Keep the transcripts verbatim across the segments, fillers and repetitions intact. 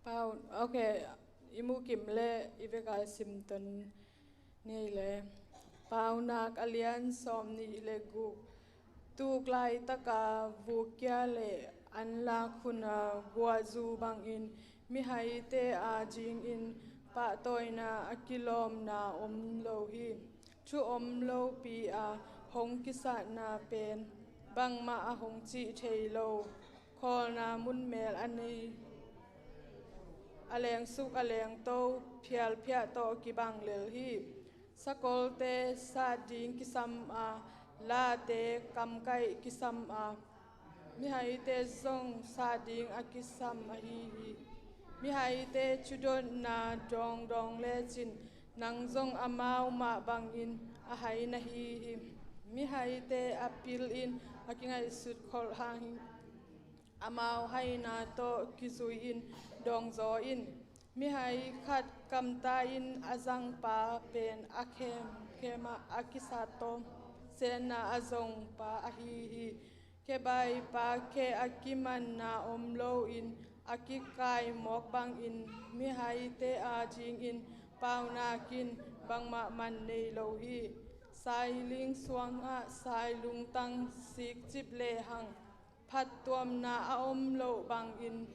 Pau, ok, i mukim le i veka simton nei le. Paunak a lian sawm nih le guk. Tuk laitaka vukia le anlak huna guahzu bangin mihaite a dingin pahtawina a kilawmna om lo hi. Thu om lopi a hong kisatna pen bangmah a hong cih thei lo, khawlna munmel a nei a lengsuk a lengto phialphiah tawh kibang lel hi. Sakolte sat ding kisam a, late kamkaih kisam a, mihaite zong sat ding a kisam ahi hi. Mihaite thudotna dawngdawng lecin nang zong amau mah bangin a hai na hi hi. Mihaite a pilin a kingaihsut kholh hang hi. Amau haina tawh kizui-in dawngzaw in. Mihai khat kamta in a zangpa pen a khemkhem ah a kisat tawm, senna a zongpa ahi hi. Kebaipa khe a kimanna om loin a kikai mawk bangin mihaite a dingin paunak in bangmah man nei lo hi. Sailing suangah sailungtang sikcip lehang phattuamna a om loh bangin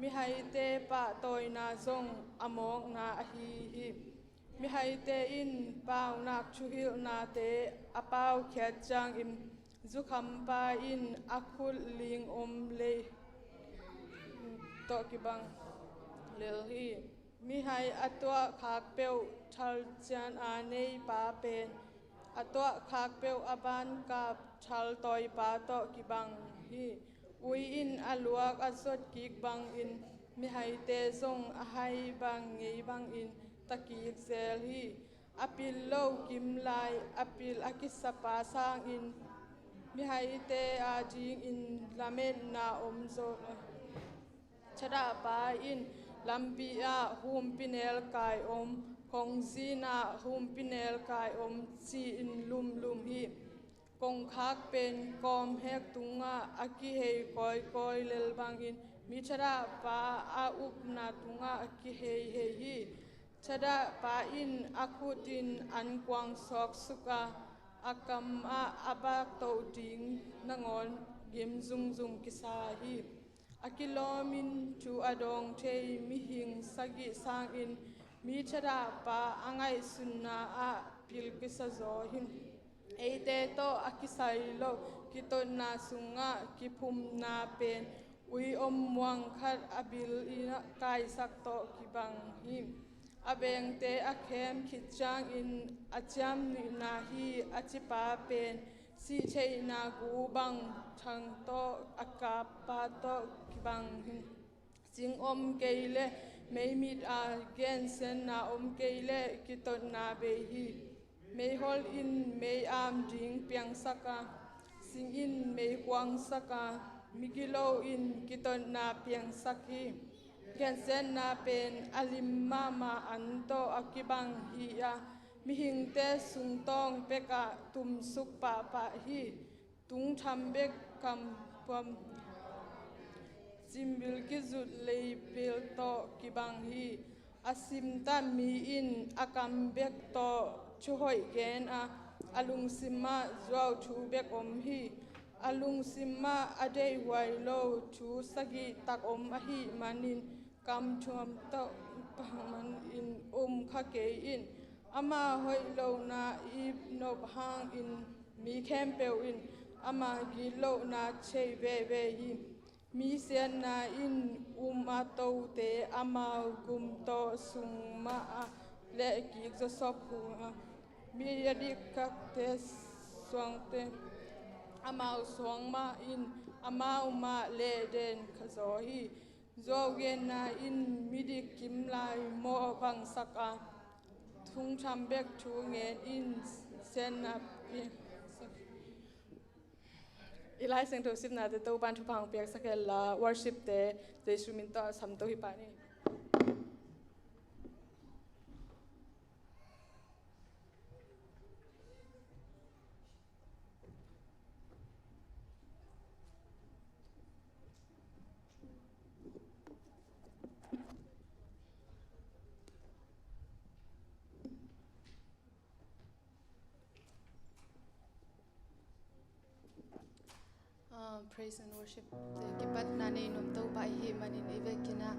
mihaite pahtawina zong a mawkna ahi hi. Mihaite in paunak thuhilhnate a paukhiat ciangin zukhampa in a khut ling om lei tawh kibang lel hi. Mihai a tuah khak peuh thalcian a neipa pen a tuah khak peuh a bankap thaltawipa tawh kibang hi. Ui in a luak a zot kik bangin mihaite zong a hai bang ngei bangin ta kik zel hi. A pil lo kim lai a pil a kisapa sangin mihaite a dingin lametna om zo. Thadahpa in lampi ah humpinelkai om, khongzin ah humpinelkai om ci-in lumlum hi. Kongkhak pen kawmhek tungah a kihei kawikawi lel bangin mi thadahpa a upna tungah a kiheihei hi. Thadahpa in a khutin ankuang sawksuk a, a kam ah a baktoh ding nangawn gim zungzung kisa hi. A kilawmin thu a dawng thei mihing sagih sangin mi thadahpa a ngaihsunna ah pil kisa zaw hi. Eite tawh a kisai lo kitotna sungah kiphumna pen ui om muang khat a bil in kaisak tawh kibang hi. A bengte a khem khit ciangin a ciamnuihna hi a cipa pen sihtheihna gu bang thang tawh a kappa tawh kibang hi. Sing om kei le meimit a gensenna om kei le kitotna bei hi. Meihol in mei am ding piangsak a, sing in mei kuangsak a, migilo in kitotna piangsak hi. Gensenna pen a lim mahmah an tawh a kibang hi a, mihingte sungtawng pekah tumsuk pahpah hi. Tungtham bek kam puam cimbil kizut leibil tawh kibang hi. A simtah mi in a kam bek tawh thuhoih gen a, a lungsim ah zuau thu bek om hi. A lungsim ah a deihhuai lo thu sagih tak om ahih manin kam thuam tawh pang manin um kha kei in. Ama hoih lohna i nop hangin mi khempeuh in ama gitlohna thei veve hi. Mi siatna in um a tote amau gum tawh sung mah a lehkik zawsop hu a, mi a dikkakte suangte amau suang mah in amau mah lehden kha zaw hi. Zuaugenna in midik kim lai mawh bangsak a, thungtham bek thu ngen in siatna piangsak. I Lai Siangtho simnate Topan thupha hong piaksak hen la, worship te Jesu min tawh samto hi pah ni. Praise and worship te kipatna nei nuam Topa i hih manin i vekin ah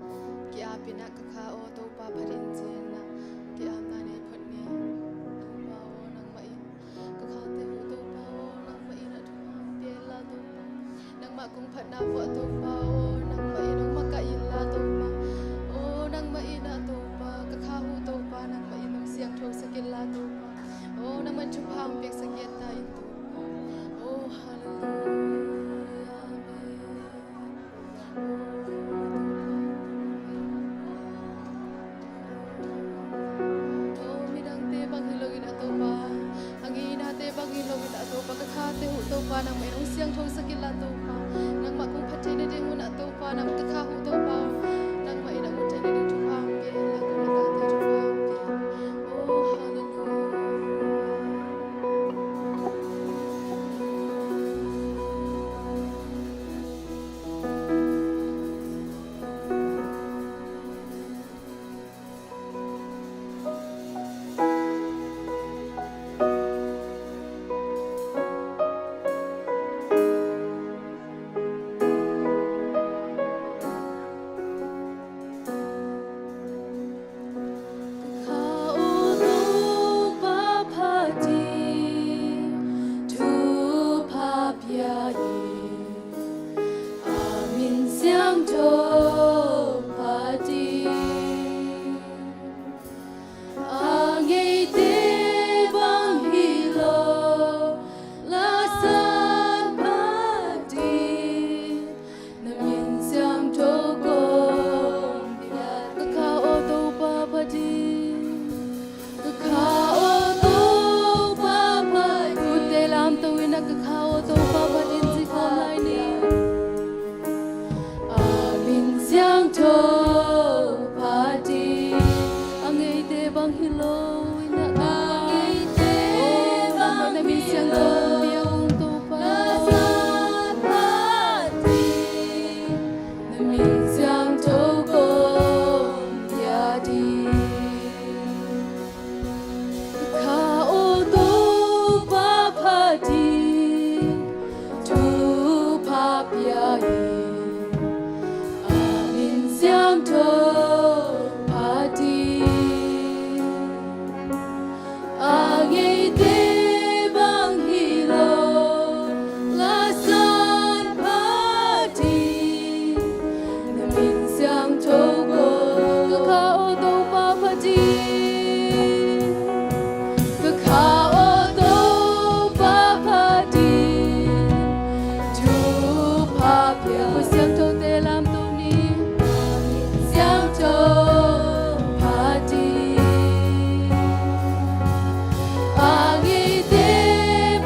ki-ap in ah, ka kha aw Topa phat in ci-in ah ki-apna nei phot ni. Topa aw nangmah in ka khate uh Topa aw nangmah in ah thupha pia in la Topa. Nangmah kong phatna vuah Topa aw nangmah in hong makaih in la Topa. Aw nangmah in ah Topa ka kha uh Topa nangmah in hong siangthosak in la Topa. Aw nangmah in thupha hong piaksak in ta in Topa. Aw hallelujah. Amen. Aw midangte bang hi lo in ah Topa, a ngeinate bang hi lo in ah Topa, ka khate uh Topa nangmah in hong siangthosak in la Topa. Nangmah kong phat theihna ding un ah Topa, nang ka kha uh Topa nangmah in ah hong theihna ding thupha hong pia in la, ka khate thupha hong pia in. Aw hallelujah. Ka kha aw Topa phat in thupha pia in, a min siangtho phat in. A ngeite bang hi lo, la san phat in, na min siangtho kong pia. Ka kha aw Topa phat in, ka kha aw Topa phat in. Khutte lamto in ah ka kha aw Topa phat in ci khawm lai ni. A min siangtho phat in. A ngeite bang hi lo in ah, a ngeite bang hi lo, na min siangtho pia ung Topa. La san phat in, na min siangtho kong pia ding. Ka kha aw Topa phat in thupha pia in, a min siangtho phat in. A ngeite bang hi lo, la san phat in, na min siangtho kong. Ka kha aw Topa phat in, ka kha aw Topa phat in, thupha pia. Khutsiangthote lamto ni. Siangtho phat in. A ngeite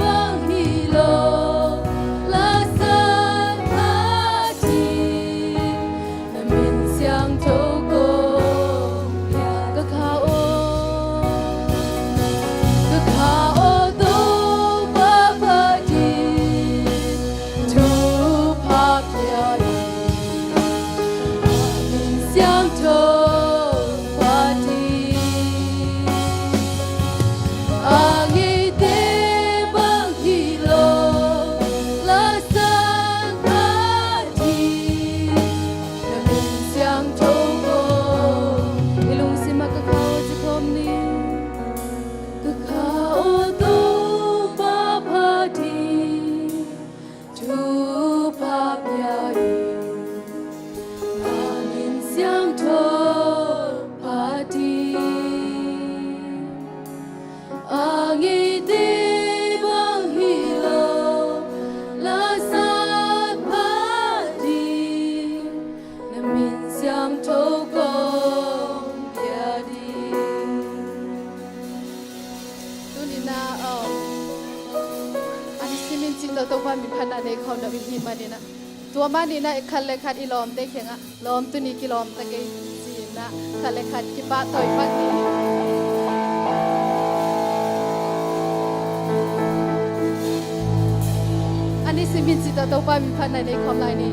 bang hi lo, la san phat in, na min siangtho kong pia. Ka kha aw, ka kha aw Topa phat in, thupha pia in, a min siangtho phat in. A ngeite bang hi lo, la san phat in, na min siangtho kong. I lungsim ah ka kha aw ci khawm ni. Ka kha aw Topa phat in, thupha pia in, a min siangtho phat in. A ngeite bang hi lo, la san phat in, na min siangtho kong pia ding. Tuni-in ah, um, a ni simin cih tawh Topa min phatna nei khawm lo i hih manin ah, tua manin ah khat le khat i lawmte kiangah, lawm, tuni kilawm ta kei ci-in ah khat le khat kipahtawi pak ni. A ni simin cih tawh Topa min phatna nei khawm lai ni.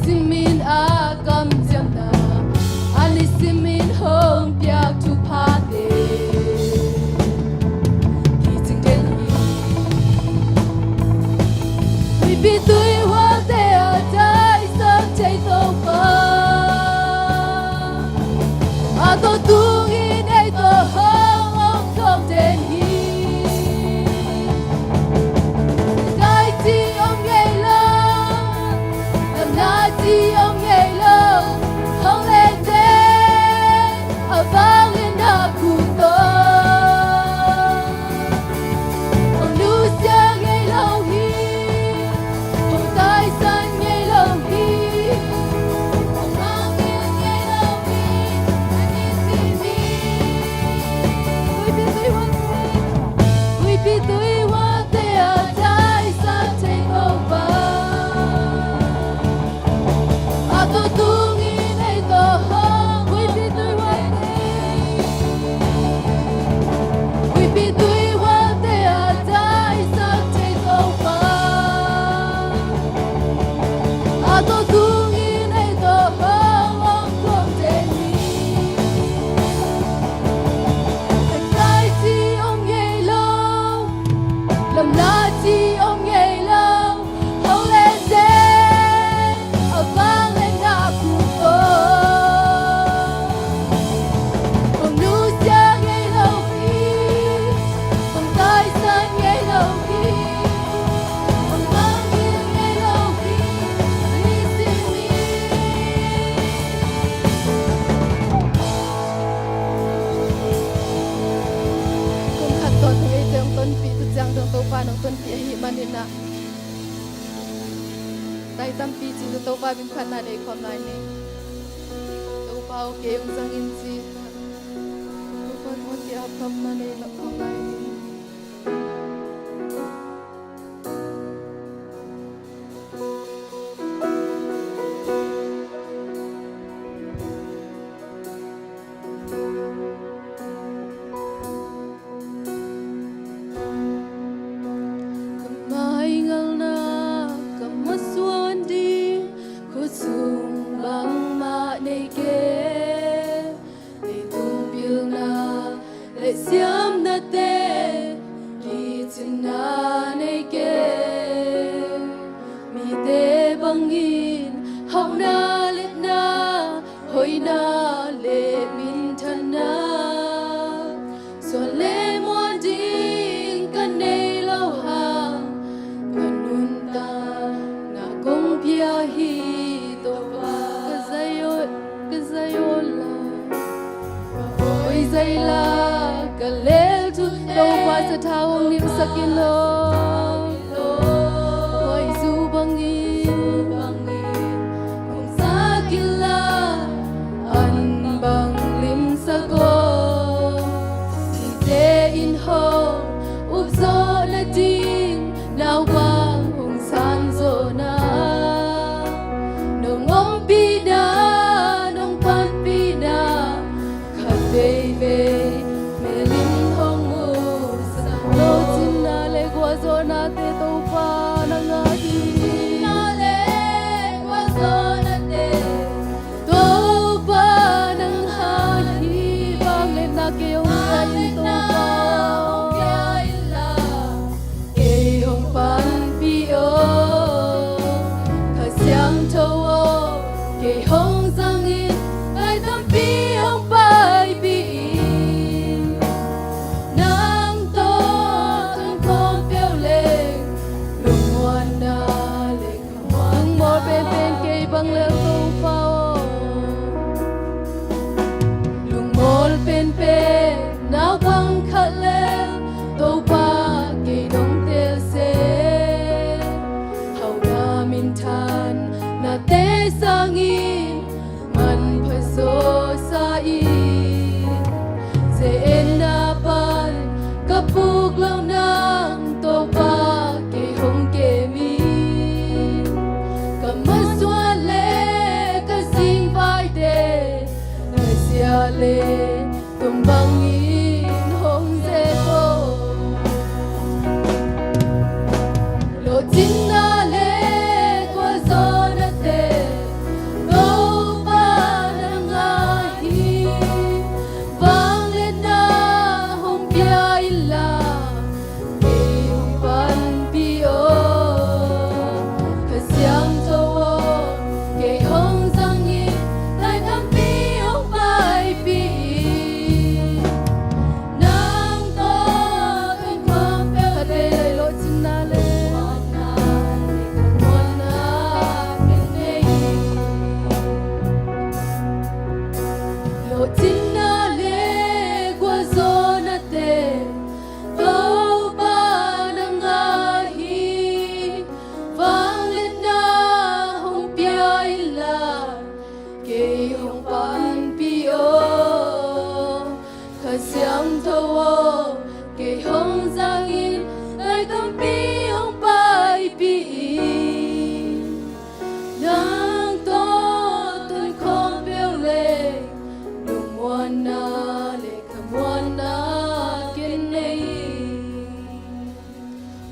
Simin a kamciamna, a nisimin hong piak thuphate kicing den hi. Huipi tuihuate a taisan thei Topa, a tawh tungin ei tawh hong om khawm den hi. Daiti om ngei lo, lamna ti om ngei lo, hong len den, a vang len na kut tawh. Hong nusia ngei lo hi, hong taisan ngei lo hi, hong mangngilh ngei lo hi, a nisimin. Huipi tuihuate, huipi tuihuate a taisan thei Topa, a tawh tungin ei tawh hong, huipi tuihuate, huipi tuihuate a taisan thei Topa, a tawh tungin ei tawh hong om khawm den hi. Daiti om ngei lo, lamna ti om ngei lo, hong len den, a vang len na kut tawh. Hong nusia ngei lo hi, hong taisan ngei lo hi, hong mangngilh ngei lo hi, a nisimin. Kum khat tawntung eite hong tonpih, tu ciang dong Topa nong tonpih ahih manin ah, tai tampi ci-in Topa min phatna nei khawm lai ni. Topa aw, kei hong zang in ci-in ah, Topa tungah kiaptawpna nei khawm lai ni. Ka maingalna ka masuan ding khutsung bangmah nei kei. Leitung pilna le siamnate kicingna nei kei. Mite bangin hauhna le na, hoihna le minthanna, suan le muan ding ka nei lo hang, ka nuntakna kong pia hi Topa. Ka zai aw, ka zai aw la, ka awi zai la, ka lel thu Topa sathau hong nilhsak in aw. Huaizu bangin hong zak in la, an bang limsak aw. Mite in hong up zawh nading, naupang hong san zawhna, nong ompihna, nong panpihna, khat veivei mel in hong musak. Lawhcinna le gualzawhnate Topa nang a hi. Lawhcinna le gualzawhnate Topa nang a hi. Vangliatna kei hong pia in Topa, kei hong panpih aw. Kha Siangtho aw, kei hong zang in, ngai tampi hong paipih in. Nang tawh tun khawm peuh leng, lungmuanna le lungmawl penpen kei bang lel Topa aw. Lungmawl penpen naupang khat lel Topa kei nong teel seh. Hauhna minthanate sangin manpha zawsa in, ze-etna pan ka puk loh nang Topa kei hong kem in. Ka masuan le ka zingvaite, na zia le tung bangin hong ze ko. Lawhcinna le gualzawhnate Kei hong zangin nai tampi hong paipih in, nang tawh tun khawm peuh leh lungmuanna le khamuanna ken nei.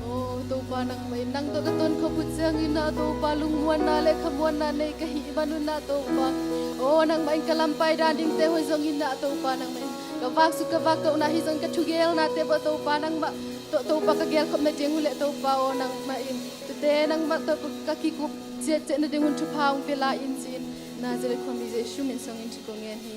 O Topa, nangmah in nang tawh ka tawnkho phut ciangin ah Topa, lungmuanna le khamuanna nei ka hih manun ah Topa, o nangmah in ka lam pai dan dingte hoih zongin ah Topa, nangmah in ka vak suk ka vak kohna hi zong ka thugelnate bawh Topa, nangmah tawh Topa ka gelkhop nading uh leh Topa, o nangmah in tute nangmah tawh ka kikup ciatciat nading un thupha hong pia lai in ci-in Nazareth khuami Jesuh min suangin thu kong ngen hi.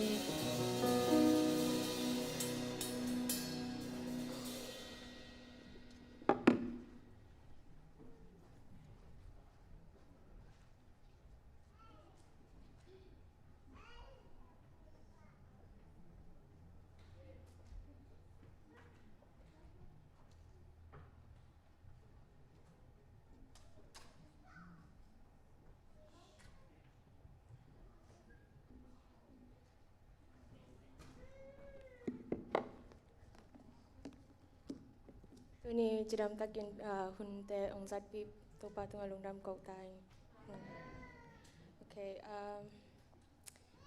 Tuni cidam takin, ah, hunte hong zatpih Topa tungah lungdam ko ta ing. Ok, um,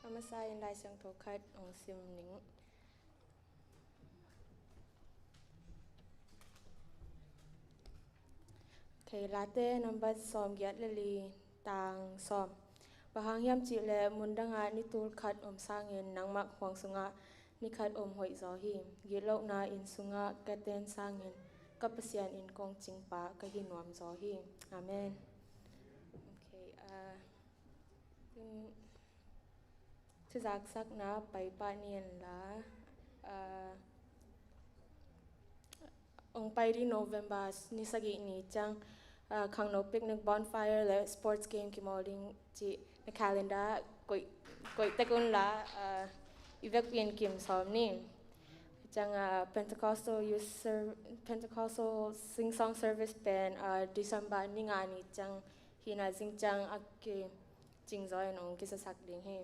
a masa in Lai Siangtho khat hong sim ning. Ok, Late nambat sawmgiat le li, tang sawm. Bang hang hiam cih leh mundangah ni tul khat om sangin nangmah khuang sungah ni khat om hoih zaw hi. Gitlohna inn sungah ka ten sangin ka Pasian in kong cingpa ka hi nuam zaw hi. Amen. Ok, ah, tun thuzaksakna pai pah ni in la, ah, hong pai ding November ni sagih ni ciang, ah, khangno picnic, bonfire le sports game kimawl ding cih na calendar koih, koih tek un la, ah, i vekpi in kim sawm ni. Ciang, ah, Pentecostal Youth Ser-, Pentecostal Sing Song Service pen, ah, December ni nga ni ciang hi na, zing ciang a kicing zaw in hong kisasak ding hi.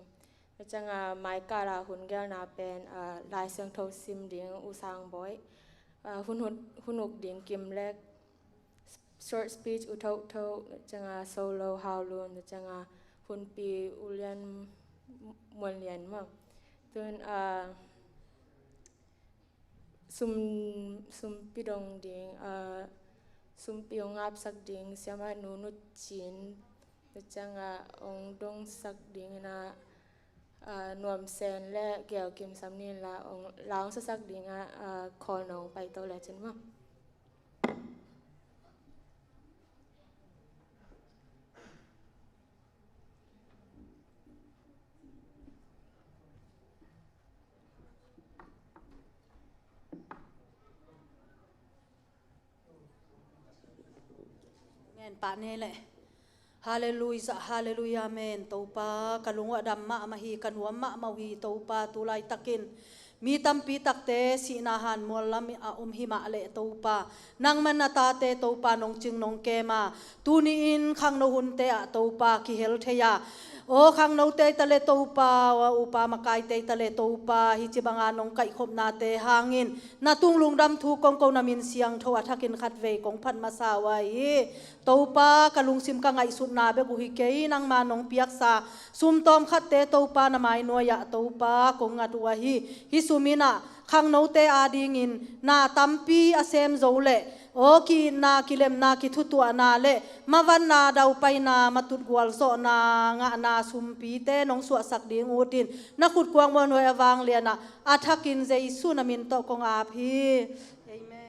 Tua ciangin, ah, maikal ah hun gelna pen, ah, Lai Siangtho sim ding U Sang Bawi, ah, hun, hun, hun uk ding Kim Lek, short speech U Tho Tho, tua ciangin, ah, solo Hau Lun, tua ciangin, ah, hunpi U Lian Muan Lian maw. Tun, ah, sum, sumpi dong ding, ah, sumpi hong ngapsak ding Siamah Nu Nu Cin, tua ciangin, ah, hong dongsak ding in ah, ah, Nuam Sen le Gel Kim Sam Nin la hong, la hong sasak ding ah, ah, khawl nong pai to le cin maw. Ngen pah ni leh. Halleluiah, halleluiah, amen. Topa, ka lung uh a dam mahmah hi, ka nuam mahmah uh hi, Topa, tu laitakin mi tampi takte sihna hanmual lam a om hi mah leh Topa, nangman na tate Topa nong cing nong kem a, tuni-in khangno hunte ah Topa kihel thei a, aw khangnote ta le Topa, aw upa makaite ta le Topa, hih ci banga nong kaihkhopnate hangin na tung lungdam thu kong ko, na min siangtho a thakin khatvei kong phat masa uh ahi hi. Topa, ka lungsim ka ngaihsutna bek uh hi kei, nangma nong piaksa sum tawmkhatte Topa na mai nuai-ah Topa kong ngat uh ahi. Hih sum in ah khangnote adingin na tampi a sem zo leh aw ki-itna, kilemna, kithutuahna le mavanna, daupaina, matut gualzawhna ngahna sumpite nong suahsak ding utin na khutkuang muanhuai a vanglian ah a thakin Jesuh na min tawh kong ap hi. Amen.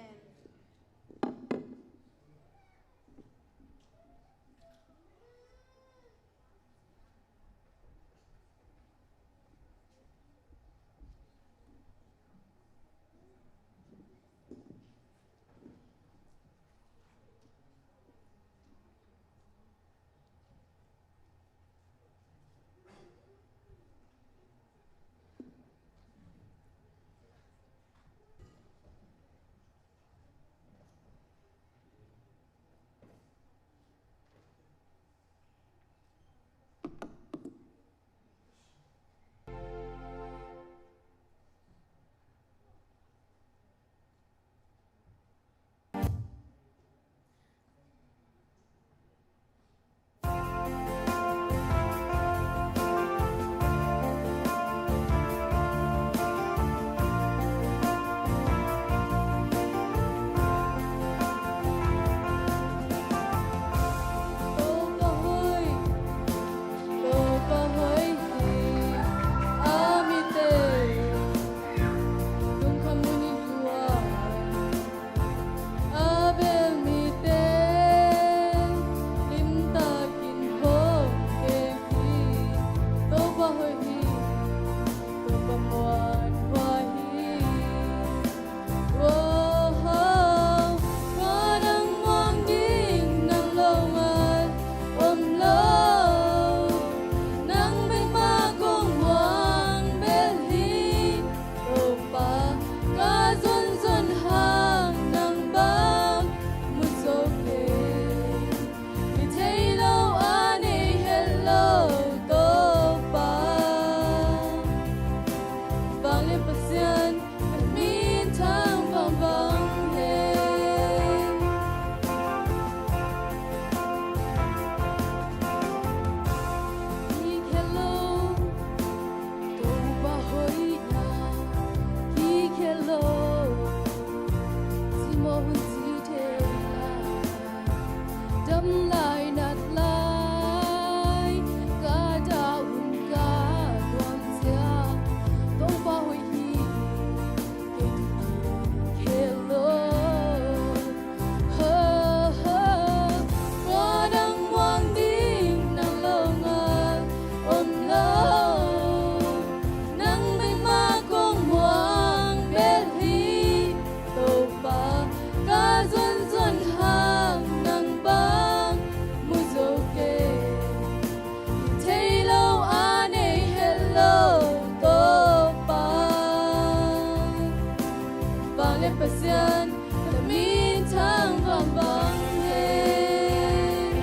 Pasian, na min thang bangbang hen.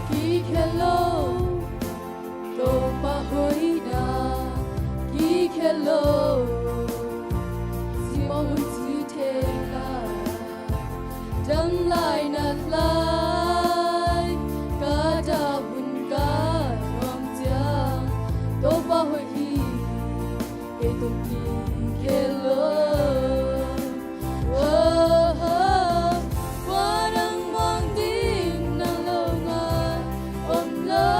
Kikhel lo, Topa hoihna kikhel lo. Simon hun ci thei ka, dang lai nat lai ka dah hun ka nuam ciang, Topa hoih hi, kei tung kikhel lo. Oh, oh, kua nang muang ding nang lo ngai om lo.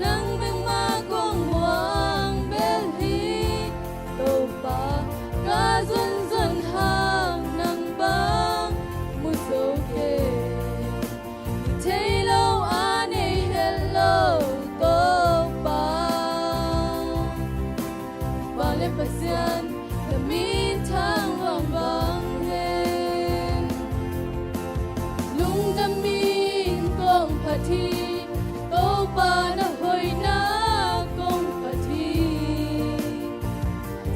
Nang bek mah kong muang bel hi, Topa, ka zonzon hang nang bang mu zo kei. Thei lo a nei het lo Topa. Vale Pasian, na min thang bangbang hen. Lungdam in kong phat hi, Topa na hoihna kong phat hi.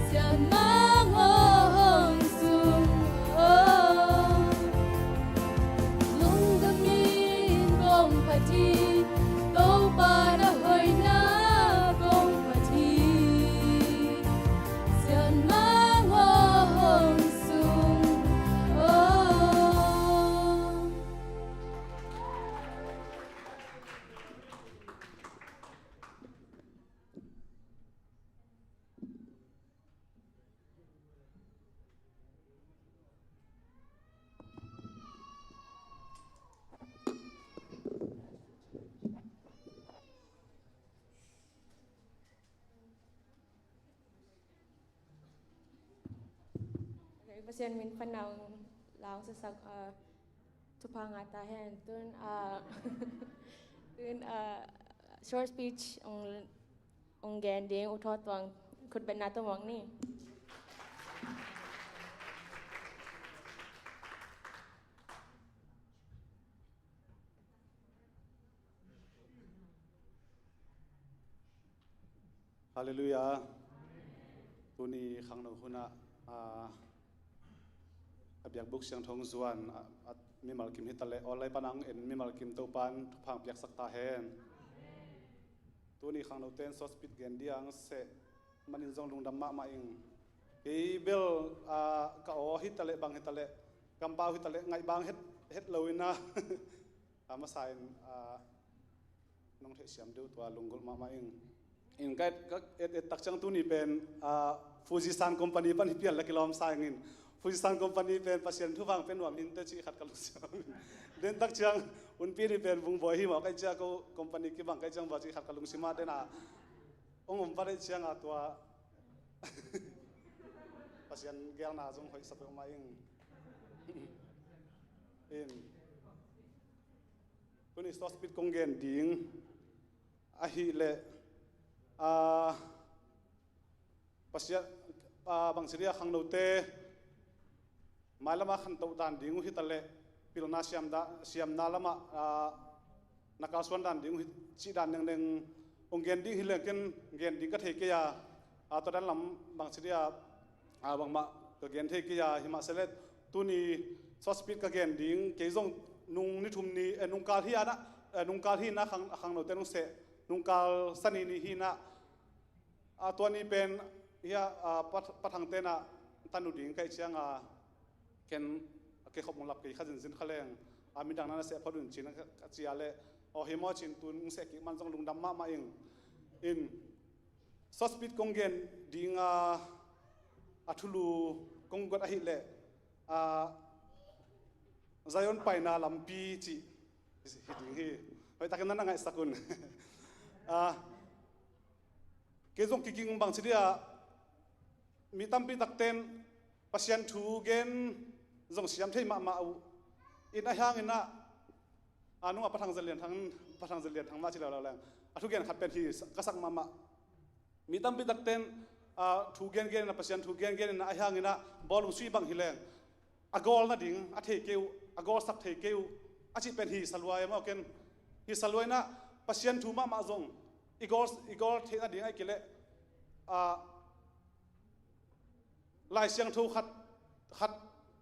Siamang hong sung, oh. Lungdam in kong phat hi, Topa na hoihna kong phat hi. Siamang hong sung, oh. Pasian min phatna hong la hong siasak, ah, thupha ngah ta hen. Tun, ah, tun, ah, short speech hong, hong gen ding U Thaw Tuang, khutbetna tawh muak ni. Halleluiah. Tuni khangno hunah, ah, a biakbuk siangtho hong zuan, ah, ah, mimal kim hi taleh, online pan hong en mimal kim Topa'n thupha hong piaksak ta hen. Tuni khangnote in short speech gen ding a hong seh manin zong lungdam mahmah ing. Kei bel, ah, ka aw hi taleh, bang hi taleh, kampau hi taleh, ngaih bang het, het lo in a. A masa in, ah, nong theihsiam deuh tua lunggulh mahmah ing. In ka et, ka et, et tak ciang tuni pen, ah, Fujisan company pan hi pian la kilawm sa ing in. Fujisan company pen Pasian thu vang pen nuam hinte cih khat ka lungsim. Den tak ciang Unpi ni pen Vungbawi hi maw, kai ciang ko company kibang kai ciang bua cih khat ka lungsim ah den a. Ong om pa dei ciang a tua Pasian gelna zong hoih sa peuhmah ing. In. Tuni short speech kong gen ding ahih leh, ah, Pasian, ah, bangci dia khangnote mailamah khantoh dan ding uh hi taleh, pilna siam da, siamna lamah, ah, na kalsuan dan ding uh hi cih dan nengneng hong gen ding hi leng ken gen ding ka thei kei a, ah, tua dan lam bangci dia, ah, bangmah ka gen thei kei a, hi mah se leh tuni short speech ka gen ding, kei zong nung ni thum ni, eh, nungkal hi a na, eh, nungkal hi na khang, khangnote nung seh, nungkal sani ni hi na, a tua ni pen hi a, a, Pa, Pa Thangte na tan uh ding kai ciang a, ken a kei khop hong lap kei kha zinzin kha leng, a midang na na seh phot un cin ka, ka ci a leh, aw hi maw cin tun hong seh kik man zong lungdam mahmah ing. In, short speech kong gen ding a, a thulu kong guat ahih leh, a, Zion paina lampi cih hi ding hi. Hoih takin na na ngaihsak un. A, kei zong kiging bangci dia, mi tampi takten Pasian thu gen zong siam thei mahmah uh. In a hiangin ah, a nung a Pa Thang Zan Lian Thang, Pa Thang Zan Lian Thang mah ci lo lo leng. A thugen khat pen hi sa-, ka sak mahmah. Mi tampi takten, ah, thu gengen in a, Pasian thu gengen in a, ahi hangin a bawlung sui bang hi leng, a gawl nading a thei kei uh, a gawlsak thei kei uh, a cih pen hi sa lua e maw ken. Hi sa lua in a, Pasian thu mahmah zong i gawl, i gawl theih nading ahih kei leh, ah, Lai Siangtho khat, khat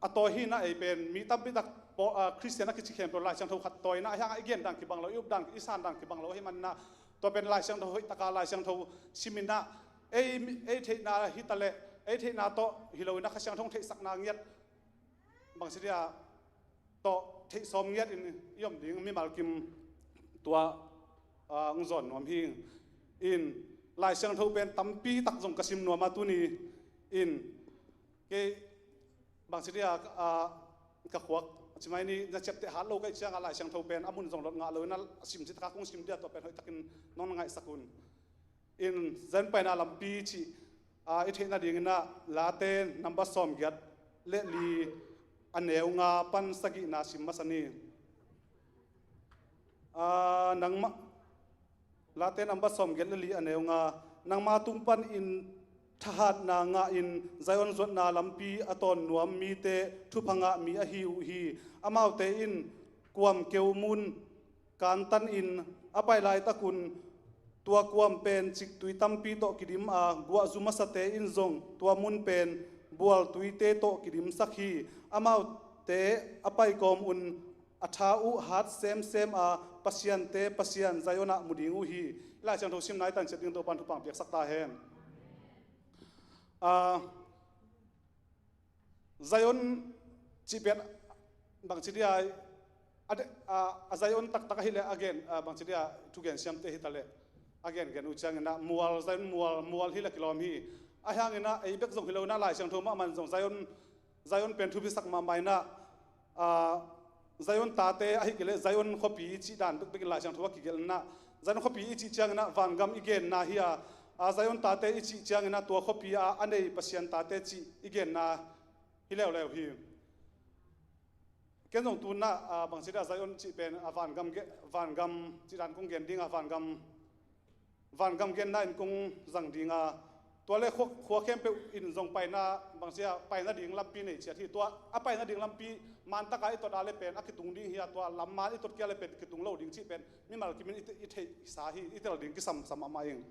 a tawi hi in a, ei pen mi tampi tak paw-, ah, Khristian a kici khempeuh Lai Siangtho khat tawi in a, ahi hang a i gen dan kibang lo, i up dan, i san dan kibang lo ahih manin a, tua pen Lai Siangtho hoih taka Lai Siangtho sim in a, ei, ei theihna hi ta leh, ei theihna tawh hi lo in a, Kha Siangtho hong theihsakna ngiat bangci dia tawh theih sawm ngiat in i om ding mimal kim tua, ah, hong zawn nuam hi. In Lai Siangtho pen tampi tak zong ka sim nuam a, tuni in kei bangci dia, ah, ka khuak, a ci mai ni, na ciapteh hat lo ka hih ciangin Lai Siangtho pen a mun zong lot ngah lo in a, a sim cih tak a kong sim dia tua pen hoih takin nong na ngaihsak un. In Zion paina lampi cih, ah, i theih nading in a, Late number sawmgiat le li, a neu nga pan sagihna sim masa ni. Ah, nangmah, Late number sawmgiat le li, a neu nga, nangma tung panin thahatna ngah in Zion zuatna lampi a tawn nuam mite thupha ngah mi ahi uh hi. Amaute in kuam keu mun kantan in a pai laitakun tua kuam pen ciktui tampi tawh kidim a, guahzu masate in zong tua mun pen bualtuite tawh kidimsak hi. Amaute a pai kawm un a tha uh hat semsem a, pasiante Pasian Zion ah mu ding uh hi. Lai Siangtho simna i tan ciat ding Topan thupha piaksak ta hen. Ah, Zion cih pen bangci dia, a de-, a, a Zion taktak ahih leh a gen, a, bangci dia thugen siamte hi ta leh a gengen uh ciangin a mual, Zion mual, mual hi leh kilawm hi. Ahi hangin a ei bek zong hi lo in a Lai Siangtho mahmah in zong Zion, Zion pen thupisak mahmah in a, a, Zion tate ahih kei leh Zion khuapi i cih dan bekbek in Lai Siangtho a kigelh in a, Zion khuapi i cih ciangin a vangam i genna hi a, a, Zion tate i cih ciangin a tua khuapi a a nei Pasian tate cih i genna hi leuleu hi. Ken zong tu in a, a, bangci dia Zion cih pen a vangam ge-, vangam cih dan kong gen ding a, vangam, vangam genna in kong zang ding a, tua le khua, khua khempeuh in zong paina, bangci a paina ding lampi nei ciat hi. Tua a paina ding lampi man taka i tot a le pen a kitung ding hi a, tua lam man i tot kei a le pen kitung lo ding cih pen mimal kimin i te-, i theihsa hi, i tel ding kisam sam mahmah ing.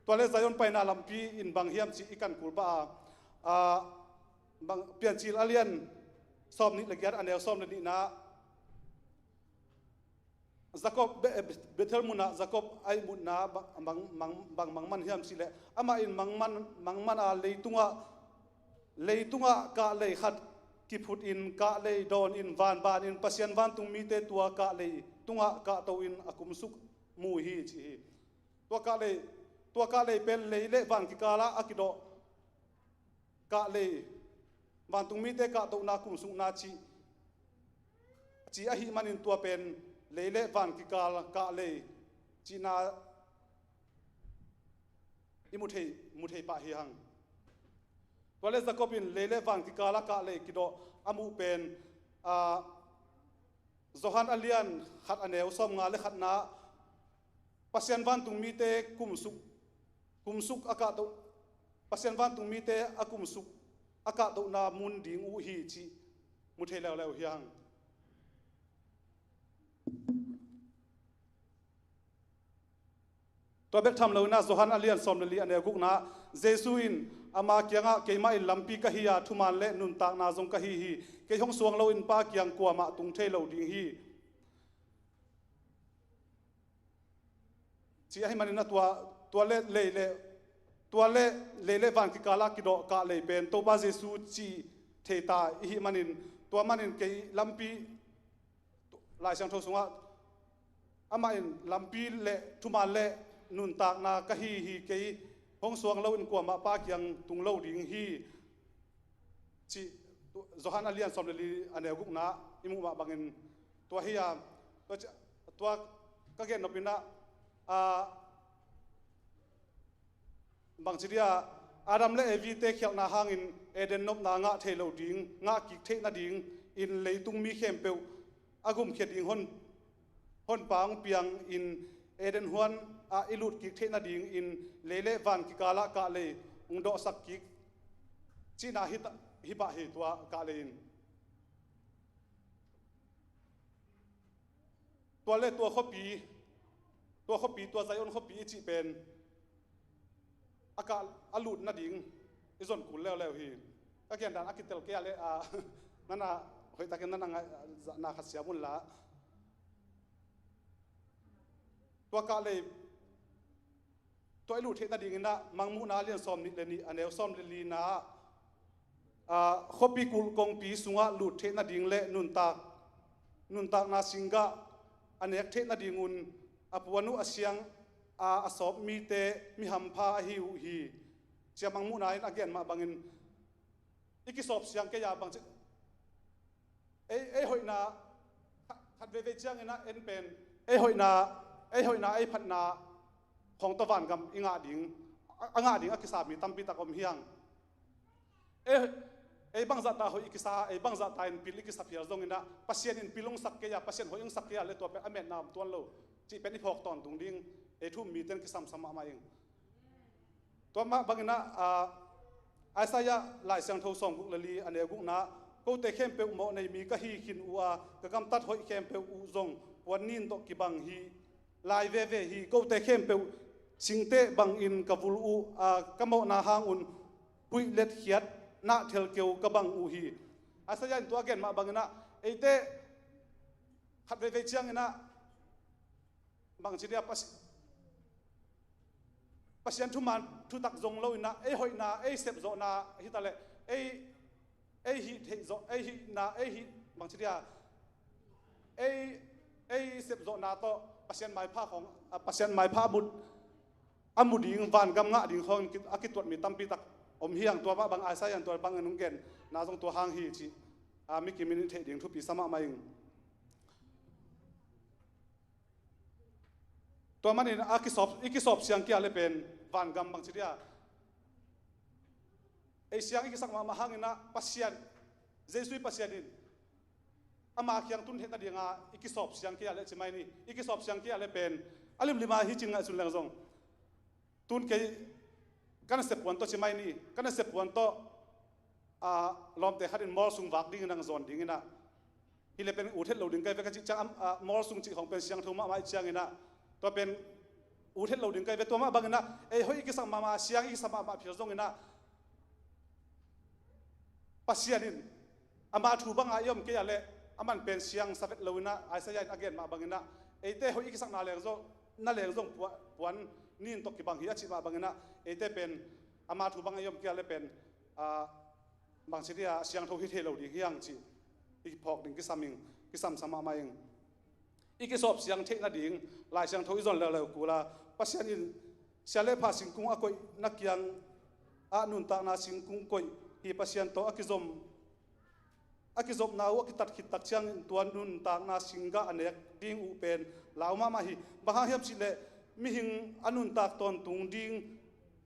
Tua le Zion paina lampi in bang hiam cih i kan kul pah a, a, bang, Piancil a lian sawmnih le giat, a neu sawm le nihna, Jacob, Be-, Bethel munah Jacob a ihmutna bang, bang, bang, bang mangman hiam cih leh, amah in mangman, mangman a leitungah, leitungah kahlei khat kiphutin kahlei dawnin vanbanin Pasian vantung mite tua kahlei tungah kahtohin a kumsuk mu hi ci hi. Tua kahlei, tua kahlei pen lei le van kikalah a kidawh kahlei, vantung mite kahtohna kumsukna cih, cih ahih manin tua pen lei le van kikal kahlei cihna i mu thei, mu thei pah hi hang. Tua le Jacob in lei le van kikal a kahlei kidawh a muh pen, ah, Johan a lian khat a neu sawmnga le khatna, Pasian vantung mite kumsuk, kumsuk a kahtoh, Pasian vantung mite a kumsuk a kahtohna mun ding uh hi cih mu thei leuleu hi hang. Tua bek tham lo in a Johan a lian sawm le li a neu gukna, Jesu in ama kiangah, keimah in lampi ka hi a, thuman le nuntakna zong ka hi hi. Kei hong suang loin Pa kiang kuamah tung thei lo ding hi. Cih ahih manin a tua, tua le lei le, tua le lei le van kikal a kidawh kahlei pen Topa Jesu cih thei ta i hih manin, tua manin kei lampi, Lai Siangtho sungah amah in lampi le thuman le nuntakna ka hi hi, kei hong suang loin kuamah Pa kiang tung lo ding hi, cih Johan a lian sawm le li a neu gukna i muh mah bangin tua hi a, tua ci-, tua ka gen nop in a, a, bangci dia Adam le Evi te khialhna hangin Eden nopna ngah thei lo ding, ngah kik theih nading in leitung mi khempeuh a gumkhia ding hon, honpa hong piang in Eden huan ah i lut kik theih nadingin lei le van kikalah kahlei hong dawhsak kik cihna hi ta, hi pah hi tua kahlei in. Tua le tua khuapi, tua khuapi, tua Zion khuapi i cih pen a kah a lut nading i zon kul leuleu hi. Ka gen dan a kitel kei a le a, nana hoihtakin nana ngaihzahna khat siam unla. Tua kahlei, tua i lut theih nadingin ah Mangmuhna lian sawm nih le nih a neu sawm le lina ah, khuapi kulh kongpi sungah lut theih nading le nuntak, nuntakna singgah a nek theih nadingun a puan uh a siang a, a sawp mite mi hampha ahi uh hi. Cia Mangmuhna in a gen mah bangin i kisawp siang kei a bangci ei, ei hoihna khat, khat veivei ciangin ah en pen ei hoihna, ei hoihna, ei phatna khawng tawh vangam i ngah ding, a, a ngah ding a kisa mi tampi tak om hiang. Ei, ei bangzahta hoih i kisa, ei bangzahta in pil i kisa phial zongin ah Pasian in pil hong sak kei a, Pasian hoih hong sak kei a le tua pen a metna om tuan lo cih pen i phawk tawntung ding ei thu-um mite in kisamsam mahmah ing. Tua mah bangin ah, ah, Isaiah Lai Siangtho sawmguk le li a neu gukna ah, kote khempeuh mawhnei mi ka hi khin uh a, ka gamtat hoih khempeuh uh zong puan nin tawh kibang hi lai veve hi. Kote khempeuh singteh bangin ka vul uh a, ka mawhna hangun huih letkhiat nah thelkeu ka bang uh hi. Isaiah in tua a gen mah bangin ah eite khat veivei ciangin ah bangci dia Pasi-, Pasian thuman thutak zong lo in ah ei hoihna, ei sepzawhna hi ta leh ei, ei hih theih zawh, ei hihna, ei hih bangci dia ei, ei sepzawhna tawh Pasian maipha khawng, a, Pasian maipha a mut, a mu ding, vangam ngah ding khawng a kituat mi tampi tak om hiang. Tua mah bang Isaiah in tua bangin hong genna zong tua hang hi cih, a, mi kim in i theih ding thupi sa mahmah ing. Tua manin a kisawp, i kisawp siang kia le pen vangam bangci dia ei siang i kisak mahmah hangin ah Pasian, Jesu i Pasian in ama kiang tun theih nadinga i kisawp siang kia le ci mai ni. I kisawp siang kia le pen a limlima hi cin ngaihsun leng zong tun kei ka nasep puan tawh ci mai ni, ka nasep puan tawh, a, lawmte khat in mawl sung vak dingin ang zawn dingin ah hi le pen ut het lo ding kai ve ka cih ciang, am, a, mawl sung cih khawng pen siangtho mahmah i ciangin ah tua pen ut het lo ding kai ve. Tua mah bangin ah ei hoih i kisak mahmah, siang i kisak mahmah phial zongin ah Pasian in ama thu banga i om kei a leh aman pen siang sa vet lo in ah Isaiah in a gen mah bangin ah eite hoih i kisakna leng zong, na leng zong pua-, puan nin tawh kibang hi a cih mah bangin ah eite pen ama thu banga i om kei a leh pen, a, bangci dia siangtho hi thei lo ding hiang cih i phawk ding kisam ing, kisamsam mahmah ing. I kisawp siang theih nading Lai Siangtho i zon leuleu kul a, Pasian in sia le pha singkung a koihna kiang ah nuntakna singkung koih hi Pasian tawh a kizom, a kizopna uh a kitat khit tak ciangin tua nuntakna singgah a nek ding uh pen lau mahmah hi. Bang hang hiam cih leh mihing a nuntak tawntung ding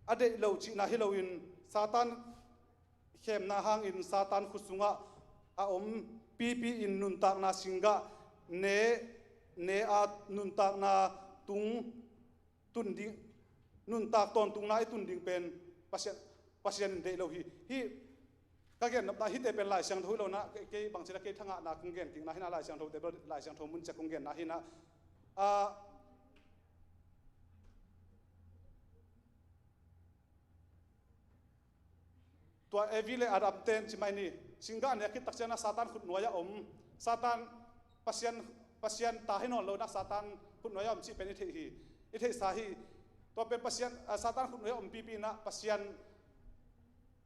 a deih lo cihna hi loin Satan khemna hangin Satan khut sungah a om pipi in nuntakna singgah ne, ne a nuntakna tung tun ding, nuntak tawntungna i tun ding pen Pasian, Pasian in deih lo hi. Hih ka gen nopna hihte pen Lai Siangtho hi lo na, kei, kei bangci la kei thangahna kong gen kikna hi na, Lai Siangthote bel Lai Siangtho mun ciang kong genna hi na. Ah, tua Evi le Adam ten ci mai ni, singgah a nek khit tak ciangin ah Satan khutnuai a om. Satan Pasian, Pasian ta hi nawn lo in ah Satan khutnuai a om cih pen i theih hi, i theihsa hi. Tua pen Pasian, ah, Satan khutnuai a om pipi in ah Pasian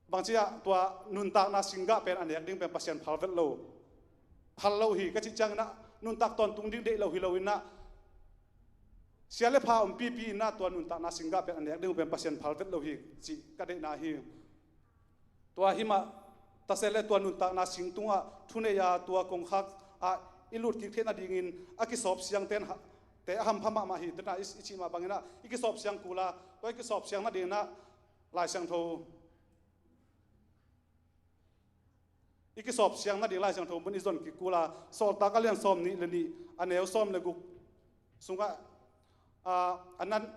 bangci ah tua nuntakna singgah pen a nek ding pen Pasian phal vet lo, phal lo hi ka cih ciangin ah nuntak tawntung ding deih lo hi lo in ah sia le pha om pipi in ah tua nuntakna singgah pen a nek ding pen Pasian phal vet lo hi cih ka deihna hi. Tua hi mah ta se le tua nuntakna sing tungah thunei a tua kongkhak ah i lut kik theih nadingin a kisawp siang ten ha, te a hampha mahmah hi. Tena i, i cih mah bangin ah i kisawp siang kul a, tua i kisawp siang nadingin ah Lai Siangtho i kisawp siang nading Lai Siangtho mun i zon kik kul a, Sawltak a lian sawm nih le nih a neu sawm le guk sungah, ah, Anan,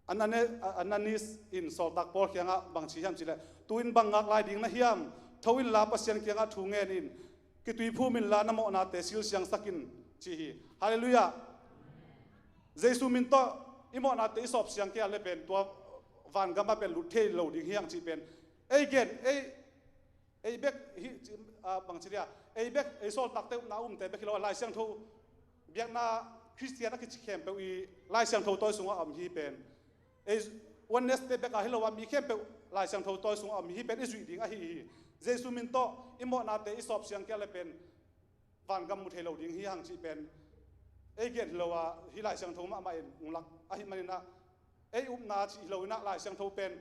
Anane-, ah, Ananis in sawltak pawl kiangah bang ci hiam cihleh, tu-in bang ngak lai ding na hiam? Tho inla Pasian kiangah thu ngen in, kitui phum inla na mawhnate silsiangsak in, ci hi. Halleluiah. Jesu min tawh i mawhnate i sawpsiang kei a le pen tua vangam ah pen lut thei lo ding hi hang cih pen ei gen, ei, ei bek hi, ah, bang ci dia, ei bek, ei sawltakte upna umte bek hi lo a, Lai Siangtho biakna Khristian a kici khempeuh i Lai Siangtho tawi sungah a om hi pen. Ei Oneness te bek a hi lo a, mi khempeuh Lai Siangtho tawi sungah a om hi pen i zuih ding ahi hi. Jesu min tawh i mawhnate i sawpsiang kei a le pen vangam mu thei lo ding hi hang cih pen ei gen hi lo a, hi Lai Siangtho mahmah in ung lak ahi maninah, ei upna cih hi lo inah Lai Siangtho pen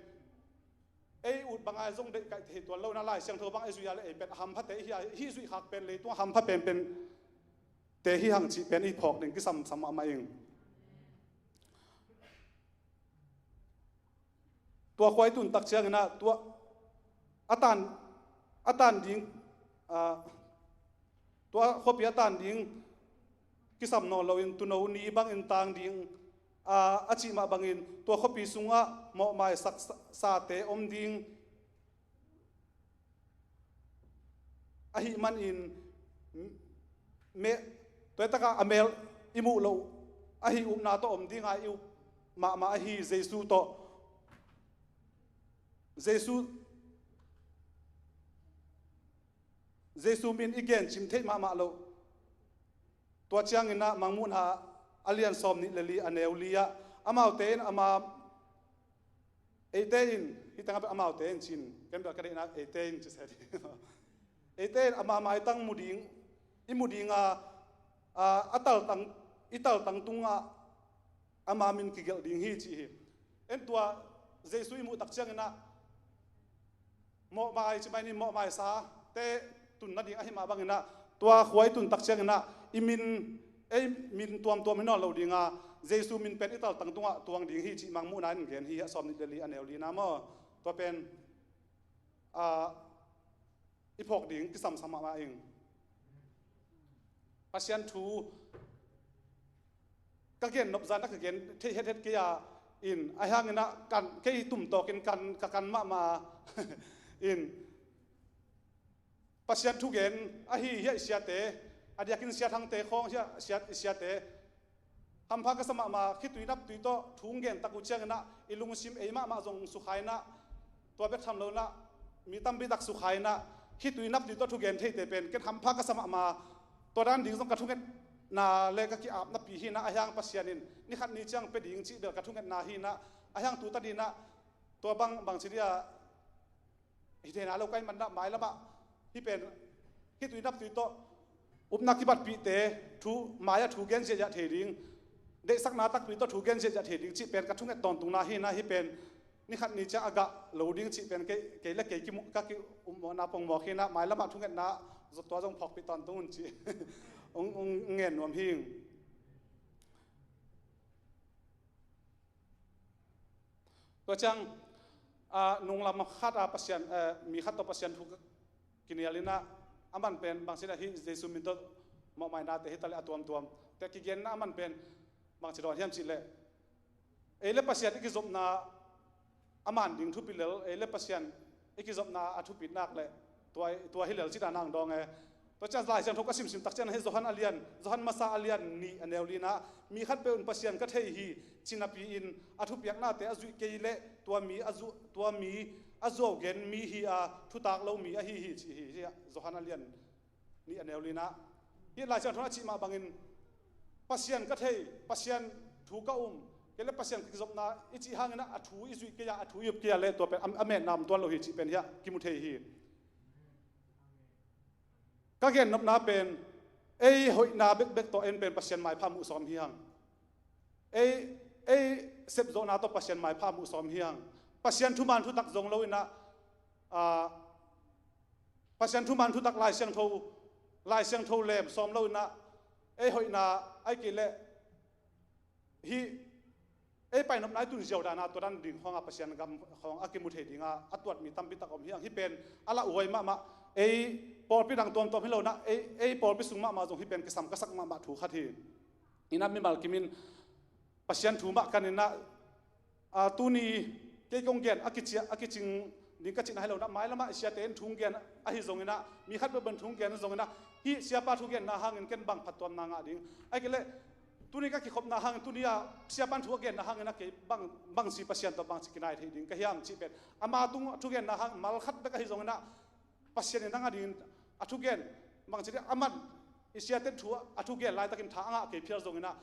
ei ut banga zong deih kaih thei tuan lo inah, Lai Siangtho bang ei zuih a le ei pen a hamphate hi a, hih zuih khak pen leitung a hampha penpen te hi hang cih pen i phawk ding kisamsam mahmah ing. Tua khua i tun tak cianginah tua a tan, a tan ding, ah, tua khuapi a tan ding kisam nawn loin tuuno ni bangin tang ding, ah, a cih mah bangin tua khuapi sungah mawhmaisak sa-, sate om ding ahih manin, me-, tuaitaka a mel i muh loh ahi upna tawh om dinga i up mahmah ahi Jesu tawh. Jesu, Jesu min i gencim theih mahmah loh. Tua cianginah Mangmuhna a lian sawm nih le li a neu li ah, amaute in ama, eite in, hih tengah amaute in cin, ken bel ka deihna eite in ci se ding. Eite in ama maitang mu ding, i mu dinga, a, a taltang, i taltang tungah ama min kigelh ding hi ci hi. En tua Jesu i muh tak cianginah mawhmai ci mai ni, mawhmaisa te tun nading ahi mah banginah tua khua i tun tak cianginah i min, ei min tuamtuam hi nawn lo dinga Jesu min pen i taltang tungah tuang ding hi cih Mangmuhna in gen hi a, sawm nih le li a neu lina maw. Tua pen, ah, i phawk ding kisamsam mahmah ing. Pasian thu ka gen nop zan a ka gen thei hethet kei a in, a hianginah kan, kei tumtawkin kan, ka kan mahmah in. Pasian thugen ahi hiah i siate, a diakin siathangte khawng hiah siat, i siate hampha ka sa mahmah. Khitui naptui tawh thu gen tak uh cianginah i lungsim ei mahmah zong sukha inah, tua bek tham lo inah mi tampi tak sukha inah, khitui naptui tawh thugen theite pen ken hampha ka sa mahmah. Tua dan ding zong ka thungetna le ka ki-apnapi hinah, a hiang Pasian in ni khat ni ciang pia ding cih bel ka thungetna hinah, a hiang tu ta dinah tua bang, bang ci dia, hi thei na lo kai manna mailamah hih pen, khitui naptui tawh upna kibatpihte thu mai-ah thu gen ziahziah thei ding, deihsakna takpi tawh thu gen ziahziah thei ding cih pen ka thunget tawntungna hinah, hih pen ni khat ni ciang a gah lo ding cih pen kei, kei le kei kimu-, ka ki-, um mawhna pongmawk hinah, mailamah thungetna zot tua zong phawkpih tawntung un cih ung, ung ngen nuam hing. Tua ciang, ah, nunglam khat ah Pasian, eh, mi khat tawh Pasian thu kinial inah, a man pen bang ci inah, hih Jesu min tawh mawhmainate hi ta le a tuamtuam te kigenna a man pen bang ci dawn hiam cihleh, ei le Pasian i kizopna a man ding thupi lel, ei le Pasian i kizopna a thupit nak le tua, tua hi lel cih dan ang dawng e. Tua ciang Lai Siangtho ka simsim tak ciang hi Johan a lian, Johan masa a lian nih a neu lina, mi khat peuh in Pasian ka thei hi ci napi-in a thupiaknate a zuih kei leh tua mi a zu-, tua mi a zuau gen mi hi a, thutak lo mi ahi hi ci hi, hi a, Johan a lian nih a neu lina. Hi Lai Siangtho a cih mah bangin Pasian ka thei, Pasian thu ka um, kei le Pasian kizopna i cih hangin a thu i zuih kei a, a thu i up kei a le tua pen a, a metna om tuan lo hi cih pen hi a kimu thei hi. Ka gennopna pen, ei hoihna bekbek tawh en pen Pasian maipha muh sawm hi hang. Ei, ei sepzawhna tawh Pasian maipha muh sawm hi hang. Pasian thuman thutak zong lo inah, ah, Pasian thuman thutak Lai Siangtho, Lai Siangtho lem sawm lo inah, ei hoihna ai kei leh, hih ei painopna i tun ziau dana tua dan ding khawngah Pasian gam khawng a kimu thei dinga a tuat mi tampi tak om hi hang. Hih pen a lauhuai mahmah, ei pawlpi dang tuamtuam hi lo inah, ei, ei pawlpi sung mahmah zong hih pen kisam ka sak mahmah thu khat hi. Inah mimal kimin Pasian thu mah kan inah, a, tuni kei kong gen a kici a kicing ding ka cihna hi lo inah, mailamah siate in thu gen ahi zong inah, mi khat peuhpeuh in thu gen zong inah, hih siapa thugenna hangin ken bang phattuamna ngah ding? Ahih kei leh tuni ka kikhopna hangin, tuni a siapa in thu a genna hangin a kei bang, bangci Pasian tawh bangci kinai thei ding ka hiam cih pen, ama tung thugenna hang malkhat bek ahi zong inah, Pasian in nang adingin a thugen, bangci ding, aman i siate thu a thugen laitakin tha a ngah kei phial zong inah,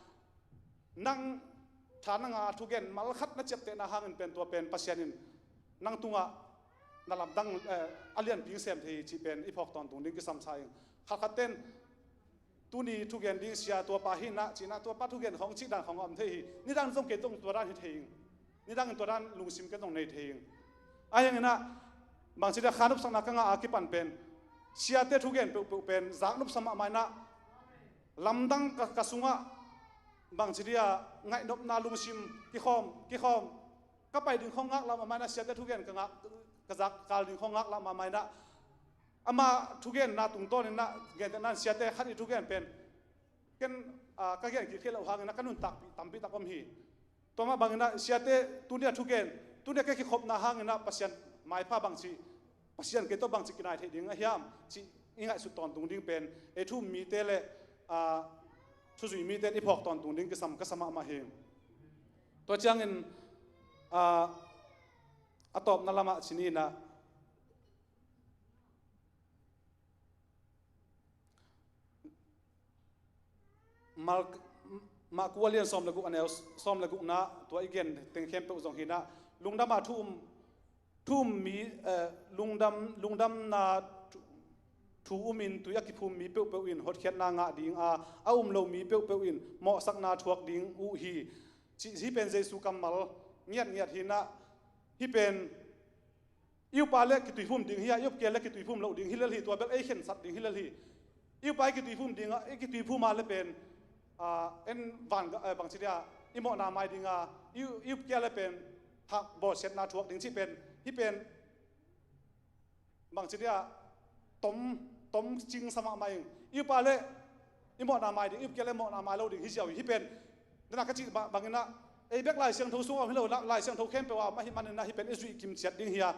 nang tha na ngah a thugen malkhat na ciaptehna hangin pen, tua pen Pasian in nang tungah na lamdang, eh, a lianpi sem thei hi cih pen i phawk tawntung ding kisam sa ing. Khatkhat ten tuni thugen ding sia tuapa hi inah ci inah, tuapa thugen khawng cih dan khawng a om thei hi. Nidang zong kei tong tua dan hi thei ing. Nidangin tua dan lungsim ken zong nei thei ing. Ahi hang inah, bangci ding a kha nopsakna ka ngah a kipan pen, siate thugen peuhpeuh pen zak nopsa mahmah inah, lamdang ka, ka sungah, bangci ding a ngaihnopna lungsim kikhawm kikhawm, ka pai ding khawng ngaklah mahmah inah, siate thugen ka ngak, ka zak kal ding khawng ngaklah mahmah inah, ama thugenna tungtawn inah, gentehna in siate khat i thugen pen ken, a, ka gen kik thei loh hang inah ka nuntakpih tampi tak om hi. Tua mah bang inah siate tuni a thugen, tuni a ka kikhopna hang inah Pasian maipha bangci, Pasian kei tawh bangci kinai thei ding a hiam cih i ngaihsut tawntung ding pen, ei thu um mite le, a, thuzui mite in i phawk tawntung ding kisam ka sa mahmah hi. Tua ciangin, a, a tawpna lamah ci ni inah, Mal-, Marku a lian sawm le guk, a neu sawm le gukna, tua i gen teng khempeuh zong hi inah, lungdam a thu um, thu um mi, eh, lungdam, lungdamna thu, thu umin tui a kiphum mi peuhpeuh in hotkhiatna ngah ding a, a um lo mi peuhpeuh in mawhsakna thuak ding uh hi, cih hih pen Jesu kammal ngiatngiat hi inah, hih pen i upa le kituiphum ding hi a, i upkeh le kituiphum loh ding hi lel hi, tua bel ei khensat ding hi lel hi. I upa i kituiphum ding a, i kituiphum a le pen, a, en van ga, eh, bangci ding a, i mawhna mai ding a, i, i upkeh le pen thak bawlsiatna thuak ding cih pen, hih pen bangci ding a, tom, tom cing sa mahmah ing. I upa le i mawhna mai ding, i upkeh le mawhna mai lo ding hi ziau hi. Hih pen, dena ka cih ba-, bang inah, ei bek Lai Siangtho sungah om hi lo, la-, Lai Siangtho khempeuh ah om ahih man inah, hih pen i zuih kimciat ding hi a,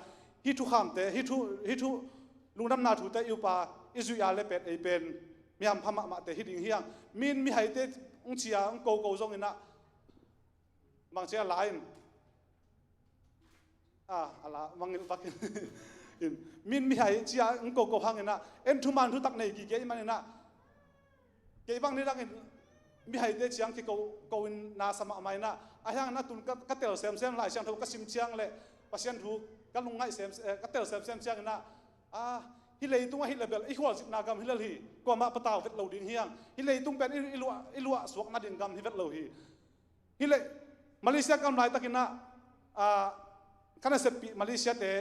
hih thukhamte, hih thu, hih thu, lungdamna thute i upa i zuih a le pen, ei pen mi hampha mahmahte hi ding hi hang. Min mihaite hong ci a, hong koko zong inah, bangci a la in, a, a la, mangngilh bak in. Min mihai ci a hong koko hang inah, en thuman thutak nei gige ahih man inah, kei bang nidangin mihaite ciang kiko, ko in na sa mahmah inah, ahi hang inah tun ka, ka tel semsem, Lai Siangtho ka sim ciang le Pasian thu ka lungngaih sem, eh, ka tel semsem ciang inah, a, hih leitung ahih le bel i khualzinna gam hi lel hi, kuamah patau vet lo ding hi hang. Hih leitung pen i, i luah, i luah suak nading gam hi vet lo hi. Hih leh Malaysia ka om laitak inah, a, ka naseppih Malaysia-te,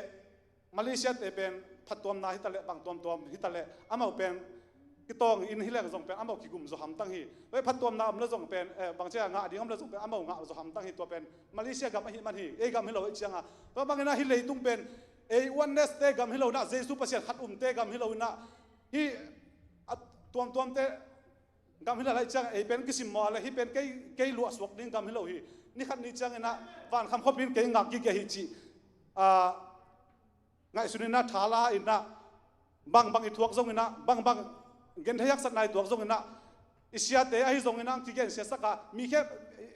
Malaysia-te pen phattuamna hi ta leh, bang tuamtuam hi ta leh, amau pen kitawng in hi leng zong pen amau kigum zaw hamtang hi. Tua hi phattuamna om le zong pen, eh, bangci a ngah ding om le zong pen amau ngah zaw hamtang hi. Tua pen Malaysia gam ahih man hi, ei gam hi lo ahih ciang a. Tua bang inah hih leitung pen ei oneness-te gam hi lo inah, Jesu Pasian khat umte gam hi lo inah, hih a tuamtuamte gam hi lel ahih ciang, ei pen kisimmawh a le, hih pen kei, kei luahsuak ding gam hi lo hi. Ni khat ni ciang inah vankham khuapi in kei ngak gige hi cih, a, ngaihsun inah, tha la inah, bangbang i thuak zong inah, bangbang genthei haksatna i tuak zong inah, i siate ahi zong inah kigensiasak a, mi khe,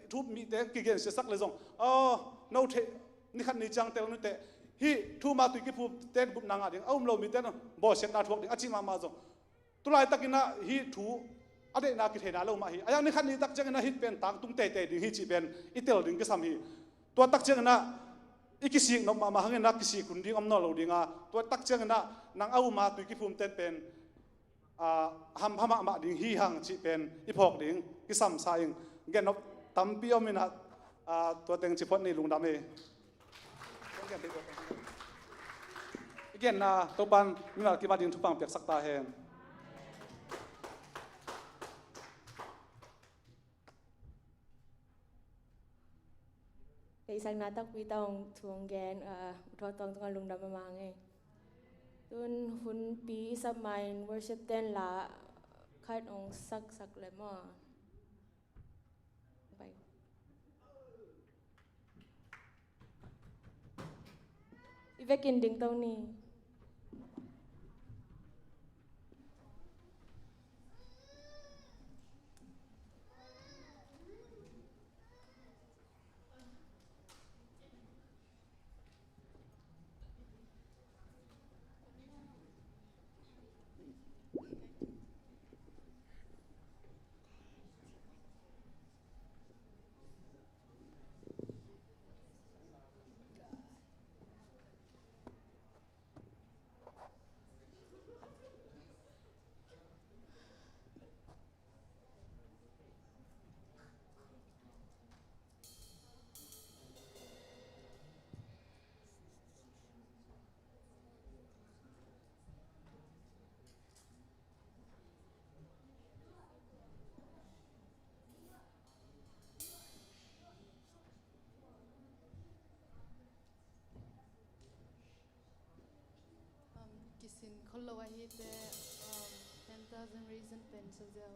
thu mite kigensiasak le zong, aw, no thei, ni khat ni ciang tel nuteh, hih thu ma tui kiphumte in gupna ngah ding, a um lo mite in bawlsiatna thuak ding a cih mahmah zong, tu laitak inah hih thu a deihna kitheihna lo mah hi. A yang ni khat ni tak ciang inah hih pen tangtung teitei ding hi cih pen i tel ding kisam hi. Tua tak ciang inah i kisik nop mahmah hang inah kisik hun ding om nawn lo ding a, tua tak ciang inah nang a um a tui kiphumte in pen, a, hampha mahmah ding hi hang cih pen i phawk ding kisam sa ing. Gen nop tampi om inah, a, tua teng ci phot ni, lungdam hi. I genna Topa'n mimal kim a ding thupha piaksak ta hen. Theihsakna takpi tawh thu hong gen, ah, U Thawng Tawng tungah lungdam a mang e. Tun hunpi i sap ma-in worship te'n la khat hong saksak le maw. Bye. I vekin dingto ni. Um, kisin khol lo ahi te, um, ten thousand reason pen sa zeu.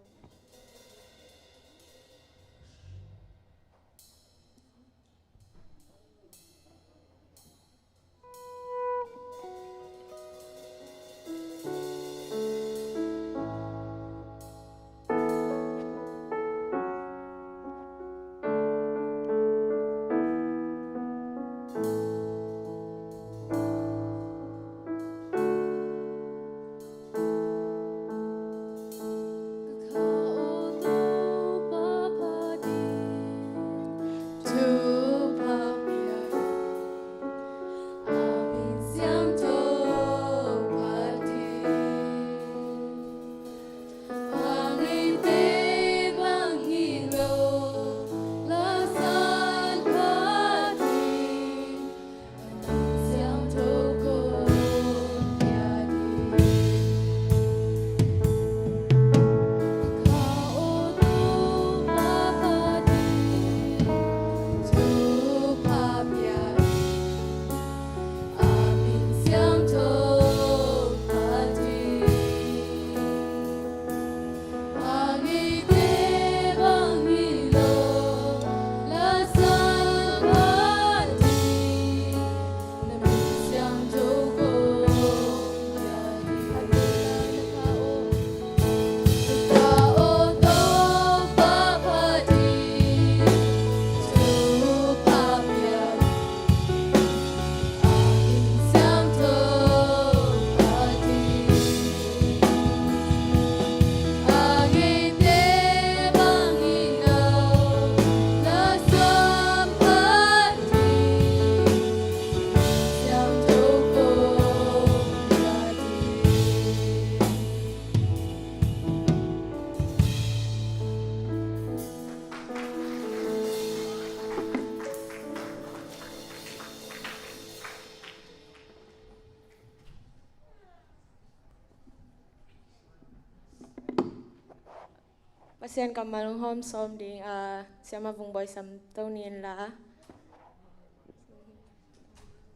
Pasian kammal hong hawm sawm ding a, Siama Vung Bawi Sam to ni in la.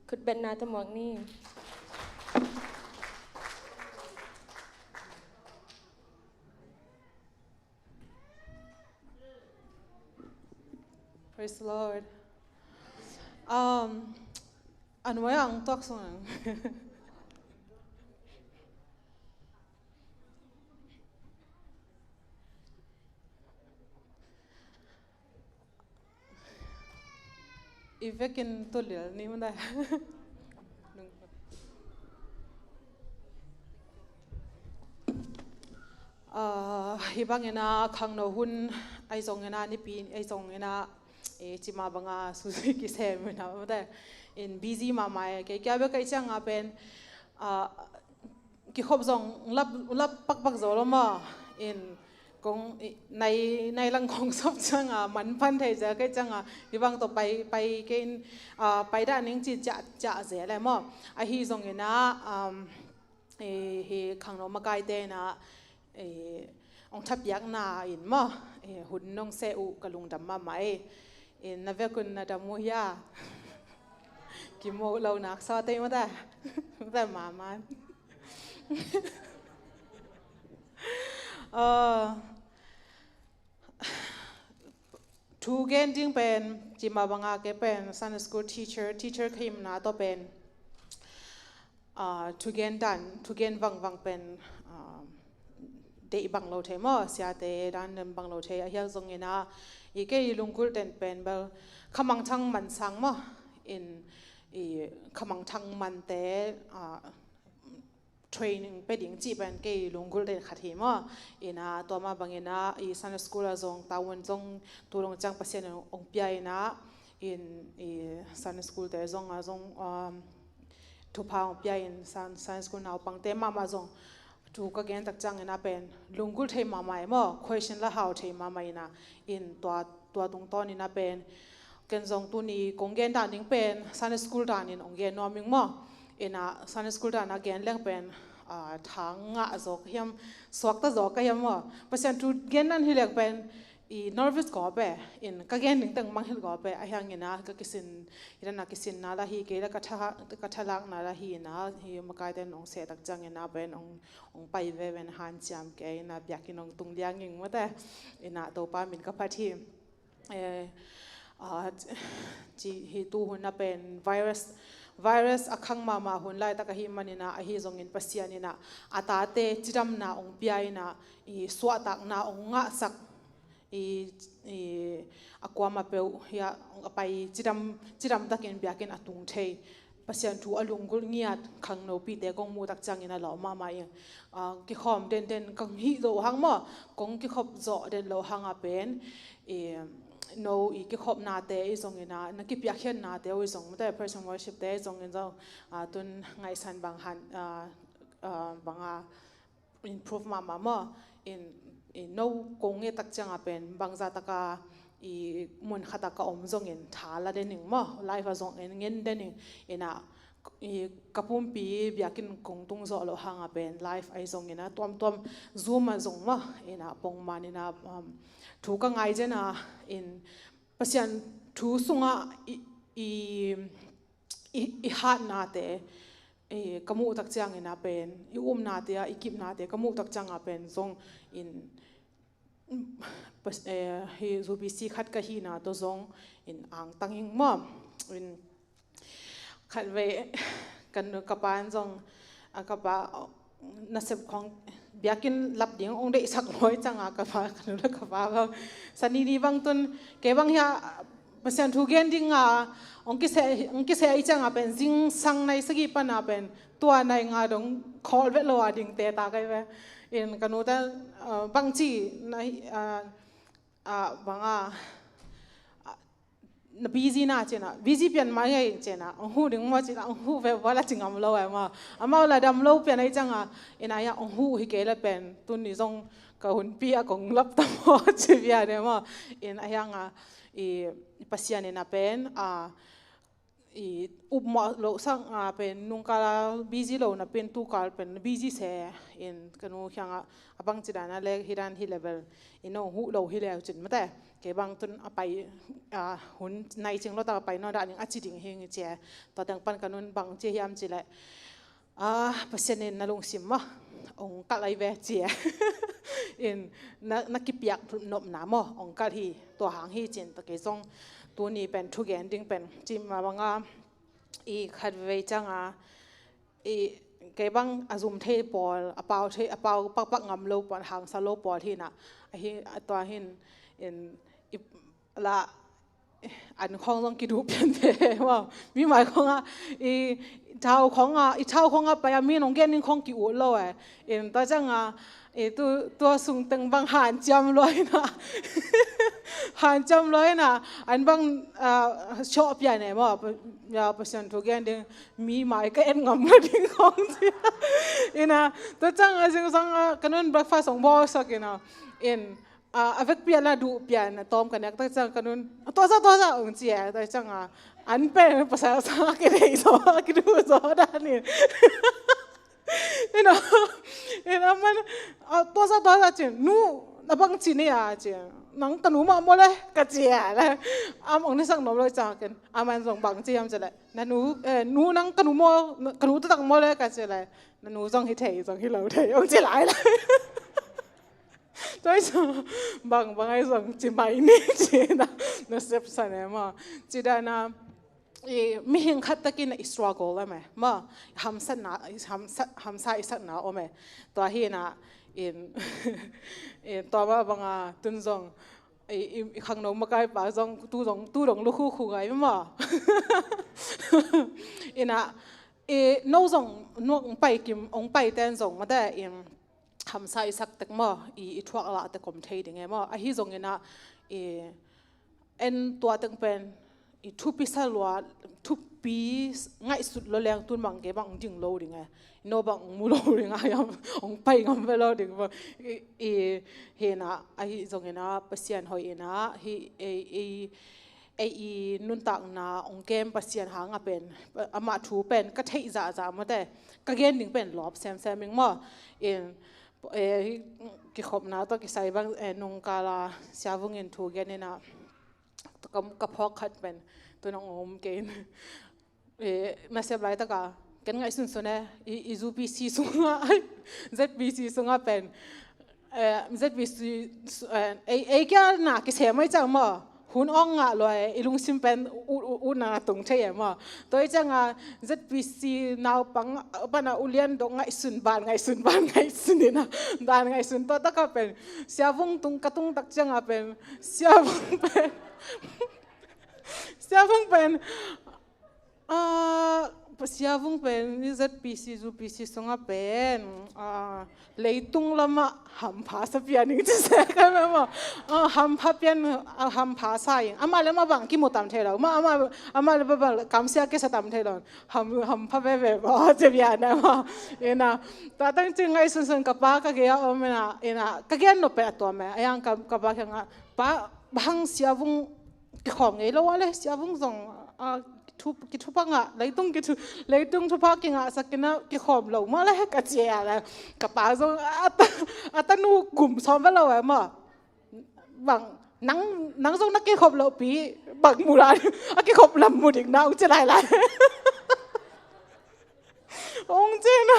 Khutbetna tawh muak ni. Praise the Lord. Um, a nuai ah hong tuak sung ang. I vekin tulil ni mada. Ah, hih bangin a khangno hun ahi zongin a, nipi ahi zongin a, eh, cima banga susi kisem in a mada. In busy mahmah e, kei kia bek kei ciang a pen, ah, kikhop zong lap, lap pakpak zo lo maw. In kong, i, nai, nai lang kong sop ciang a, man pan thei zel kei ciang a, hih bang tawh pai, pai kei in, ah, pai dah ning ci ciah, ciah zel e maw. Ahi zongin a, um, eh, hih khangno makaite in a, eh, hong thapiakna in maw, eh, hun nong seh uh ka lungdam mahmah e. Eh, na vekun na dam uh hia? Kimo lo nak sa tei mata. Mata maman. Ah, thu gen ding pen, cima banga kei pen Sunday school teacher, teacher ka hihna tawh pen Ah, thugen dan, thugen vangvang pen, ah, deih bang lo thei maw, siate dan dan bang lo thei, a hiak zongin ah, i kei i lunggulh den pen bel, khamangthang man sang maw, in, i khamangthang mante, ah, training pe ding cih pen kei i lunggulh den khat hi maw, in ah, tua mah bangin ah, i Sunday school ah zong, tavuan zong, tu dong ciang Pasian in ong pia in ah, in, i Sunday school te zong ah zong, um, thupha ong pia in Sun-, Sunday school naupangte mahmah zong thu ka gen tak ciangin ah pen lunggulh thei mahmah e maw, question la hau thei mahmah in ah, in tua, tua tungtawn in ah pen ken zong tuni kong gen dan ding pen Sunday school dan in ong gen nuam ing maw. In ah Sunday school dan a gen leng pen, ah, thang ngah zaw ka hiam, suakta zaw ka hiam maw. Pasian thu gen dan hi leng pen i nervous gawp e, in ka gen ding teng mangngilh gawp e, a hiangin ah ka kisin, hi dan a kisinna la hi kei la ka tha, ka thalakna la hi in ah, hi makaite in ong seh tak ciangin ah pen ong, ong pai veve in hanciam kei in ah biakinn ong tung liang ing mate, in ah Topa min ka phat hi. Eh, ah, ci hi tu hun ah pen virus, virus a khang mahmah hun laitak ahih manin ah, ahi zongin Pasian in ah a tate cidamna ong pia in ah, i suahtakna ong ngahsak, i, i, a kuamah peuh hiah a pai cidam, cidam takin biakinn a tung thei, Pasian thu a lunggulh ngiat khangnopite kong muh tak ciangin a lawm mahmah ing. Ah, kikhawm denden kong hih loh hang maw, kong kikhop zawh den loh hang ah pen, i, no i kikhopnate i zongin ah, na kipiakkhiatnate uh i zong mate, praise and worship te i zongin zong, ah, tun ngaihsan bang han, ah, ah, bang a improve mahmah maw. In, in no kong nget tak ciangah pen bangzah taka i mun khatah ka om zongin tha la den ing maw, live ah zong en ngen den ing. In ah, i ka pumpi biakinn kong tung zawh loh hangah pen live ahi zongin ah tuamtuam Zoom ah zong maw, in ah pongman in ah, um, thu ka ngai zen ah, in Pasian thu sungah i, i i, i hatnate, i, ka muh tak ciangin ah pen, i upnate ah, i kipnate ka muh tak ciangah pen zong in, pas-, eh, hi U B C khat ka hihna tawh zong in angtang ing maw. In khatvei ka nu, ka pa in zong, a, ka pa, nasep khawng biakinn lap ding ong deihsak mawi ciangah ka pa, ka nu le ka pa bang, Sani ni bang tun kei bang hiah Pasian thu gen ding a ong kiseh, ong kiseh i ciangah pen zingsang nai sagih pan ah pen tua nai nga dong khawl vet lo a dingte ta kai ve. In ka nute, ah, bangci na hi, ah, ah, bang a, ah, na busy na ci-in ah, busy pian mah hi ci-in ah, ong huh ding maw ci-in ah, ong huh ve bal a ci ngam lo e maw. Amau la dam lo pian ahi ciangah, in ah hiah ong huh hi kei le pen tuni zong ka hunpi a kong lap ta maw ci pian e maw. In ah hiangah i Pasian in ah pen, a, i upmawh loh sang a pen nungkal a busy lo napi-in tukal pen busy se. In ka nu kiangah a bangci dan a le hi dan hi le bel, i no huh lo hi leu cin mate, kei bang tun a pai, a, hun nai cing lo tak a pai nawn dah ding a ci ding hi ing ci e. Tua teng pan ka nun bangci hiam ci leh, a, Pasian in na lungsim maw ong kalh ahi ve ci e. In na, na kipiak nopna maw ong kalh hi, tua hang hi cin ta kei zong tuni pen thugen ding pen ci mah bang a, i khatvei ciangah, i kei bang a zum thei pawl, a pau thei, a pau pakpak ngam lo pawl, hangsa lo pawl hi in ah, ahi, a tua hi in, in, i la, an khawng zong kiduh pian te maw. Mi mai khawngah, i thau khawngah, i thau khawngah pai a mi nong gen ding khawng ki-ut lo e. In tua ciangah, i tu, tua sung teng bang hanciam lua hi in ah, hanciam lua hi in ah, an bang, ah, sawh pian e maw, Pa-, ya, Pasian thu gen ding, mi mai ka et ngam lo ding khawng ci. In ah, tua ciangah zingsang ah ka nun breakfast ong bawlsak in ah, in, a, a vekpi a la duh pian a tawm ka nek tak ciang ka nun, "Tua za, tua za," ong ci e. Tak ciangah an pen pasal sang a kideih zaw, a kiduh zaw dan in. In ah, in ah aman, "A, tua za, tua za," ci, "Nu, na bangci ni a?" ci, "Nang ka nu mah maw le," ka ci e le. Am ong nisak nuam lo ciang ken, aman zong bangci hiam ci le, "Na nu, eh, nu nang ka nu maw, ka nu taktak maw le?" ka ci le, "Na nu zong hi thei, zong hi lo thei," ong ci lai lai. Tua hi zong, bang, bang ahi zong ci mai ni ci in ah, na sepsan e maw. Ci dan a, i, mihing khat takin i struggle om e maw, hamsatna, hamsa, hamsa i sakna om e. Tua hi inah, in, in tua mah banga tun zong i, i, i khangno makaipa zong tu zong tu dong lukhukhu ngai maw. Inah, i, no zong nuak ong pai kim, ong pai ten zong mate in hamsa i sak tek maw, i, i thuak lah tek om thei ding e maw. Ahi zong inah, i, en tua teng pen i thupi sa lua, thupi ngaihsut lo leng tun bang kei bang ding lo ding e. No bang mu lo ding a, ong pai ngam ve lo ding maw. I, i, hi inah, ahi zong inah Pasian hoih inah hi, ei, ei, ei i nuntakna ong kem Pasian hanga pen, amah thu pen ka theih zahzah mate, ka gen ding pen lawp semsem ing maw. In, eh, kikhopna tawh kisai bang, eh, nungkala Sia Vung in thu gen inah ka, ka phawk khat pen tu nong om kei in. Eh, nasep laitaka ken ngaihsunsun e, i, i U P C sunga, ai, Z P C sunga pen, eh, Z P C su-, eh, ei, ei kia na kisem ai ciang maw, hun ong ngah lua e, i lungsim pen u, u, u na tung thei e maw. Tua i cianga Z P C naupang pana ulian dong ngaihsun ban, ngaihsun ban, ngaihsun inah ban ngaihsun. Tua taka pen Sia Vung tung, ka tung tak cianga pen Sia Vung pen Sia Vung pen, ah, Sia Vung pen i Z P C, U P C sunga pen, ah, leitung lama hampha sa pian ing ci se ka me maw. Ah, hampha pian, ah, hampha sa ing. Amah le amah bang kimu tam thei lo. Amah, amah, amah le amah bang kamsia kisa tam thei lo. Ham, hampha veve ba ci pian e maw. Inah, tua teng ci ngaihsunsun ka pa ka gei a om inah, inah, ka gen nop pen a tua me. A yang ka, ka pa kiangah, pa, bang Sia Vung kikhawm ngei lo a le, Sia Vung zong, ah, thu, kithupha ngah, leitung kithu, leitung thupha kingahsak inah kikhawm lo mah le ka ci a le. Ka pa zong a ta, a tanu kum sawm va lo e maw. Bang, nang, nang zong na kikhop loh pi, bang mu lai, a kikhop lam mu ding na ong ci lailai. Ong ci na,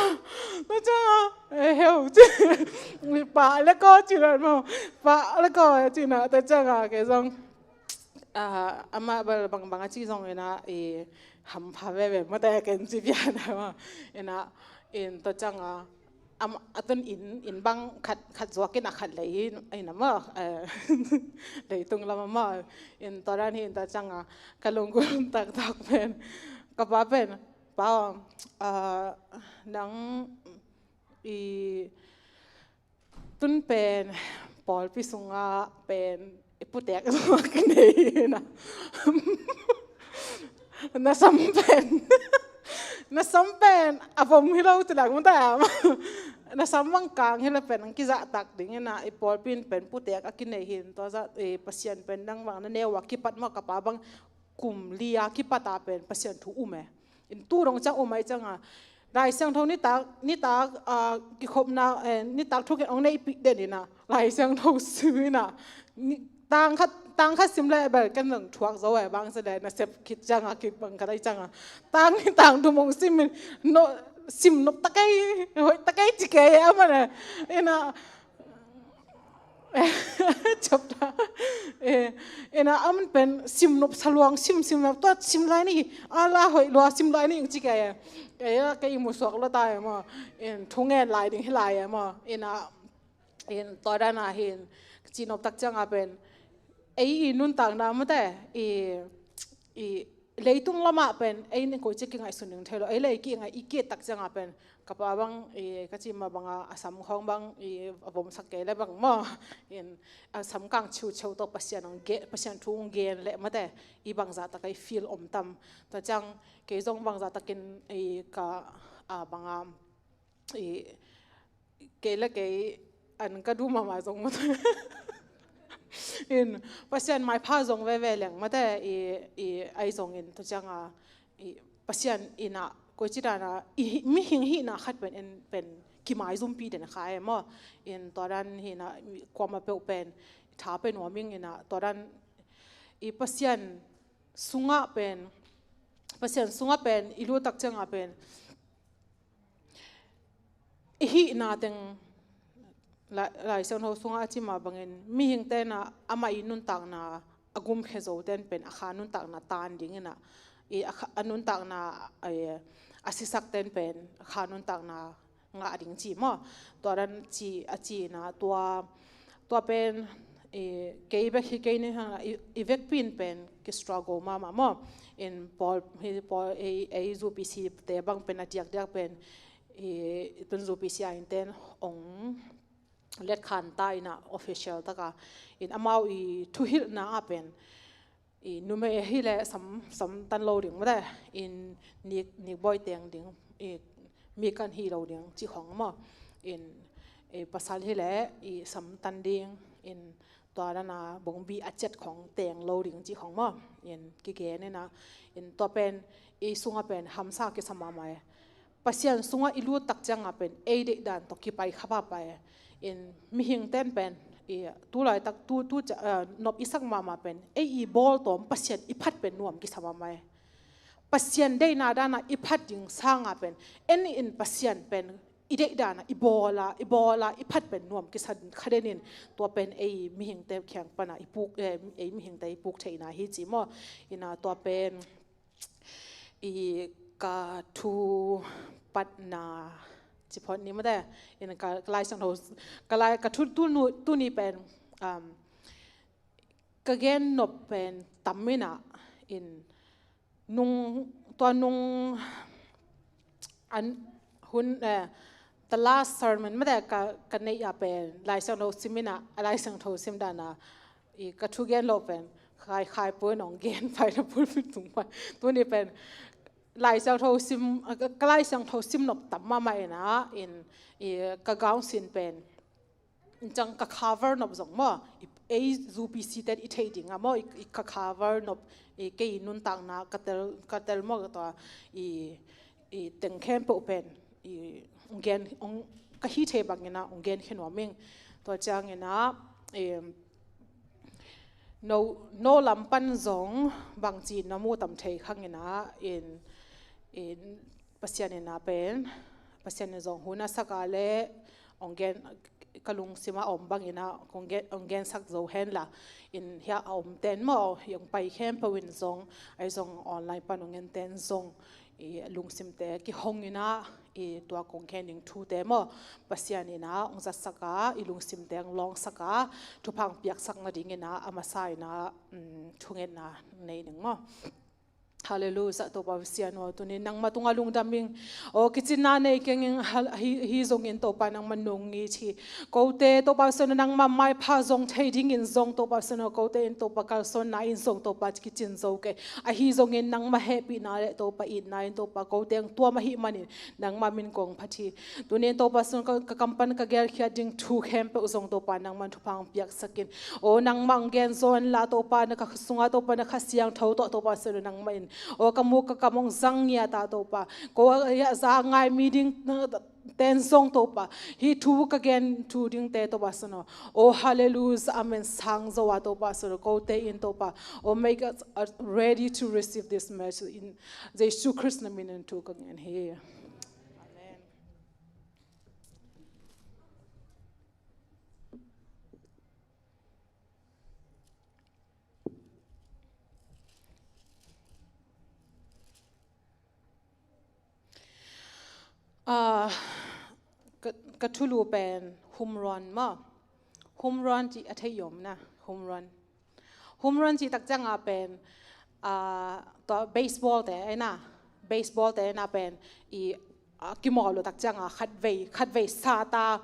na cianga, eh, heu ci. Pa le ko ci na maw, pa le ko ci na, ta cianga kei zong, ah, amah bel bangbang a ci zong inah, i, hampha veve mate ken ci pian a maw. Inah, in tua cianga, am, a tun in, in bang khat, khat zuak inah khat lei in, in a maw, eh, leitung lama maw. In tua dan hi in tua cianga ka lunggulh taktak pen, ka pa pen, pa, ah, nang i tun pen pawlpi sunga pen i putek zong a kinei inah. Na sam pen, na sam pen a vom hi lo ci lak mata. Na sam bang kang hi le pen ang kizahtak ding inah, i pawlpi in pen putek a kinei hi in, tua zah, eh, Pasian pen nang bang na neu a kipat maw, ka pa bang kum li a kipat a pen Pasian thu um e. In tu dong ciang um ai cianga, Lai Siangtho nitak, nitak, ah, kikhopna, eh, nitak thuk in ong neihpih den inah, Lai Siangtho sim inah, ni, tang khat, tang khat sim le bel ken zong thuak zo e, bang ci le nasep khit cianga kibang khat ai cianga, tang ni tang thum ong sim in, no, sim nop ta kei, hoih ta kei ci kei e amah le. Inah, chapter. Eh, inah aman pen sim nop sa luang, sim, sim nop, tua sim lai ni, a la hoih lua sim lai ni ing ci kei e. Kei a, kei i mu suak lo ta e maw. In thu ngen lai ding hi lai e maw. Inah, in tua dan a hin, ci nop tak cianga pen, ei i nuntakna mate, i, i, leitung lamah pen ei nih koici kingaihsun ding thei lo, ei lei kingaih i kiat tak ciangah pen ka pa bang, i, ka ci mah bangah a sam khawng bang, i, a vomsak kei le bang maw, in, a sam kang ciuciu tawh Pasian hong gen, Pasian thu hong gen leh mate, i bangzah tak a i feel om tam. Tua ciang kei zong bangzah takin, i, ka, a, bangah, i, kei le kei an ka duh mahmah zong mate. In, Pasian maipha zong veve leng mate, i, i, ai zongin tua cianga, i, Pasian inah koici dana, i, mihing hihna khat pen, en pen kimaizumpi den kha e maw. In tua dan hina, kuamah peuh pen tha pen nuam ing inah, tua dan, i, Pasian sungah pen, Pasian sungah pen i lut tak ciangah pen i hihna teng, Lai, Lai Siangtho sungah a ci mah bangin, mihingte inah amah i nuntakna a gumkhia zo ten pen a kha nuntakna tan ding inah, i a kha, a nuntakna, i a sisak ten pen a kha nuntakna ngah ding ci maw. Tua dan ci a ci ina tua, tua pen i kei bek hi kei ni hang i, i vekpi in pen ki struggle mahmah maw. In pawl hi pawl ei, ei U P C te bang pen a diakdiak pen i, i tun U P C a in ten ong let khan ta ina official taka in amau i thuhilhna a pen i numei hi le sam, samtan lo ding mate in nik, nik boi teng ding i mi kan hi lo ding ci khong maw. In i pasal hi le i samtan ding in tua dana bongbi a cet khong teng lo ding ci khong maw. In kigen ina in tua pen i sunga pen hamsa kisa mahmah e. Pasian sungah i lut tak ciangah pen ei deih dan tawh kipai kha pahpah e. In mihing ten pen i tu laitak tu, tu ca, eh, nop i sak mahmah pen ei i bawl tawm Pasian i phat pen nuam kisa mahmah e. Pasian deihna danah i phat ding sangah pen en in Pasian pen i deih danah i bawla, i bawla i phat pen nuam kisa kha den in tua pen ei mihingte khiang panah i puk, eh, ei mihingte i puk theihna hi ci maw. Ina tua pen i ka thu patna ci phot ni mate in ka, ka Lai Siangtho, ka lai, ka thu tu nu, tuni pen, um, ka gen nop pen tam ina in nung, tua nung an hun, eh, the last sermon mate ka, ka neih a pen Lai Siangtho sim ina, a Lai Siangtho sim dana i ka thu gen lo pen khai, khai pun ong gen pai na pulpit tung pai. Tuni pen Lai Siangtho sim, ka Lai Siangtho sim nop tam mahmah ina in i ka gaung sin pen in cang ka cover nop zong maw. I, ei U P C ten i thei ding a maw i, i ka cover nop i kei nuntakna ka tel, ka tel maw ka tua i, i teng khempeuh pen i ong gen, ong ka hi thei bang ina ong gen khe nuam ing. Tua ciang ina i no, no lam pan zong bangci na mu tam thei khang ina in, in Pasian ina pen Pasian in zong hun a sak a le ong gen ka lungsima om bang ina ong gen, ong gensak zo hen la in hia a om ten maw i ong pai khempeuh in zong ai zong online pan ong en ten zong i lungsimte kihong ina i tua kong khen ding thute maw Pasian ina ong zatsak a i lungsimte ong lawngsak a thupha ong piaksak nading ina a masa ina, um, thungetna nei ning maw. Halleluiah, Topa Pasian aw, tuni nangma tunga lungdam ing. Aw, kicinna nei keng ing, hal-, hi, hi zongin Topa nangma nong ngit hi. Kote Topa Pasian aw nangma maipha zong thei dingin zong Topa Pasian aw, kote in Topa kalsuanna in zong Topa kicin zo kei. Ahi zongin nangma hehpihna le Topa itna in Topa kote ang tuam ahih manin nangma min kong phat hi. Tunin Topa Pasian aw ka, ka kam pan ka gelkhiat ding thu khempeuh zong Topa nangman thupha ang piaksak in. Aw nangma ang gen zaw in la Topa na ka sunga Topa na Kha Siangtho tawh Topa Pasian aw nangma in. Aw ka muk ka kam ang zang ngiat a Topa. Ko a, a za ngai mi ding, uh, ten zong Topa. Hi thu ka gen thu ding te Topa Pasian aw. Oh, hallelujah, amen. Sang zo a Topa Pasian aw. Kote in Topa. Oh, make us, uh, ready to receive this message. In Jesu Christ na min in thu ka ngen hi. Amen. Ah, ka, ka thulu pen home run maw. Home run cih a thei om na, home run. Home run cih tak ciangah pen, ah, tua baseball te ai na, baseball te ai na pen i, ah, kimawl lo tak ciangah khatvei, khatvei sata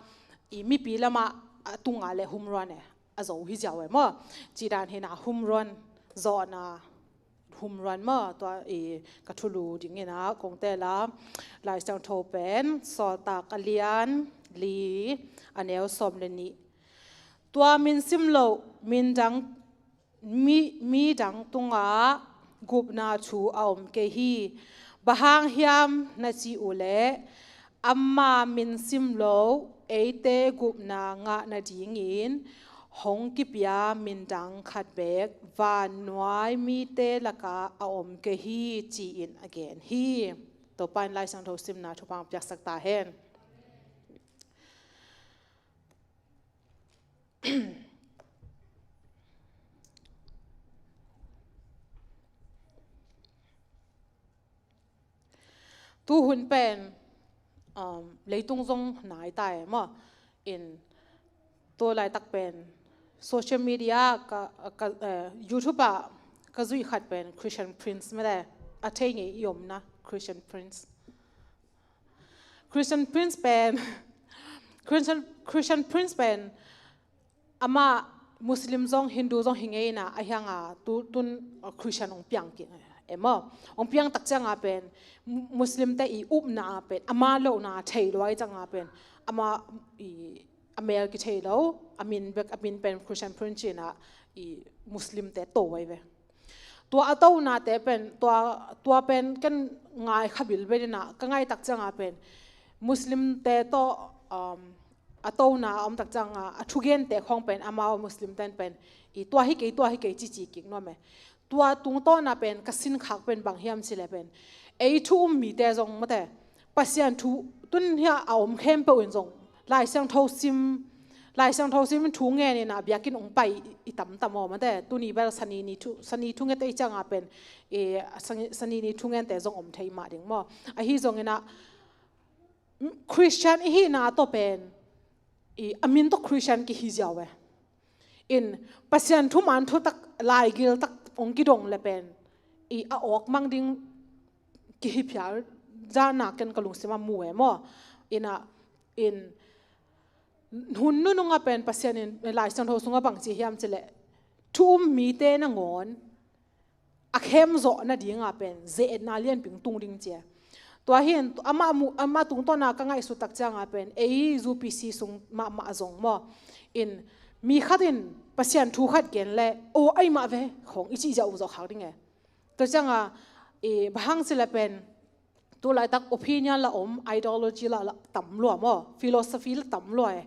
i mipi lamah a tungah le home run e. A zo hi ziau e maw. Cih dan hi na home run zawhna home run maw tua i ka thulu ding ina kong teh la. Lai Siangtho pen Sawltak a lian li a neu sawm le nih. Tua min sim loh, min dang, mi, mi dang tungah gupna thu a om kei hi. Bang hang hiam na cih uh leh, amah min sim lo, eite gupna ngah nadingin hong kipia min dang khat beek vannuai mite lakah a om kei hi, ci-in a gen hi. Topa in Lai Siangtho simna thupha ang piaksak ta hen. Tu hun pen, um, leitung zong nai ta e maw. In tu laitak pen social media ka, ka, eh, YouTube ah ka zuih khat pen Christian Prince mete, a thei ngei i omna Christian Prince. Christian Prince pen Christian, Christian Prince pen amah Muslim zong Hindu zong hi ngei ina, a hianga tu tun, uh, Christian ong piang kik e maw. Ong piang tak cianga pen Mu-, Muslim te i upna a pen ama lohna thei luai cianga pen ama i a mel kithei lo, a min bek, a min pen Christian Prince ina i Muslim te to ai ve. Tua a tonate pen, tua, tua pen ken ngai kha bilbel ina, ka ngai tak cianga pen Muslim te tawh, um, a tona a om tak cianga a thugente khawng pen amau Muslim ten pen i tua hi kei, tua hi kei cici kik nuam e. Tua tungtawna pen ka sinkhak pen bang hiam cile pen ei thu um mite zong mate, Pasian thu tun hia a om khempeuh in zong Lai Siangtho sim, Lai Siangtho sim in thu ngen ina biakinn ong pai i, i tamtam aw mate. Tuni bel Sani ni thu, Sani thu ngente i cianga pen, e, Sani, Sani ni thu ngente zong om thei mah ding maw. Ahi zong ina Christian i hihna tawh pen i a min tawh Christian kihi ziau e. In Pasian thuman thutak laigil tak ong kidong le pen i a awk mang ding kihi phial zana ken ka lungsim a mu e maw. Ina in hun nununga pen Pasian in Lai Siangtho sunga bangci hiam cile thu um mite nangawn a khem zawh nadinga pen ze-etna lianping tung ding cia. Tua hin amah mu, amah tungtawna ka ngaihsut tak cianga pen ei U P C sung mahmah zong maw. In mi khat in Pasian thu khat gen le aw ai mah ve khawng i cih ziah uh zawh khak ding e. Tua cianga i bang hang cile pen tu laitak opinion la om, ideology la, la tam lua maw, philosophy la tam lua e.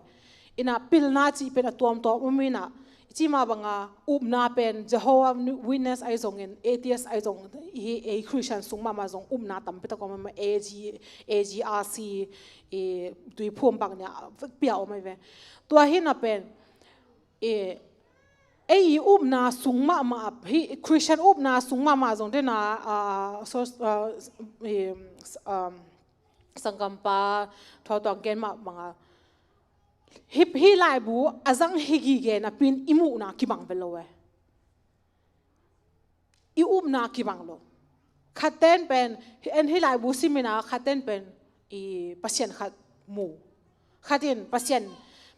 Ina pilna cih pen a tuamtuam om ina, i cih mah banga upna pen Jehovah Witness ai zongin, atheist ai zong, hi ei Christian sung mahmah zong upna tampi tak om, A G, A G R C, i tuiphum bang nia pia om ai ve. Tua hina pen i ei i upna sung mahmah, hi Christian upna sung mahmah zong dena, ah, so, ah, i, um, sanggampa thuatuang gen mah banga hi, hi laibu a zang hi gige napin i muhna kibang ve lo e. I upna kibang lo. Khatten pen, en hi laibu simina khatten pen i Pasian khat mu. Khatin Pasian,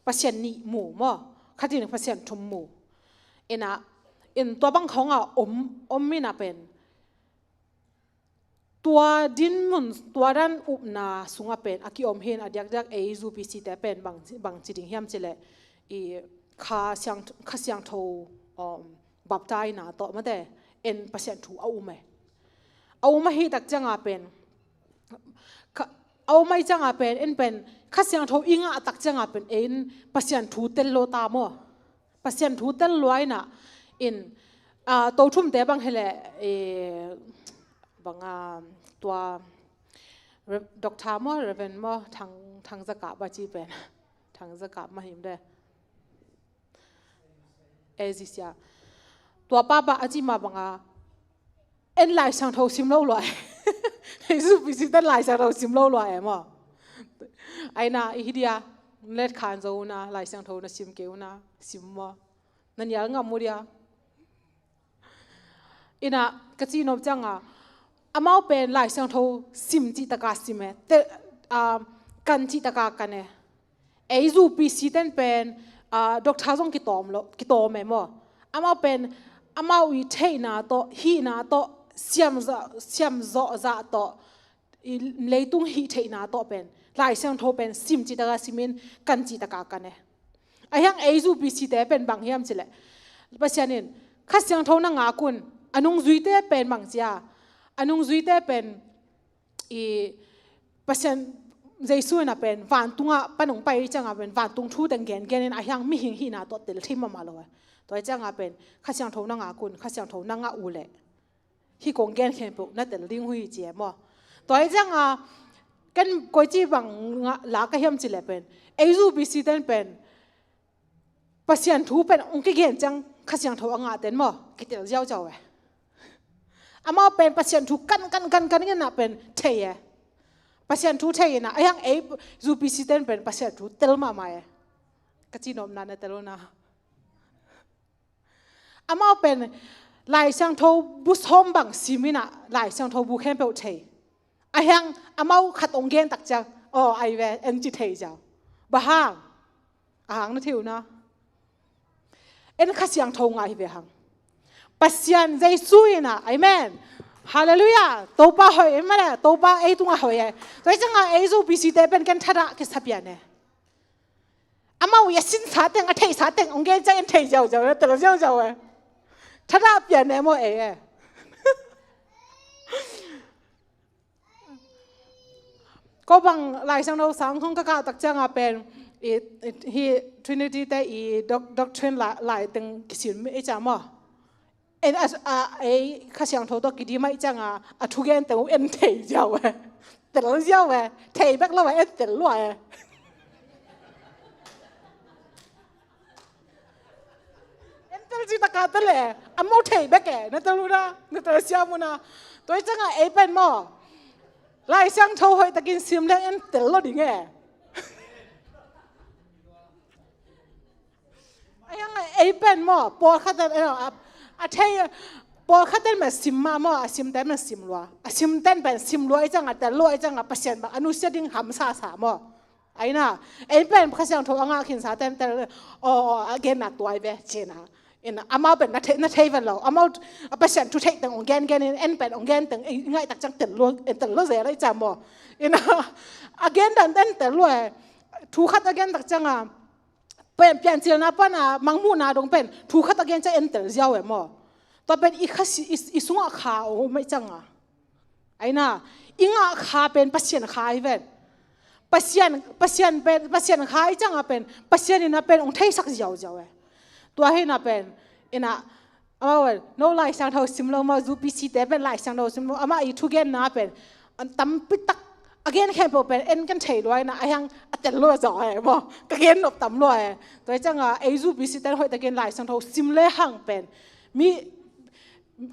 Pasian nih mu maw. Khatin Pasian thum mu. Ina, in tua bang khonga om, om mina pen. Tua din mun, tua dan upna sunga pen a kiom hin a diakdiak ei U P C te pen bang, bang ci ding hiam cile i Kha Siang, Kha Siangtho, um, baptaina tawh mate en Pasian thu a um e. A um ahi tak cianga pen, a um ahi cianga pen en pen Kha Siangtho i ngah tak cianga pen en Pasian thu tel lo ta maw. Pasian thu tel luaina in, ah, to thumte bang hele, eh, banga tua Re-, Doctor maw, Reverend maw, Thang, Thang Zakap a ci pen. Thang Zakap mah him de. Ezisia. Tua papa a ci mah banga en Lai Siangtho sim lo lua e. Ei U P C ten Lai Siangtho sim lo lua e maw. Aina i hi dia, let khan zo una, Lai Siangtho na sim kei una, sim maw. Na nial ngam mu dia. Ina ka ci nop cianga amau pen Lai Siangtho sim cih taka sim e. Te, ah, kan cih taka kan e. Ei U P C ten pen, ah, doctor zong kitawm lo, kitawm e maw. Amau pen, amau i theihna tawh, hihna tawh, siam za-, siam zawh zah tawh, i leitung hih theihna tawh pen, Lai Siangtho pen, sim cih taka simin, kan cih taka kan e. A hiang ei U P C te pen bang hiam cile. Pasian in, Kha Siangtho na ngak un, a nungzuite pen bang cia. A nungzuite pen, i Pasian Jesu ina pen vantunga pan ong pai cianga pen vantung thu teng gen gen in a hiang mihing hihna tawh tel thei mahmah lo e. Tua cianga pen Kha Siangtho na ngak un, Kha Siangtho na ngah uh leh hi kong gen khempeuh na tel ding uh hi ci e maw. Tua cianga ken koici bang ngah la ka hiam cile pen ei U P C ten pen Pasian thu pen ong kigen ciang Kha Siangtho a ngah ten maw, kitel ziauziau e. Amau pen Pasian thu kan, kan, kan, kan ngenah pen thei e. Pasian thu thei ina, a hiang ei U P C ten pen Pasian thu tel mahmah e. Ka ci nopna na tel una. Amau pen Lai Siangtho bu sawm bang sim ina, Lai Siangtho bu khempeuh thei. A hiang amau khat ong gen tak ciang, aw, ai ve, en ci thei ziau. Bang hang? A hang na thei una. En Kha Siangtho ngah hi ve hang. Pasian Jesu ina, amen. Halleluiah. Topa hoih, amen. Topa ei tungah hoih e. Tua hi ciangah ei U P C te pen ken thadah kisa pian e. Amau i a sinsa teng, a theihsa teng ong gen ciang en thei ziauziau e, tel ziauziau e. Thadah pian e maw ei e. Ko bang Lai Siangtho sang khong ka kah tak ciangah pen i, i, hi Trinity te i doc-, doctrine lai, lai teng kisim i ciang maw. En a, a, ei Kha Siangtho tawh kidim ahih ciangah a thugen teng uh en thei ziau e. Tel ziau e. Thei bek lo e, en tel lua e. En tel ci taka tel e. Amau thei bek e. Na tel una, na tel siam una. Tua hi ciangah ei pen maw, Lai Siangtho hoih takin sim leng en tel lo ding e. A hiang ei pen maw, pawlkhat ten, eh, a, a thei, pawlkhat ten pen sim mah maw, a sim ten pen sim lua. A sim ten pen sim lua hi ciangah, tel lua hi ciangah, Pasian bang a nusia ding hamsa sa maw. Aina, ei pen Kha Siangtho a ngah khinsa ten tel, aw, aw, a genna tuai ve, cina. Ina, amau pen na thei, na thei ven lo. Amau, a Pasian thu theih teng ong gen gen in, en pen ong gen teng, i ngaih tak ciang tel lua, en tel lua zel hi ciang maw. Ina, a gen dan ten tel lua e. Thu khat a gen tak ciangah, pen, piancilna pana mangmuhna dong pen thu khat a gen ciang en tel ziau e maw. Tua pen i kha si, i, i sungah kha om ahih ciangah. Aina, i ngah kha pen Pasian kha hi ven. Pasian, Pasian pen, Pasian kha hi ciangah pen Pasian ina pen ong theisak ziauziau e. Tua hi ina pen, ina, amau pen, no Lai Siangtho sim lo maw, U P C te pen Lai Siangtho sim lo, amah i thugenna pen, an tampi tak, a gen khempeuh pen, en kan thei lua ina, a hiang a tel lua zaw e maw, ka gen nop tam lua e. Tua hi ciangah, ei U P C ten hoih takin Lai Siangtho sim le hang pen, mi,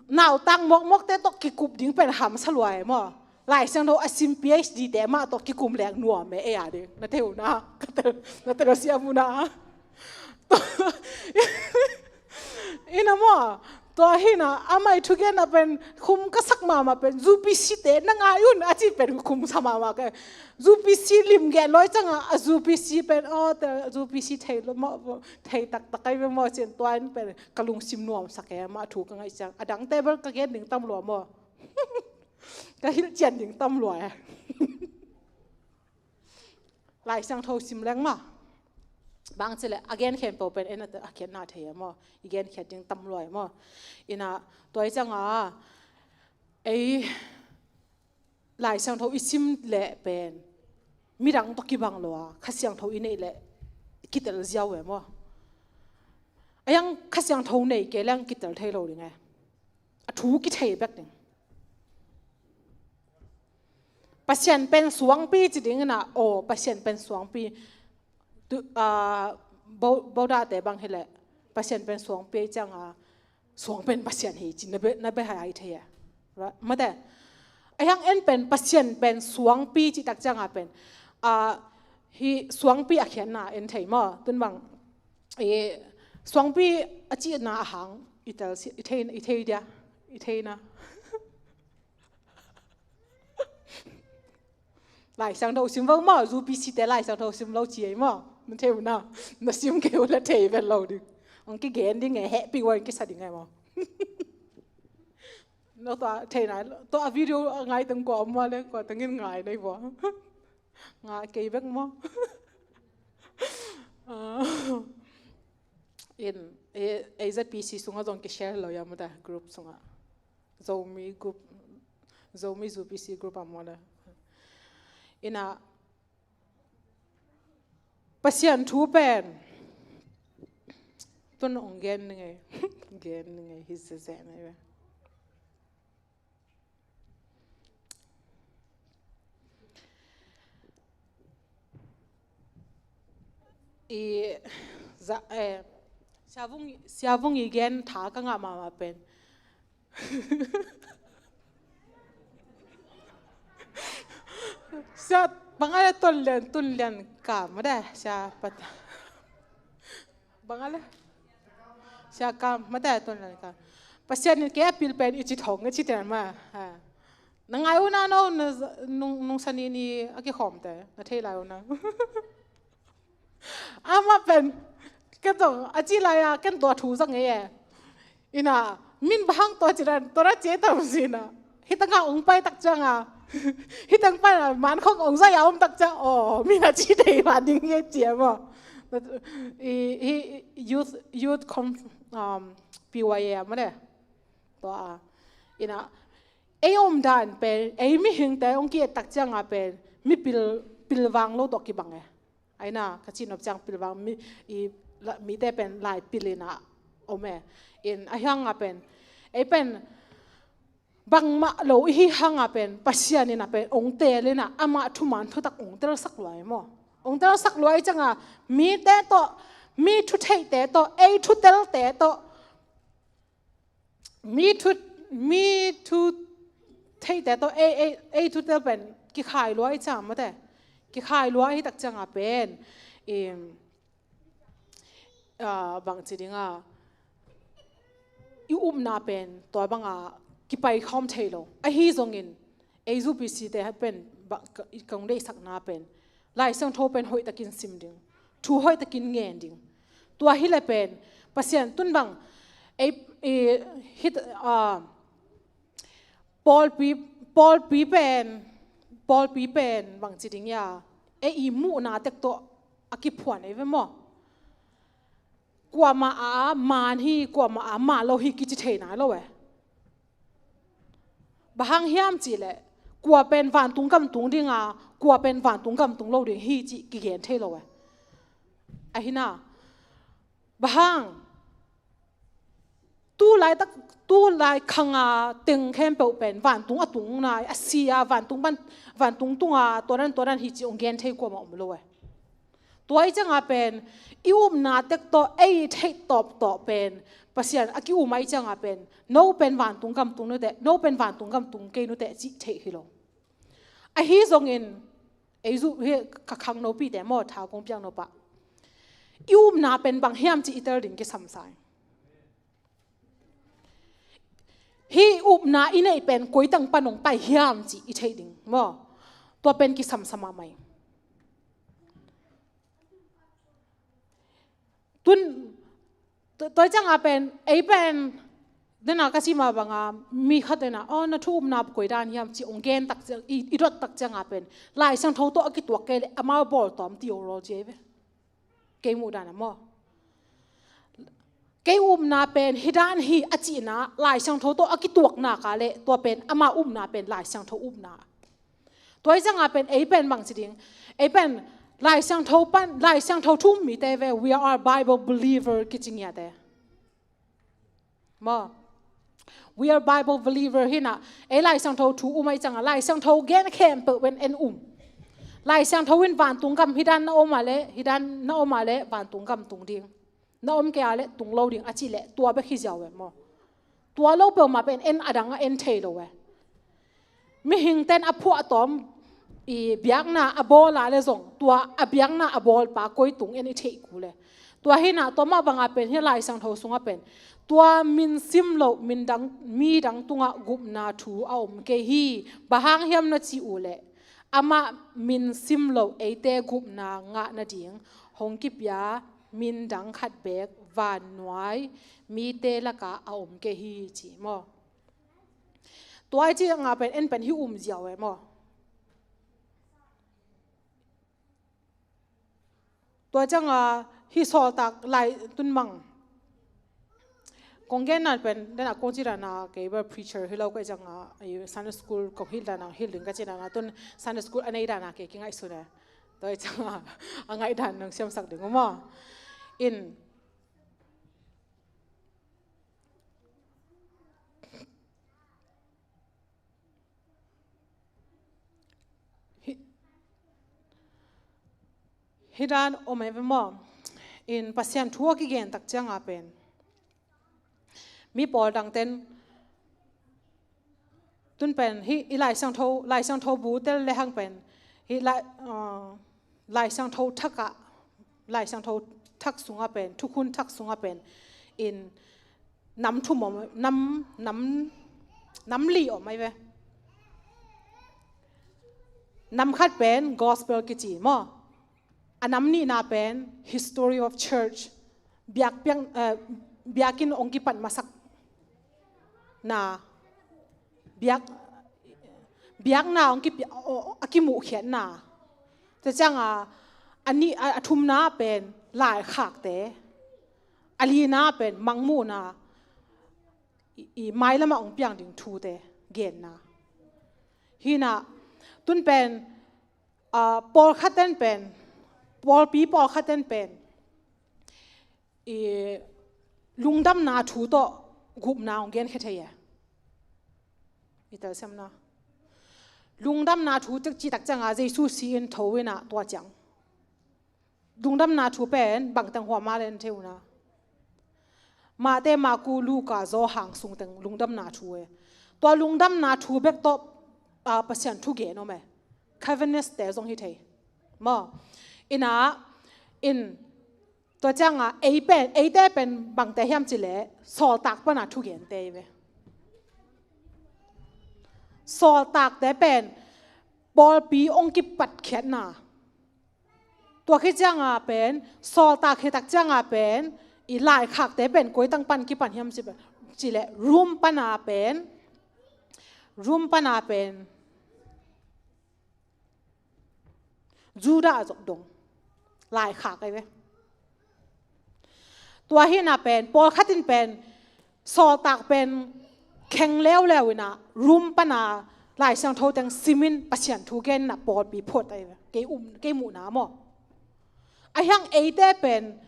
nautang mawkmawkte tawh kikup ding pen hamsa lua e maw. Lai Siangtho a sim P H D te mah tawh kikum leng nuam e, ei a ding. Na thei una, ka tel, na tel siam una. Ina maw, tua hi ina, amah i thugenna pen khum ka sak mahmah pen, U P C te na ngai un, a ci pen khum sa mahmah ka. U P C lim gen lua hi ciangah, a U P C pen, aw, te, U P C thei lo maw, thei taktak ai ve maw, cin tua in pen ka lungsim nuamsak e, amah thu ka ngaih ciang. A dangte bel ka gen ding tam lua maw. Ka hilhcian ding tam lua e. Lai Siangtho sim leng maw. Bang ci leh, a gen khempeuh pen en a, a khiatna thei e maw. I gen khiat ding tam lua e maw. Ina, tua hi ciangah, ei, Lai Siangtho i sim leh pen midang tawh kibang lo a, Kha Siangtho i neih leh kitel ziau e maw. A hiang Kha Siangtho nei kei leng kitel thei lo ding e. A thu kithei bek ding. Pasian pen suangpi ci ding ina, aw, Pasian pen suangpi. Tu, ah, Bo-, Buddha te bang hi leh, Pasian pen suangpi ciangah, suang pen Pasian hi ci, na be, na be hai hai thei e. Right? Mate, a hiang en pen Pasian pen suangpi ci tak ciangah pen, ah, hi suangpi a khiatna en thei maw, tun bang, eh, suangpi a cihna a hang, i tel si, i thei, i thei dia, i thei na. Lai Siangtho sim vo maw, U P C te Lai Siangtho sim lo ci ei maw. Na thei una, na sim kei uh la thei vet lo ding. Ong kigen ding e, hehpih ua ong kisa ding e maw. No tua, thei nai, tua video a ngai teng kua om maw le, kua teng in ngai nai vo. Nga kei bek maw. Ah. In, eh, A Z P C sungah zong kishare lo ia maw ta, group sungah. Zomi group, Zomi U P C group a maw le. Ina, Pasian thu pen. Tun ong gen ning e. Gen ning e, hi zezeh na i ve. I za, eh, Sia Vung, Sia Vung i gen tha ka ngah mahmah pen. Sia, bang a le Tuan Lian, Tuan Lian Kam mah de, sia pat. Bang a le. Sia Kam mah de, Tuan Lian Kam. Pasian in kei a pil pen i ci thong, i ci tian mah. Ha. Na ngai uh na no, na nung, nung sani ni a kikhawmte, na thei lai uh na. Amah pen, ken zong, a ci lai a, ken tua thu zang ngei e. Ina, min bang hang tua ci dan, tua na ci tam si na. Hi tang a ong pai tak ciang a. Hi tang pai a, man khong ong zai a om tak ciang. Oh, min a ci dei ma ding ye ci a maw. I, hi, youth, youth com, um, P Y A mah de. Tua a. Ina, ei om dan pen, ei mihingte ong ki et tak ciang a pen, mi pil, pilvang lo tawh kibang e. Aina, ka cih nop ciang pilvang mi, i, la, mite pen lai pil ina om e. In a hiang a pen, ei pen, bangmah lo i hi hang a pen, Pasian ina pen, ong tel ina, amah thuman thutak ong telsak luai maw. Ong telsak luai ciang a, mite tawh, mi thutheihte tawh, ei thutelte tawh, mi thu, mi thu theihte tawh ei, ei, ei thutel pen kikhai lua i ciang mate. Kikhai lua i tak ciang a pen, i, a, bang ci ding a, i upna pen tua bang a kipai khawm thei lo. Ahi zongin, ei U P C te pen bang ka, i kong deihsakna pen, Lai Siangtho pen hoih takin sim ding, thu hoih takin ngen ding. Tua hi le pen, Pasian tun bang, ei, i, hit, a, pawlpi, pawlpi pen, pawlpi pen, bang ci ding ia, ei i muhna tek tawh a kiphuan ei ve maw. Kuamah a man hi, kuamah a man lo hi kici thei nai lo e. Bang hang hiam cih leh, kua pen vantung gam tung ding a, kua pen vantung gam tung lo ding hi cih kigen thei lo e. Ahi na, bang hang, tu laitak, tu lai khang a teng khempeuh pen vantung a tung nai, a si a, vantung ban, vantung tung a, tua dan, tua dan hi cih ong gen thei kuamah om lo e. Tua i ciang a pen, i upna tek tawh, ei theih tawp tawh pen, Pasian a ki-um a i ciang a pen, no pen vantung gam tung nuteh, no pen vantung gam tung kei nuteh cih theih hi lo. Ahi zongin, ei U, hi, ka khang nopite maw, tha kong piak nop ah, i upna pen bang hiam cih i tel ding kisam sa ing. Hih upna i neih pen koi teng pan ong pai hiam cih i theih ding maw. Tua pen kisam sa mahmah ing. Tun, tu, tua ciang a pen, ei pen, dena ka cih mah bang a, mi khat dena, oh, na thu upna koi dan hiam cih ong gen tak ciang, i, i dot tak ciang a pen, Lai Siangtho tawh a kituak kei leh, amau bawl tawm ti ong rawl ci ei ve. Kei muh dan a maw. Kei upna pen hi dan hi a cihna, Lai Siangtho tawh a kituakna ka leh, tua pen ama upna pen Lai Siangtho upna. Tua i ciang a pen, ei pen bang ci ding. Ei pen Lai Siangtho pan, Lai Siangtho thu um mite ve, we are Bible believer kici ngiate. Maw. We are Bible believer hi na, ei Lai Siangtho thu um a i ciang a, Lai Siangtho gen khempeuh pen en um. Lai Siangtho in vantung gam hi dan na om a leh, hi dan na om a leh, vantung gam tung ding. Na om kei a leh, tung lo ding, a cih leh, tua bek hi ziau e maw. Tua lo peuhmah pen en a dang a en thei lo e. Mihing ten a phuahtawm i biakna a bawl a leh zong, tua a biakna a bawlpa koi tung en i theih kul e. Tua hi na, tua mah bang a pen hi Lai Siangtho sung a pen, tua min sim loh, min dang, mi dang tungah gupna thu a om kei hi. Bang hang hiam na cih uh leh, amah min sim loh eite gupna ngah nading hong kipia min dang khat beek vannuai mite lakah a om kei hi ci maw. Tua i ciang a pen en pen hih um ziau e maw. Tua ciang a hih sawltak lai tun mang. Kong gen nan pen, dena kong ci dan a kei bel preacher hi lo ka i ciang a, i Sunday school kong hilh dan a, hilh ding ka ci dan a, tun Sunday school a nei dan a kei kingaihsun e. Tua i ciang a, a ngaih dan nong siamsak ding uh maw. In, Hi, hi dan om e ve maw. In Pasian thu a kigen tak ciang a pen, mi pawl dang ten, tun pen, hi, i Lai Siangtho, Lai Siangtho bu tel le hang pen, I Lai, uh, Lai Siangtho thak ah, Lai Siangtho thak sungah pen, thukhun thak sungah pen in nam thum om, nam, nam, nam li om ahi ve. Nam khat pen gospel kici maw. A nam nihna pen history of church, biak piang, eh, biakinn hong kipat masak na, biak, biakna hong kipi-, a kimuhkhiatna. Tua ciangin a nih, a, a thumna pen laikhakte, a lina pen mangmuhna, i, i mailamah hong piang ding thute genna. Hi-in ah, tun pen, ah, pawlkhat ten pen, pawlpi pawlkhat ten pen, i lungdamna thu tawh gupna hong genkhia thei e. I telsiamna. Lungdamna thu cih tak ciangin Jesu si-in tho in ah tua ciang. Lungdamna thu pen bangteng huam a len thei uh na. Mate, Maku, Luka, Johan sung teng lungdamna thu e. Tua lungdamna thu bek tawh, ah, Pasian thu gen om e. Calvinist te zong hi thei. Maw. In ah, in tua ciangin ei pen, eite pen bangte hiam cih leh sawltak pana thugente hi ve. Sawltakte pen pawlpi hong kipatkhiatna. Tua khit ciangin pen, sawltak khit tak ciangin pen, i laikhakte pen koi teng pan kipan hiam cih leh, Rom pana pen, Rom pana pen Judah a zop dong laikhak ahi ve. Tua hi-in ah pen, pawlkhat in pen, sawltak pen kheng leuleu in ah, Rom pana Lai Siangtho teng simin Pasian thu gen in ah pawlpi phut ahi ve. Kei um, kei muhna maw. Ahih hang eite pen,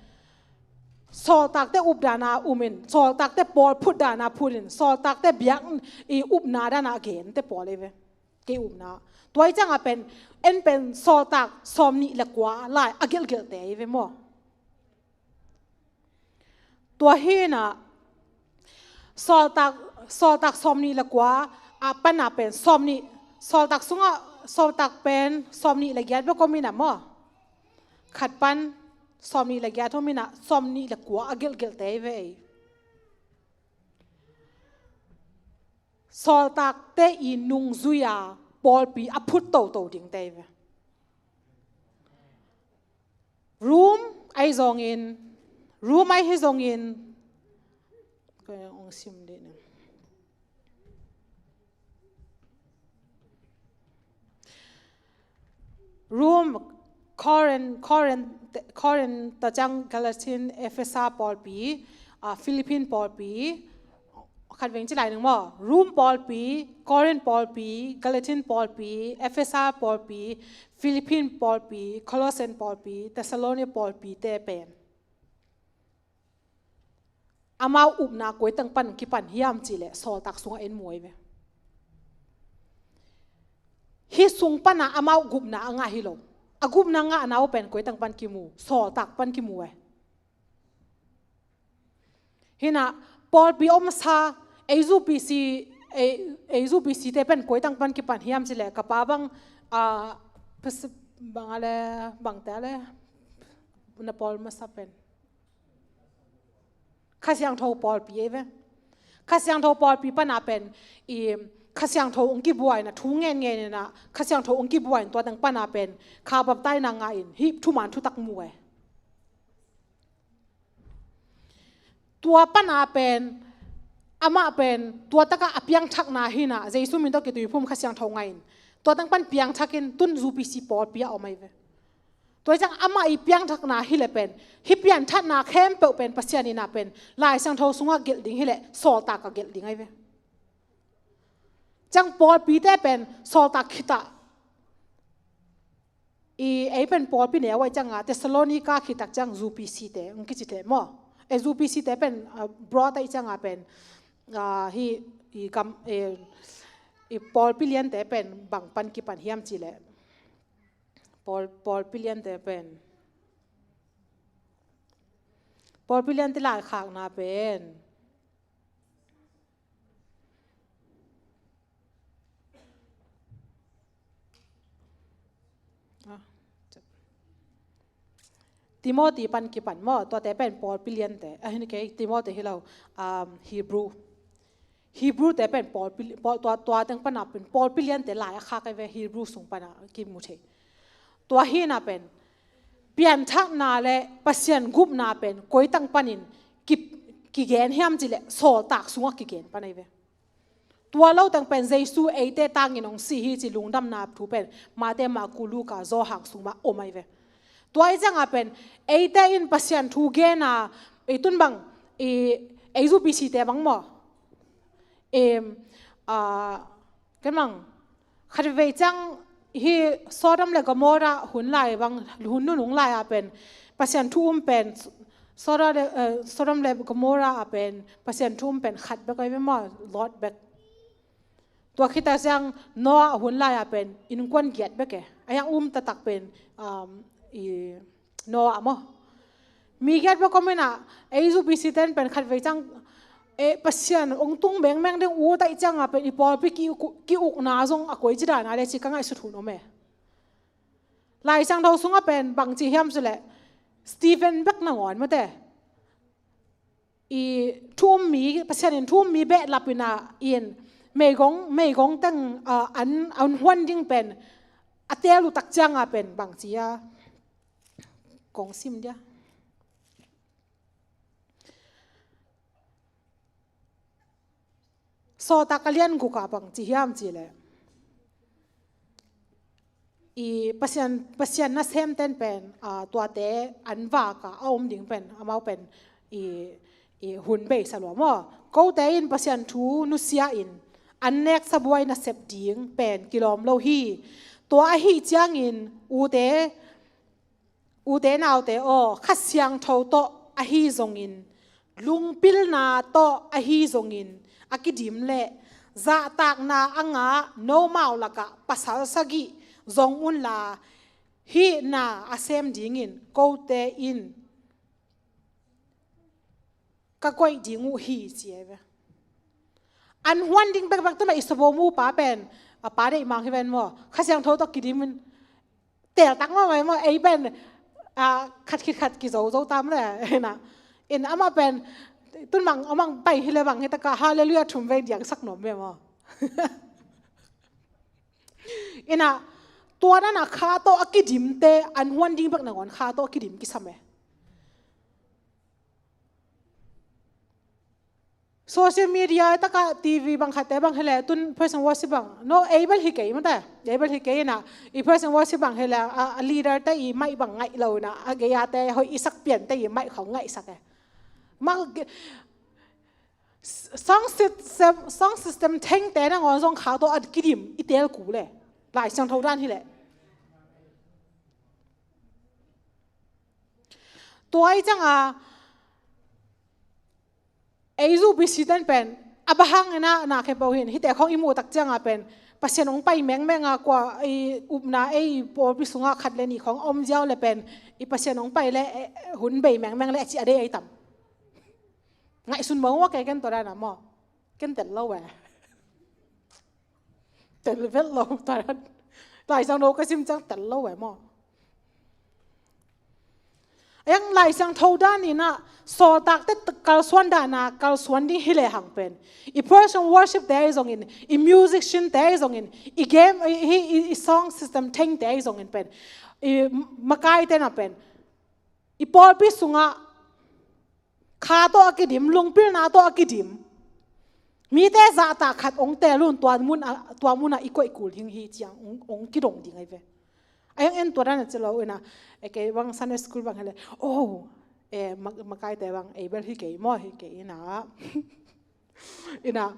sawltakte updana umin, sawltakte pawl phutdana phutin, sawltakte biak i upna dana a gente pawl ahi ve. Kei upna. Tua hi ciangin pen, en pen sawltak sawmnih le kua lai a gelhgelhte hi ve maw. Tua hi-in ah, sawltak, sawltak sawmnih le kua, a pana pen sawmnih, sawltak sungah, sawltak pen sawmnih le giat bek om in ah maw. Khat pan sawmnih le giat om in ah, sawmnih le kua a gelhgelhte hi ve ei. Sawltakte i nungzui-a pawlpi a phut toto dingte hi ve. Rom ahi zongin, Rom ahi hi zongin, kong sim dih ni. Rom, Corinth, Corinth, Corinth, tua ciang Galatian, Efesa pawlpi, ah, Philippine pawlpi, khat veng ci lai ning maw, Rom pawlpi, Corinth pawlpi, Galatian pawlpi, Efesa pawlpi, Philippine pawlpi, Colossian pawlpi, Thessalonica pawlpite pen amau upna koi teng pan kipan hiam cih leh sawltak sungah en mu ahi ve. Hih sung pana amau gupna a ngah hi lo. A gupna ngahna uh pen koi teng pan kimu, sawltak pan kimu e. Hi-in ah, pawlpi omsa, ei zu P C, ei, ei zu P C te pen koi teng pan kipan hiam cih leh, ka pa bang, ah, pas-, bang a le, bangte a le, na pawl masa pen Kha Siangtho pawlpi ahi ve. Kha Siangtho pawlpi pana pen, i, Kha Siangtho hong kibuai in ah, thu ngenngen in ah, Kha Siangtho hong kibuai in, tua teng pana pen kha baptaina ngah in, hih thuman thutak mu e. Tua pana pen, amah pen tua takah a piangthakna hi-in ah, Jesu min tawh kituiphum, Kha Siangtho ngah in, tua teng pan piangthak in, tun zu P C pawlpi ah om ahi ve. Tua hi ciang amah i piangthakna hi leh pen, hih piangthakna khempeuh pen Pasian in ah pen Lai Siangtho sungah gelh ding hi leh, sawltak ah gelh ding ahi ve. Ciang pawlpite pen sawltak khit ah, i, ei pen pawlpi neu ahi ciangin, Thessalonica khit tak ciang zu P C te hong kici te maw. E, zu P C te pen, ah, broad ahi ciangin pen, ah, hih, i gam, e, i pawlpi liante pen bang pan kipan hiam cih leh, pawl, pawlpi liante pen, pawlpi liante laikhakna pen, Timothy pan kipan maw, tuate pen pawlpi liante, a, hi kei, Timothy hi lo, um, Hebrew. Hebrew te pen pawlpi, pawl, tua, tua teng pana pen pawlpi liante lai a khak ai ve, Hebrew sung pana kimu thei. Tua hina pen pianthakna le Pasian gupna pen koi tang panin ki, kigen hiam cih leh Sawltak sungah kigen pan ai ve. Tua lo teng pen Jesu eite tangin hong si hi ci lungdamna thu pen Mate, Marku, Luka, Johan sung mah om ai ve. Tua i ciangah pen eite in Pasian thu gen a, i tun bang, i, ei zu P C te bang maw? Em, a, ken bang, khatvei ciang hi Sodom le Gomorrah hun lai bang, hun nunung lai a pen Pasian thu um pen, Sodom le, eh, Sodom le Gomorrah a pen Pasian thu um pen khat bek ai ve maw, Lot bek. Tua khit a ciang Noah hun lai a pen innkuan giat bek e. A hiang um taktak pen, um, i Noah maw. Mi giat bek om inah, ei zu P C ten pen khatvei ciang, eh, Pasian hong tung mengmeng ding ut ahih ciangah pen i pawlpi ki, ki-ukna zong a koici dan a le ci ka ngaihsut hun om e. Lai Siangtho sungah pen bangci hiam cih leh Stephen bek nangawn mate. I thu um mi, Pasian in thu um mi behlap inah in meigong, meigong teng, ah, an, an huan ding pen a teel uh tak ciangah pen bangci a kong sim dia. Sawltak a lian guk ah bangci hiam cih leh i Pasian, Pasian nasemten pen, ah, tuate an vak a a om ding pen, amau pen i, i hun beisa lua maw. Kote in Pasian thu nusia in an neksa buai nasep ding pen kilawm lo hi. Tua ahih ciangin ute, ute naute aw, Kha Siangtho tawh ahi zongin, lungpilna tawh ahi zongin a kidim leh zahtakna a ngah nomau lakah pasal sagih zong unla, hih na a sem dingin kote in ka koih ding uh hi, ci ai ve. An huan ding bekbek tu na i sabomu pa pen, a pa deih mang hi ven maw, Kha Siangtho tawh kidim in, teltak mahmah maw, ei pen, ah, khat khit khat kizo zo tam le, ina. In amah pen, tun mang, amang pai hi le bang hi taka, Hallelujah thum vei diangsak nuam ve maw. Ina, tua dana Kha tawh a kidimte, an huan ding bek nangawn Kha tawh a kidim kisam e. Social media taka T V bang khatte bang hi leh, tun praise and worship bang, no, ei bel hi kei mate, ei bel hi kei ina, i praise and worship bang hi leh, a, a leader te i mic bang ngaih lo ina, a gei a te hoih i sak pian te i mic khong ngaihsak e. Ma, sound system, sound system thengte nangawn zong Kha tawh a kidim i teel kul e. Lai Siangtho dan hi leh. Tua i cianga, ei zu P C ten pen, a bang hang ina na khe pau hin, hihte khong i muh tak cianga pen, Pasian hong pai mengmeng a kua i upna ei pawlpi sunga khat le nih khong om ziau le pen, i Pasian hong pai le, eh, hun bei mengmeng le a ci a dei ei tam. Ngaihsun mawk mawk e ken tua dana maw. Ken tel lo e. Tel vet lo tua dan. Lai Siangtho ka sim ciang tel lo e maw. Eng Lai Siangtho dan ina, sawltakte kalsuan dana kalsuan ding hi lehang pen, i praise and worship te ahi zongin, i musician te ahi zongin, i game, i, i, i, i sound system thengte ahi zongin pen, i makaite na pen, i pawlpi sunga Kha tawh a kidim, lungpilna tawh a kidim. Mite zahtak khat hong teel un, tua mun a, tua mun a i koih kul ding hi ciang hong, hong kidong ding ahi ve. A hiang en tua dan a ci lo ina, eh, kei bang Sunday school bang hi leh, oh, eh, ma-, makaite bang, ei bel hi kei maw, hi kei ina. Ina,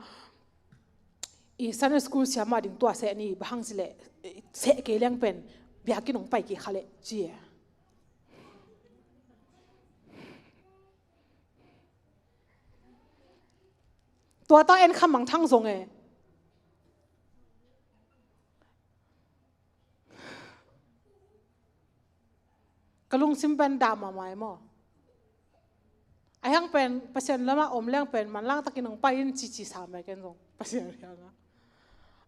i Sunday school siam mah ding tua seh ni, bang hang ci leh, eh, seh kei leng pen, biakinn hong pai kei kha leh, ci e. Tua tawh en kha mangthang zong e. Ka lungsim pen dah mahmah e maw. A hiang pen, Pasian lamah om leng pen, manlang takin hong pai in cici sa mai ken zong. Pasian hiangah.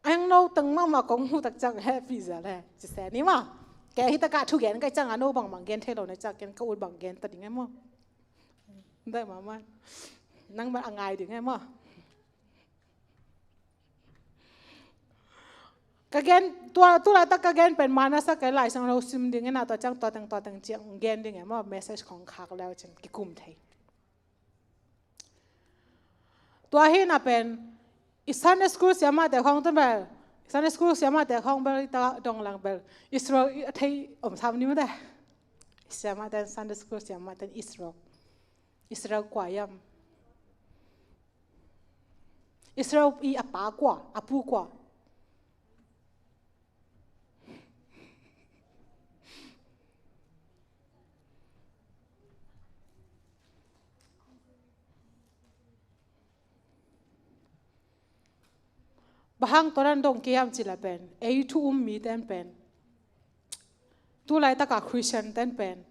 A hiang no teng mahmah kong muh tak ciang happy zel he, ci se ni maw. Kei hi takah thugen ka hih ciangah no bangbang gen thei lo na ciah ken ka ut bang gen ta ding e maw? Dai mama. Nang bang a ngai ding e maw? Ka gen, tua, tu laitak ka gen pen manasa kei Lai Siangtho sim ding e na tua ciang tua teng tua teng ciang gen ding e maw? Message khong khak leu cin kikum thei. Tua hi na pen i Sunday school siamate khong tun bel, Sunday school siamate khong bel i ta dong lang bel Israel i a thei om sam ni mate. Siamate Sunday school siamate Israel. Israel kua hiam? Israel i a pa kua, a pu kua? Bang hang tua dan dong kei hiam cih leh pen ei thu um mite in pen, tu laitak a Christian te in pen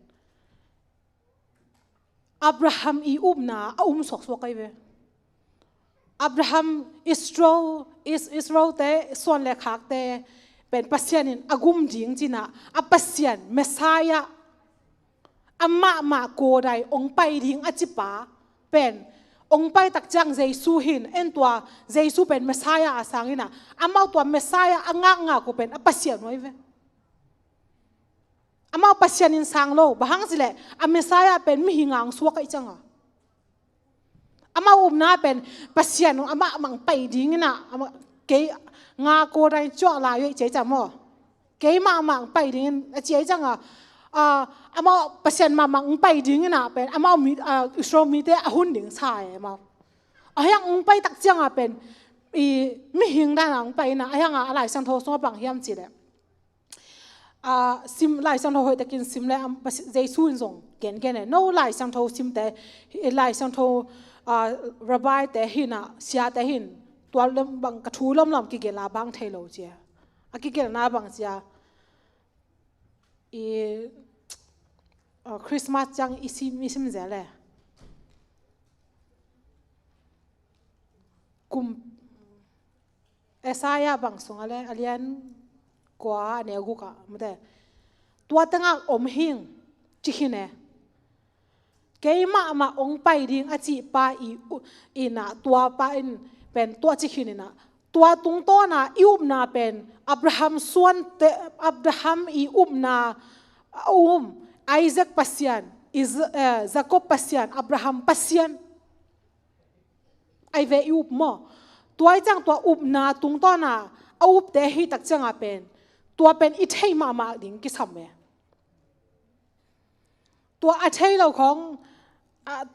Abraham i upna a um suaksuak ahi ve. Abraham, Israel, Is-, Israel te suan le khakte pen Pasian in a gum ding ci-in ah a Pasian Messiah amah mah kawdai ong pai ding a cipa pen ong pai tak ciang Jesu hi-in, en tua Jesu pen Messiah a sang in ah amau tua Messiah a ngakngak uh pen a Pasian uh ahi ve. Amau Pasian in sang lo, bang hang cih leh a Messiah pen mihing a ong suak ahih ciangin. Amau upna pen Pasian amah mah ong pai ding in ah, amah, kei nga kawdai cuak lai uh ei ci ahih ciang maw. Kei mah mah ong pai ding in a ci ahih ciangin, ah, amau Pasian mah mah ong pai ding in ah pen amau mi, ah, Israel mite a hun ding sa e maw. Ahi hang ong pai tak ciangin pen i mihing dan a ong pai in ah, ahi hang a Lai Siangtho sungah bang hiam cih leh ah, sim, Lai Siangtho hoih takin sim le, am, Pasi-, Jesu in zong gengen e. No Lai Siangtho simte, hi, Lai Siangtho, ah, rabbi te hi-in ah, siate hi-in, tua lam bang ka thu lawmlawm kigelh a bang thei lo ci a. A kigelhna bang ci a. I, ah, Christmas ciang i sim, i sim zel e. Kum Isaiah bang sungah le, a lian kua a neu guk ah, mute. Tua tengah om hing, ci khin e. Keimah mah ong pai ding a cih pa i u-, in ah, tua pa in pen tua ci khin in ah. Tua tungtawn a i upna pen Abraham suante, Abraham i upna a um, Isaac Pasian, Is-, eh, Jacob Pasian, Abraham Pasian. Ahi ve i up maw. Tua ahih ciang tua upna tungtawn a, a upte hi tak ciangin pen, tua pen i thei mahmah ding kisam e. Tua a thei lo khong, a,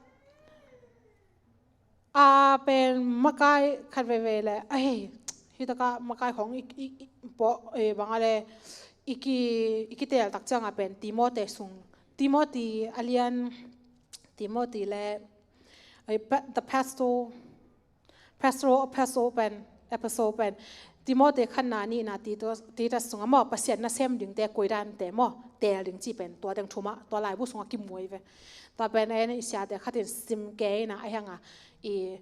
a pen makai khat veivei le, ahi, hi takah makai khong i, i, i, po, eh, bang a le, i ki, i kiteel tak ciangin pen, Timothy sung. Timothy a lian, Timothy le, eh, pa-, the pastor, Pastoral epistle pen, epistle pen, Timothy khatna nihna Titus, Titus sungah maw, Pasian nasem dingte koi dante maw, teel ding cih pen, tua teng thu mah, tua laibu sungah kimu ahi ve. Tua pen en i siate khat in sim kei in ah, ahi hang a, i,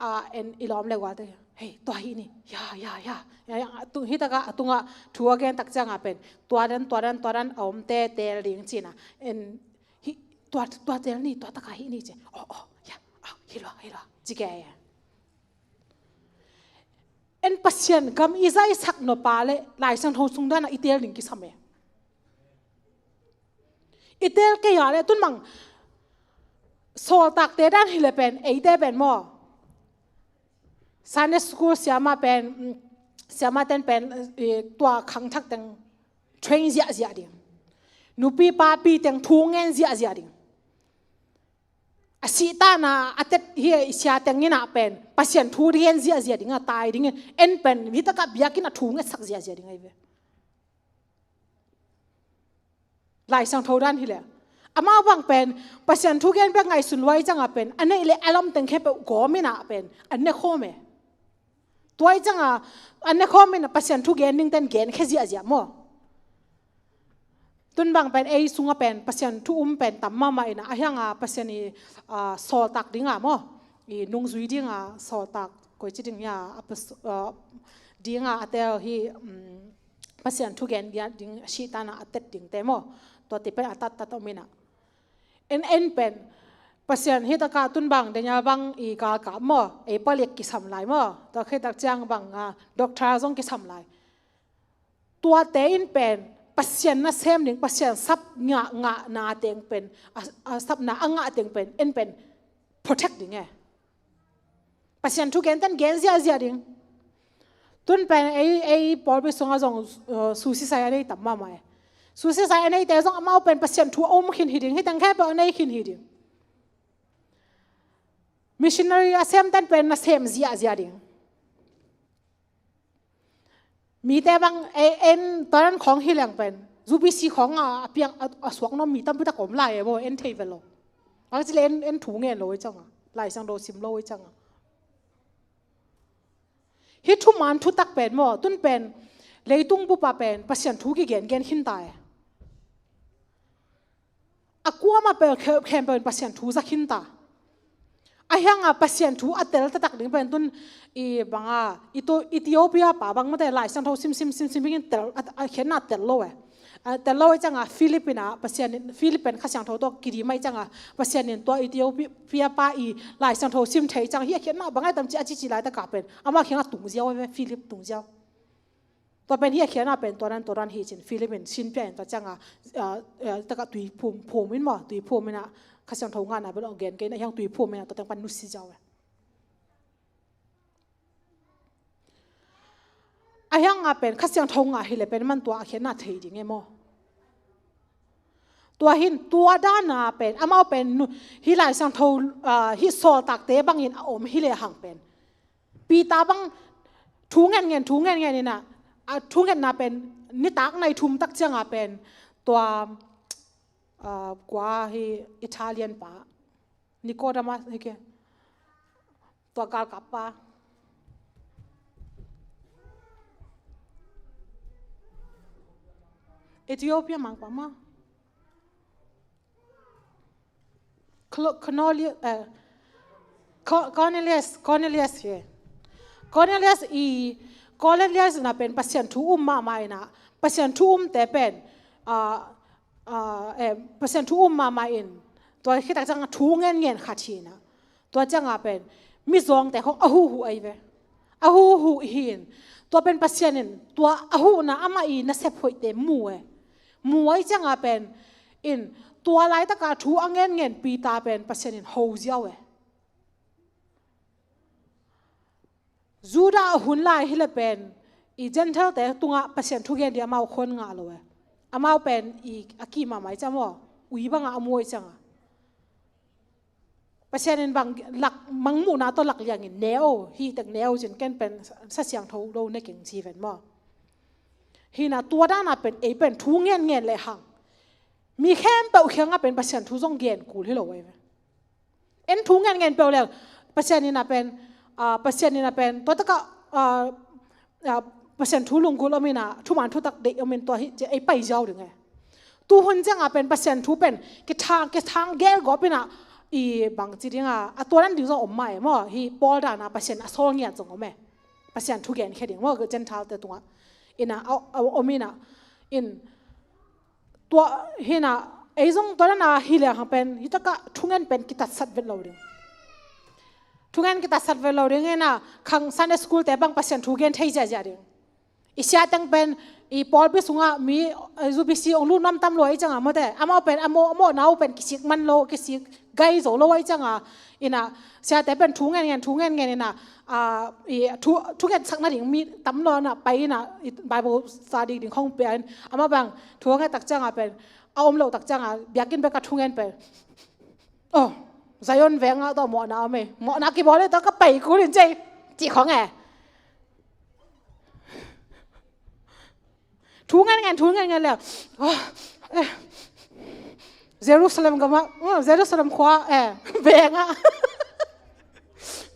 a, en i lawm le gualte, hei, tua hih ni, ya, ya, ya, ya, ya, a tung, hi takah, a tungah, thu a gen tak ciangin pen, tua dan, tua dan, tua dan, a omte teel ding ci-in ah, en, hih, tua, tua teel ni, tua takah hih ni ci, oh, oh, ya, ah, hi lua, hi lua, ci kei. En Pasian gam i zaisak nop a le Lai Siangtho sung dan a i teel ding kisam e. I teel kei a le tun bang sawltakte dan hi le pen, eite pen maw. Sunday school siamah pen, mm, siamah ten pen, eh, tua khangthak teng train ziahziah ding. Nupi papi teng thu ngen ziahziah ding. A sihtakna a tet hi a i sia teng in ah pen Pasian thu ding en ziahziah ding a tai ding in en pen hi takah biakinn a thu ngetsak ziahziah ding ahi ve. Lai Siangtho dan hi le. Amau bang pen Pasian thu gen bek ngaihsun lua ahih ciangin pen a neih le a lam teng khempeuh gawm in ah pen an ne khawm e. Tua ahih ciangin an ne khawm in ah Pasian thu gen ding ten genkhia ziahziah maw. Tun bang pen ei sungah pen Pasian thu um pen tam mahmah in ah, ahi hang a Pasian i, ah, sawltak ding a maw, i nungzui ding a sawltak, koici ding hia, a pas-, ah, ding a a teel hi, um, Pasian thu gen giat ding, a sihtanah a tet dingte maw, tua ti pen a tattat om inah. En en pen Pasian hi takah tun bang Daniel bang i galkap maw, ei palik kisam lai maw, tua khit tak ciang bang a doctor zong kisam lai. Tuate in pen Pasian nasem ding, Pasian sap ngah ngahna teng pen, a, a sapna a ngah teng pen en pen protect ding e. Pasian thu genten gen ziahziah ding. Tun pen ei, ei pawlpi sungah zong, uh, suicide a nei tam mahmah e. Suicide a neite zong amau pen Pasian thu a um khin hi ding, hi teng khempeuh a nei khin hi ding. Missionary a semten pen nasem ziahziah ding. Mite bang, e, en taran khawng hi leng pen U B C khawng a, a piang a, a suak nuam mi tampi tak om lai e maw, en thei ve lo. Ang ci le en, en thu ngen lo i cang a, Lai Siangtho sim lo i cang a. Hi thuman thutak pen maw, tun pen leitung bupa pen Pasian thu kigen gen khin ta e. A kuamah pen khe-, khempeuh in Pasian thu za khin ta. A hiangah Pasian thu a tel taktak ding pen tun i banga Ito-, Ethiopia pa bang mate Lai Siangtho sim, sim, sim, sim bingin tel, a, a khiatna tel lo e. A, tel lo e canga Philip inah Pasian in, Philip pen Kha Siangtho tawh kidim ai canga Pasian in tua Ethiopia pa i Lai Siangtho sim thei canga hi a khiatna bang ai tam ci a cici lai takah pen ama khiangah tung ziau e, Philip tung ziau. Tua pen hi a khiatna pen tua dan, tua dan hi cin Philip in sin pia in tua cianga, ah, ah, takah tui phum, phum in maw, tui phum inah Kha Siangtho ngahna bel ong gen kei inah hiang tui phum inah tua teng pan nusi ziau e. A hiangah pen Kha Siangtho ngah hi le pen man tua a khiatna thei ding e maw. Tua hin tua dana pen amau pen nu-, hi Lai Siangtho, ah, hi sawltakte bangin a om hi le hang pen Peter bang thu ngen ngen, thu ngen ngen inah, a thu ngenna pen nitak nai thum tak cianga pen tua, ah, kua hi Italian pa Nicodemus hi ke, tua galkap pa Ethiopia mangpa ma Clo-, Cornelius, eh, Co-, Cornelius, Cornelius hi. Cornelius i, Cornelius na pen Pasian thu um mahmah ina. Pasian thu umte pen, ah, ah, eh, Pasian thu um mahmah in. Tua khitak ciang thu ngen ngen khat hi ina. Tua cianga pen mizawngte khong a huhu ai ve. A huhu hi in. Tua pen Pasian in tua a huhna amah i nasep hoihte mu e. Mu ai cianga pen in tua laitaka thu a ngen ngen Peter pen Pasian in ho ziau e. Judah a hun lai hi le pen i Gentile-te tungah Pasian thugen ding amau khon ngah lo e. Amau pen i a kih mahmah i ciang maw, ui bangah a mu i cianga Pasian in bang lak mangmuhna tawh lak liangin ne o, hi tek ne o cin ken pen Sa Siangtho lo ne keng ci ven maw. Hina tua dana pen ei pen thu ngen ngen le hang mi khempeuh khiangah pen Pasian thu zong gen kul hi lo ai ve. En thu ngen ngen peuh le Pasian ina pen, ah, Pasian ina pen tua taka, ah, ah, Pasian thu lunggulh om ina thuman thutak deih om in tua hi ci ei pai ziau ding e. Tuhun cianga pen Pasian thu pen kithang, kithang gelgawp ina i bangci dinga a tua nan ding zong om mah e maw. Hi Paul dana Pasian a sawl ngiat zong om e. Pasian thu genkhia ding maw Gentile-te tungah ina a, a om ina in tua hina ei zong tua dana hi lehang pen hi taka thungen pen kitatsat vet lo ding. Thungen kitatsat vet lo ding ina khang Sunday school-te bang Pasian thu gen thei ziahziah ding. I siateng pen i pawlpi sungah mi, eh, U B C ong lut nuam tam lua i cianga mawte amau pen a mawh, a mawhna uh pen kisik man lo, kisik gai zo lo i cianga ina siate pen thu ngen ngen, thu ngen ngen ina, ah, i thu, thu ngen sakna ding mi tam lo ina pai ina i Bible study ding khong pia in amau bang thu ngen tak cianga pen a om lo tak cianga biakinn bek a thu ngen pen. Oh, Zion vengah tawh mawhna om e. Mawhna kibawl e tawh ka pai kul in cei. Cih khong e. Thu ngen ngen, thu ngen ngen le. Oh, eh. Jerusalem gama, oh, Jerusalem khua, eh, vengah.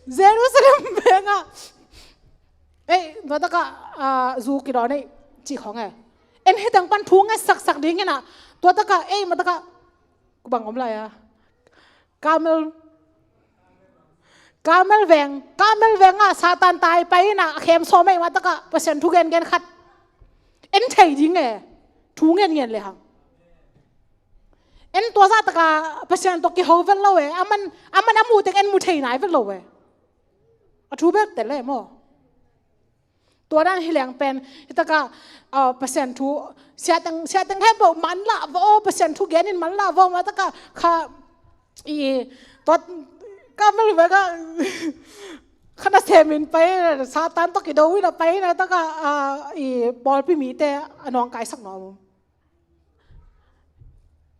Jerusalem vengah. Eh, tua taka, ah, zu kidawn ei, cih khong e. En hiteng pan thu ngen saksak ding ina. Tua taka, eh, ma taka. Ku bang om lai a. Kamel, Kamel veng, Kamel vengah Satan tai pai ina a khem sawm ei ma taka Pasian thu gen gen khat. En thei ding e, thu ngen ngen le hang. En tua zah taka Pasian tawh kiho vet lo e, aman, aman a mu teng en mu thei nai vet lo e. A thu bek te le maw. Tua dan hi leng pen, hi taka, ah, Pasian thu, siateng, siateng he bo man la vo, Pasian thu gen in man la vo, ma taka kha, i, tua, ka mel ve ka, kha na semin pai, Satan tawh kido in a pai na taka, ah, i, pawlpi mite a nawngkaisak nawn.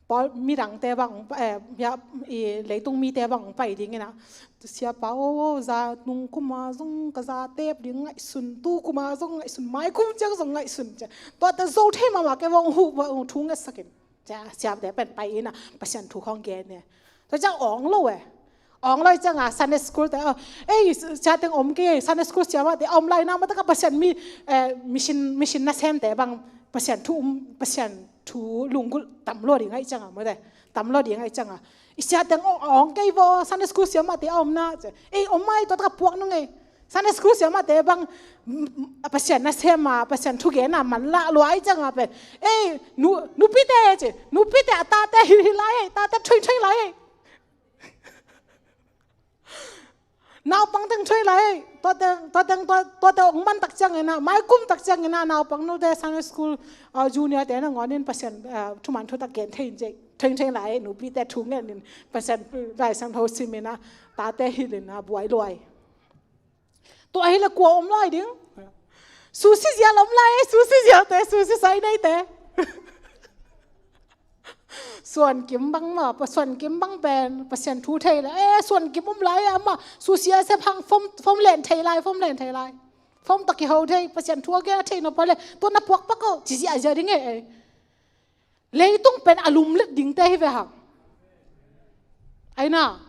Pawl, midangte bang, eh, mia, i, leitung mite bang pai ding ina. Siapa, o, o, za nung kuma zong ka za tep ding ngaihsun, tu kuma zong ngaihsun, mai kum ciang zong ngaihsun. Cia, tuate zo thei mahmah kei vong hu, vong thu ngetsakin. Cia, siapte pen pai ina, Pasian thu khong gen ne. Tua ciang awng lo e. Awng lo i cianga Sunday school te, oh, ei, siateng om kei, Sunday school siamate om lai na, ma taka Pasian mi, eh, mission, mission nasemte bang, Pasian thu um, Pasian thu lunggulh tam lo ding ai cianga, mate, tam lo ding ai cianga. I siateng awng, awng kei vo, Sunday school siamate om na, ei, om mai, tua taka puak nung ei. Sunday school siamate bang, mm, mm, Pasian nasem a, Pasian thu gen a, man la lua ai cianga pen. Ei, nu, nupite ci, nupite a tate hi, hi lai ei, tate thui, thui lai ei. Naupang teng thui lai, tua teng, tua teng, tua, tua teng ong man tak ciang ina, mai kum tak ciang ina, naupang nute Sunday school, ah, junior te na ngonin Pasian, ah, thuman thutak gen thei in ci, thei, thei lai, nupite thu ngen in, Pasian Lai Siangtho sim ina, tate hilh ina, buai luai. Tua hi le kua om lai ding. Susi zial om lai, susi zial te, susi sai nei te. Suan kim bang ma, pa suan kim bang pen, Pasian thu thei le, eh, suan kim om lai, ama, susi a se phang, fom, fom len thei lai, fom len thei lai. Fom tak ki ho thei, Pasian thu a gen a thei no pa le, tua na puak pa ko, ci zia zia ding e, eh. Leitung pen a lumlet dingte hi ve hang. Ai na.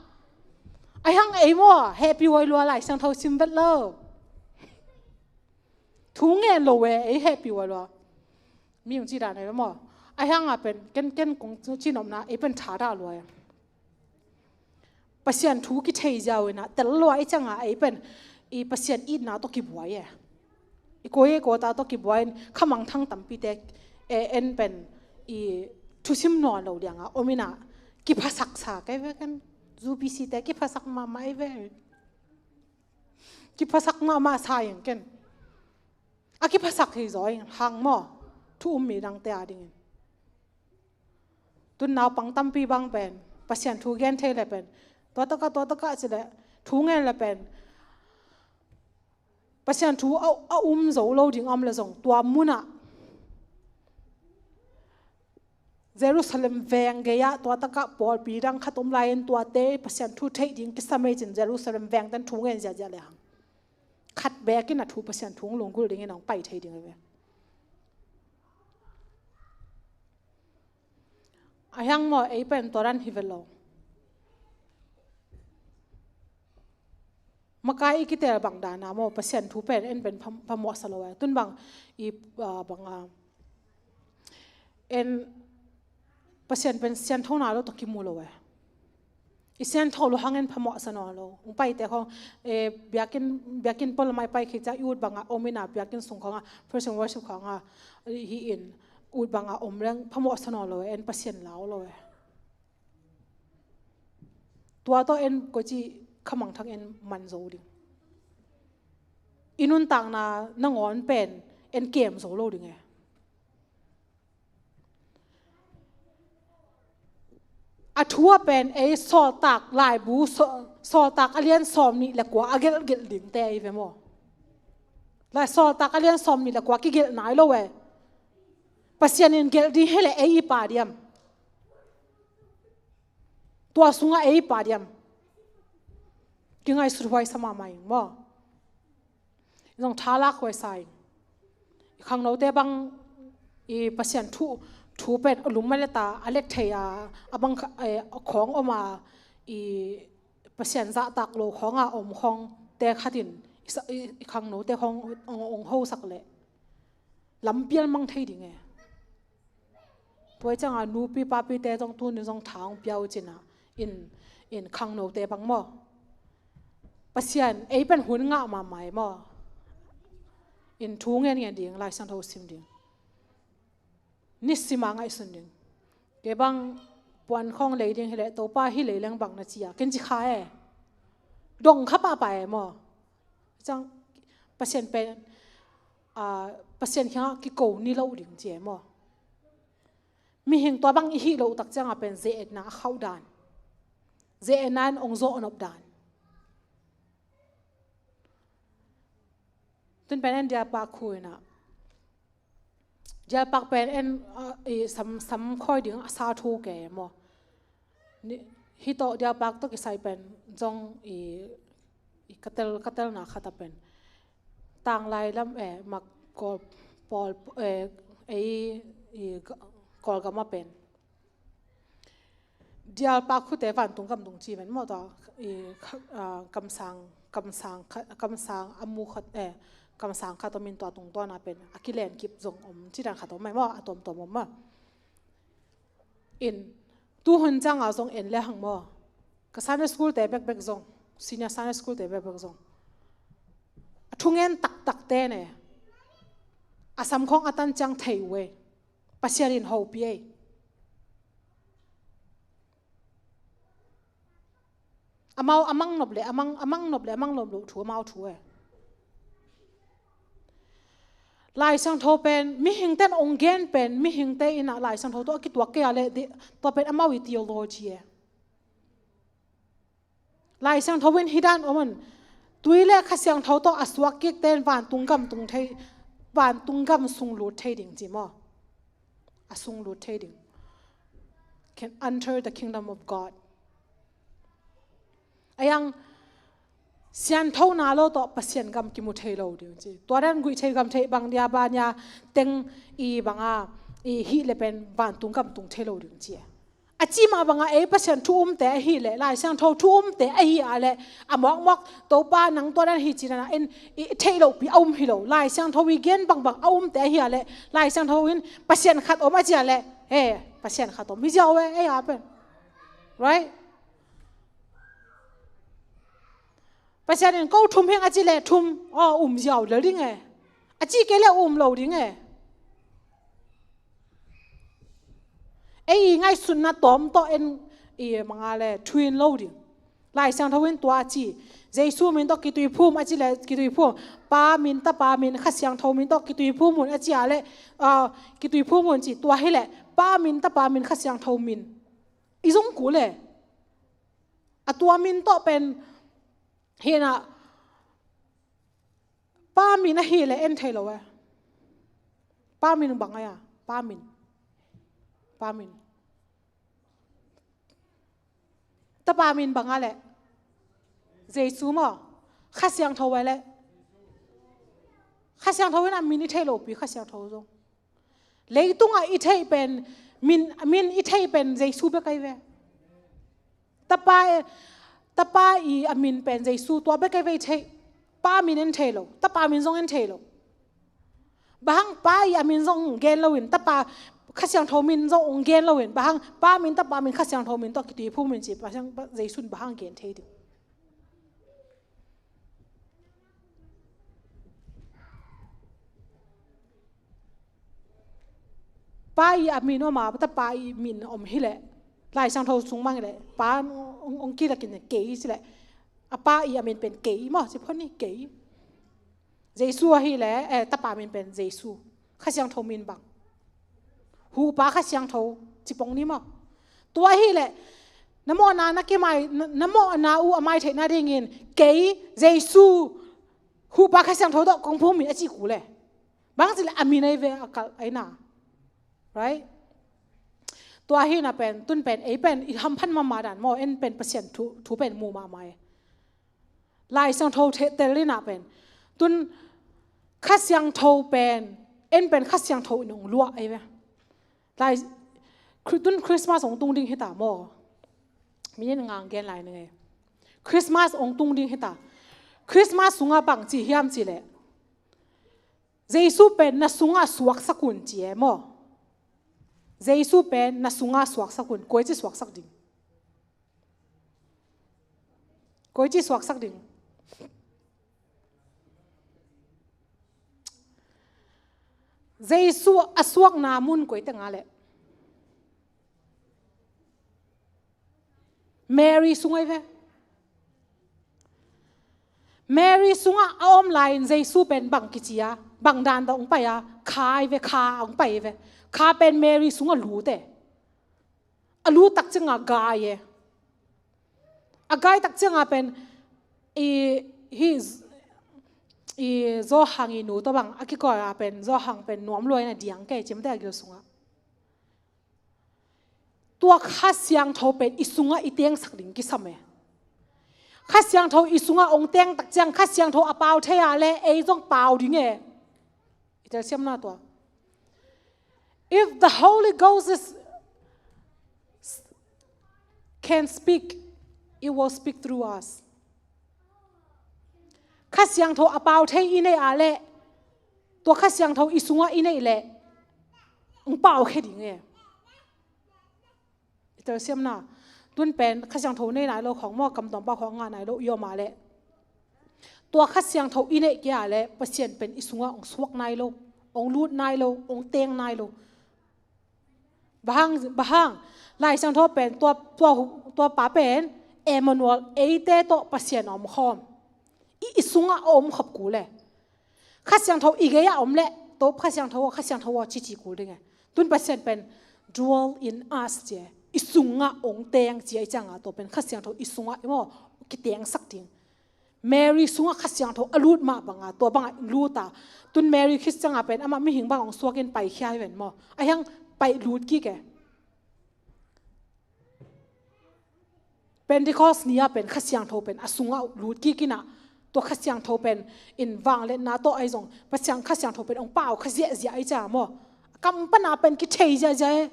Ai hang ei maw, hehpih huai lua Lai Siangtho sim vet lo. Thu ngen lo ve, ei hehpih huai lua. Mi hong ci dan ai ve maw. Ai hang a pen, ken, ken kong ci nopna, ei pen tha dah lua. Pasian thu kithei ziau ina, tel lua i cianga ei pen, i Pasian itna tawh kibuai e. I koi, i kota tawh kibuai in, khamangthang tampite, e, en pen, i thusim nawn lo lianga, om ina, kiphasak sa kei ve ken, U P C te kiphasak mahmah i ve. Kiphasak mahmah sa ing ken. A kiphasak hi zaw ing, hang maw, thu um mi dangte a dingin. Tun naupang tampi bang pen, Pasian thu gen thei le pen, tua taka, tua taka ci le, thu ngen le pen, Pasian thu a, a um zo lo ding om le zong, tua munah Jerusalem veng gei-ah, tua taka pawlpi dang khat om lai-in tuate Pasian thu theih ding kisam ei cin Jerusalem veng ten thu ngen ziahziah le hang. Khat bekin a thu Pasian thu lunggulh dingin hong pai thei ding a ve. A hiang maw, ei pen tua dan hi ve lo. Makai i kitel bang dana maw, Pasian thu pen en pen pha-, phamawhsa lo a. Tun bang i, ah, bang a, en Pasian pen sianthona lo tawh kimu lo a. I siantho lo hang en phamawhsa nawn lo. Hong paite khong, eh, biakinn, biakinn pawl lamah i pai khit ciang i ut bangah om ina, biakinn sung khongah, praise and worship khongah, hi in, ut bangah om leng phamawhsa nawn lo, en Pasian lau lo e. Tua tawh en koici khamangthang en man zo ding. I nuntakna nangawn pen en kem zo lo ding e. A thu a pen ei Sawltak laibu, Saw-, Sawltak a lian sawm nih le kua a gelhgelh dingte ei ve maw? Lai Sawltak a lian sawm nih le kua kigelh nai lo e. Pasian in gelh ding hi le ei i pa diam? Tua sungah ei i pa diam? Kingaihsut huai sa mahmah ing maw? Zong thalak huai sa ing. I khangnote bang i Pasian thu, thu pen a lum a let a, a let thei a, a bang kha-, eh, a khawng om a, i Pasian zahtak lo khawng a om khawng te khatin i sa-, i, i khangnote khawng ong, ong hosak leh lampial mang thei ding e. Tua i cianga nupi papite zong tuni zong tha hong pia uh cina in, in khangnote bang maw? Pasian ei pen hun ngah mahmah e maw? In thu ngen ngen ding, Lai Siangtho sim ding. Nisim a ngaihsun ding. Kei bang puan khawng lei ding hileh Topa hih lei leng bang na ci a, ken ci kha e. Dong kha pahpah e maw. Ciang Pasian pen, ah, Pasian kiangah kiko ni lo ding ci e maw. Mihing tua bang i hih loh tak ciangah pen ze-etna a khauh dan, ze-etna in ong zawh nop dan. Tun pen en dialpak khu inah, dialpak pen en, ah, i sam, sam khawi ding a sa thu kei maw. Ni, hih tawh dialpak tawh kisai pen zong i, i ka tel, ka telna khat a pen tanglai lam, eh, mak Kawl, Pawl, eh, ei, i Kawlgam a pen dialpak khute vantung gam tung ci ven maw, tua i, ah, kamsang, kamsang khat, kamsang a mu khat, eh, kamsang khat om in tua tungtawn a pen a kilen kip zong om ci dan khat om mai maw, a tuamtuam om maw. In, tuhun ciangah zong en le hang maw, ka Sunday school te bekbek zong, senior Sunday school te bekbek zong, a thungen taktak te ne, a samkhawng a tan ciang thei uh e. Pasian in hopih ei. Amau a mang nop le, a mang, a mang nop le, a mang nop loh thu, amau thu e. Lai Siangtho pen, mihingte in ong gen pen, mihingte in ah Lai Siangtho tawh a kituak kei a le, di, tua pen amau i theology e. Lai Siangtho in hih dan om un, tui le Kha Siangtho tawh a suak kik ten vantung gam tung thei, vantung gam sung lut thei ding ci maw. A sung lut thei ding. Can enter the kingdom of God. A yang sianthona lo tawh Pasian gam kimu thei lo ding ci. Tua dan guih thei gam thei bang dia ba nia teng i banga i hih le pen vantung gam tung thei lo ding ci. A ci mah banga ei Pasian thu umte ahih leh, Lai Siangtho thu umte ahih a leh, a mawkmawk Topa nang tua dan hi ci dan a in i theih lohpi a um hi lo. Lai Siangtho i gen bangbang a umte ahih a leh, Lai Siangtho in Pasian khat om a ci a leh, he, Pasian khat om hi ziau e, ei a pen. Right? Pasian in ko thum hing a ci leh thum, aw, um ziau lel ding e. A ci kei leh um lo ding e. Ei i ngaihsutna tawm tawh en i manga le thuin lo ding. Lai Siangtho in tua a ci. Jesu min tawh kituiphum a ci le kituiphum. Pa min, Tapa min, Kha Siangtho min tawh kituiphum un a ci a le, ah, kituiphum un ci tua hi le. Pa min, Tapa min, Kha Siangtho min. I zong kul e. A tua min tawh pen hi na, Pa min ahih leh en thei lo e. Pa min bang a, Pa min. Pa min. Tapa min bang a leh Jesu maw. Kha Siangtho a leh Kha Siangtho in a min i theih lopi Kha Siangtho zong. Leitungah i theih pen, min, min i theih pen Jesu bek ahi ve. Tapa, Tapa i a min pen Jesu tua bek ahi ve i theih. Pa min en thei lo, Tapa min zong en thei lo. Bang hang Pa i a min zong gen loin, Tapa, Kha Siangtho min zong gen loin, bang hang Pa min, Tapa min, Kha Siangtho min tawh kituiphum in ci, Pa Siang, Jesu in bang hang gen thei ding. Pa i a min om a, Tapa i min om hi leh, Lai Siangtho sung mang hi leh, Pa ong, ong kilakin kei ci leh, a Pa i a min pen kei maw, ci phot ni kei. Jesu ahih leh, eh, Tapa min pen Jesu. Kha Siangtho min bang. Huhpa Kha Siangtho ci pong ni maw. Tua ahih leh, na mawhna na kimai, na, na mawhna uh a mai theihna dingin, kei, Jesu, Huhpa Kha Siangtho tawh kong phum hi a ci kul e. Bang ci leh a min ahi ve a kalh ahi na. Right? Tua hi na pen, tun pen, ei pen, i hamphat mahmah dan maw, en pen Pasian thu, thu pen mu mahmah e. Lai Siangtho the-, tel in a pen. Tun Kha Siangtho pen, en pen Kha Siangtho in ong luah ahi ve. Lai, Khri-, tun Christmas ong tung ding hi ta maw. Min in ngang gen lai na nge. Christmas ong tung ding hi ta. Christmas sungah bang ci hiam ci leh, Jesu pen na sungah suaksak un ci e maw. Jesu pen na sungah suaksak un, koi ci suaksak ding. Koi ci suaksak ding. Jesu a suakna mun koi teng a leh? Mary sungah hi ve. Mary sungah a om lai-in Jesu pen bang kici a, bang dan tawh hong pai a, kha hi ve, kha hong pai hi ve. Kha pen Mary sungah lut e. A lut tak ciangah gai e. A gai tak ciangah pen i, hi, i Johan i nu tawh bang a kikawi a pen, Johan pen nuam lua in a diang kei, cimte a gil sungah. Tua Kha Siangtho pen i sungah i tengsak ding kisam e. Kha Siangtho i sungah hong teng tak ciang, Kha Siangtho a pau thei a leh ei zong pau ding e. I telsiamna tua. If the Holy Ghost is, can speak, it will speak through us. Kha Siangtho a pau thei i neih a leh, tua Kha Siangtho i sungah i neih leh, hong pau khia ding e. I telsiamna, tun pen Kha Siangtho nei nai lo khawng maw, kam tuam pau khawng ngah nai lo i om a leh, tua Kha Siangtho i neih kei a leh Pasian pen i sungah hong suak nai lo, hong lut nai lo, hong teng nai lo. Bang hang, bang hang, Lai Siangtho pen tua, tua, tua pa pen Emmanuel, eite tawh Pasian a om khawm. I, i sungah a om khop kul e. Kha Siangtho i gei ah om leh, tua Kha Siangtho aw, Kha Siangtho aw, cici kul ding e. Tun Pasian pen dwell in us ci e. I sungah hong teng ci a, i ciangah tua pen Kha Siangtho i sungah i maw, kitengsak ding. Mary sungah Kha Siangtho a lut mah bangah, tua bangah lut a. Tun Mary Christian a pen amah mihing bang hong suak in paikhia hi ven maw. A hiang pai lut kik e. Pentecost ni ah pen Kha Siangtho pen a sungah lut kik in a, tua Kha Siangtho pen in vangliatna tawh ahi zong, Pasian Kha Siangtho pen hong pau kha ziahziah i ciang maw. Kam pana pen kithei ziahziah e.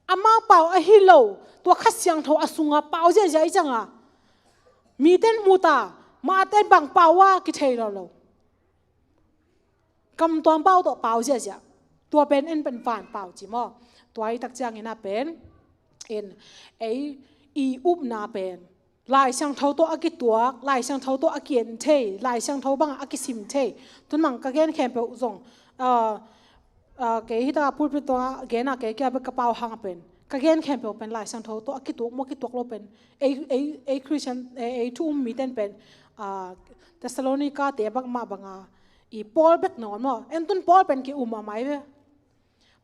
Amau pau ahi lo, tua Kha Siangtho a sungah pau ziahziah i ciangah, mite in mu ta, mahte in bang pau a kithei lo lo. Kam tuam pau tawh pau ziahziah. Tua pen en pen van pau ci maw. Tua hi tak ciangin a pen in ei i upna pen Lai Siangtho tawh a kituak, Lai Siangtho tawh a kigen thei, Lai Siangtho bangah a kisim thei. Tun mang ka gen khempeuh zong, ah, ah, kei hi ta pulpit tawh a gen a, kei kia bek ka pau hang a pen, ka gen khempeuh pen Lai Siangtho tawh a kituak maw, kituak lo pen, ei, ei, ei Christian, ei, ei thu um mite in pen, ah, Thessalonica te bek mah banga, i Paul bek nangawn maw. En tun Paul pen ki um a mai ve.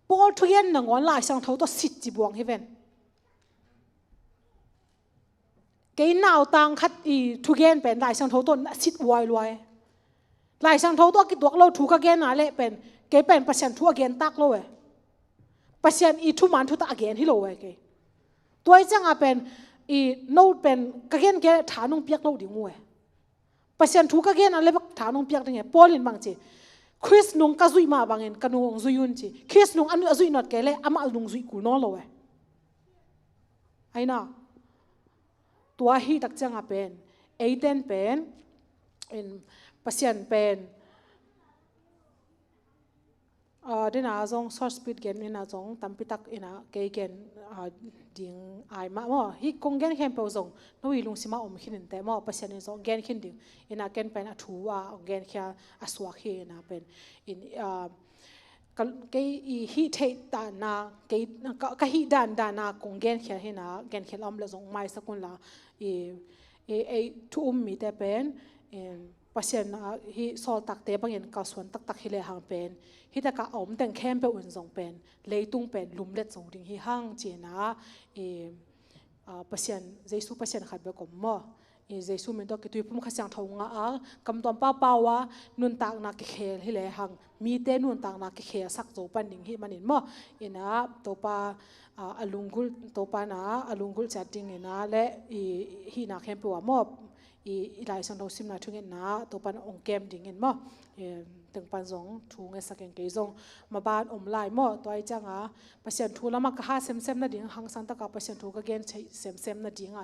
Paul thugen nangawn Lai Siangtho tawh sit ci buang hi ven. Kei nautang khat i thugen pen Lai Siangtho tawh na sit uailuai. Lai Siangtho tawh a kituak lo thu ka gen a leh pen, kei pen Pasian thu a gen tak lo e. Pasian i thuman thutak a gen hi lo e kei. Tua i ciangah pen, i no pen ka gen kei a leh tha nong piak lo ding uh e. Pasian thu ka gen a leh bek tha nong piak ding e. Paul in bang ci, Khrist nung ka zuih mah bangin ka nung hong zui un ci. Khrist nung a zuih nat kei leh amah nung zuih kul nawn lo e. Aina. Tua hi tak ciangah pen, eiten pen, in Pasian pen, ah, dena zong short speech gen ina zong tampi tak ina kei gen, ah, ding ai mah maw. Hi kong gen khempeuh zong no i lungsimah om khin in teh maw, Pasian in zong gen khin ding. Ina ken pen a thu a ong gen khia a suak hi ina pen. In, ah, ka, kei i hih theih dana, kei, ka, ka hih dan dana kong genkhia hina, genkhia lam le zong maisak unla, i, i, ei thu um mite pen, em, Pasian a, hih sawltakte bangin kalsuan taktak hi lehang pen, hih taka a om teng khempeuh un zong pen, leitung pen lumlet zo ding hi hang cina, i, ah, Pasian, Jesu Pasian khat bek om maw? I Jesu min tawh kituipum Kha Siangtho ngah a, kam tuam paupau a, nuntakna kikhel hi lehang, mite nuntakna kikhelsak zo pan ding hi manin maw? Ina, Topa, ah, a lunggulh, Topa na, a lunggulh ciat ding ina, le i, hihna khempeuh a maw? I, i Lai Siangtho simna thungetna, Topa na ong kem dingin maw? I, teng pan zong thu ngetsak in kei zong maban om lai maw? Tua i cianga Pasian thu lamah ka ha semsem nading, hangsan taka Pasian thu ka gen thei semsem nading a,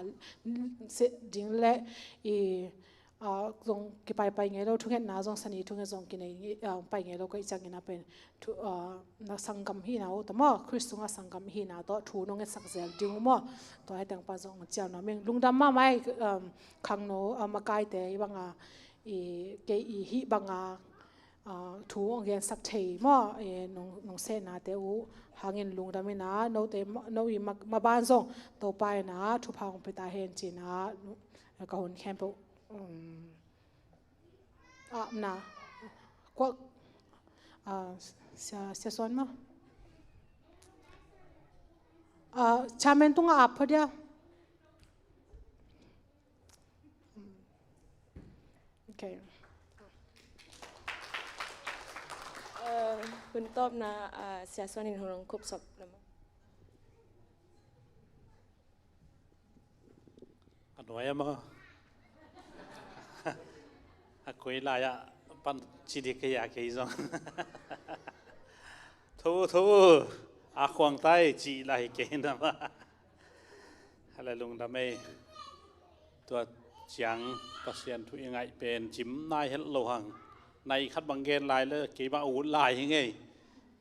se, ding le i, a, zong kipaipai ngei lo, thungetna zong sani thunget zong kinei, a, pai ngei lo ka i ciangin a pen thu, a, na sanggam hihna uh ta maw, Khrist sunga sanggam hihna tawh thu nong ngetsak zel ding uh maw? Tua hi teng pan zong ciau na ming lungdam mahmah i, um, khangno, a, makaite i banga, i, kei i hih banga, ah, thu hong gensak thei maw, eh, nong, nong sehnate uh hangin lungdam in ah, note, no i ma, maban zong Topa in ah thupha hong pia ta hen ci-in ah, ka hun khempeuh, um, ah, na, kuak, ah, Sia, Sia Suan maw? Ah, chairman tungah ap phot dia. Okay. Eh, hun tawpna, ah, Sia Suan in hun hong khupsop na maw? A nuai a maw? A koi lai-ah pan ci dik kei a kei zong. Tho, tho. A khuang tai ci lai kei na maw? Hale lungdam ei. Tua ciang Pasian thu i ngaih pen cim nai het lo hang. Nai khat bang gen lai le keimah ut lai hi ngei.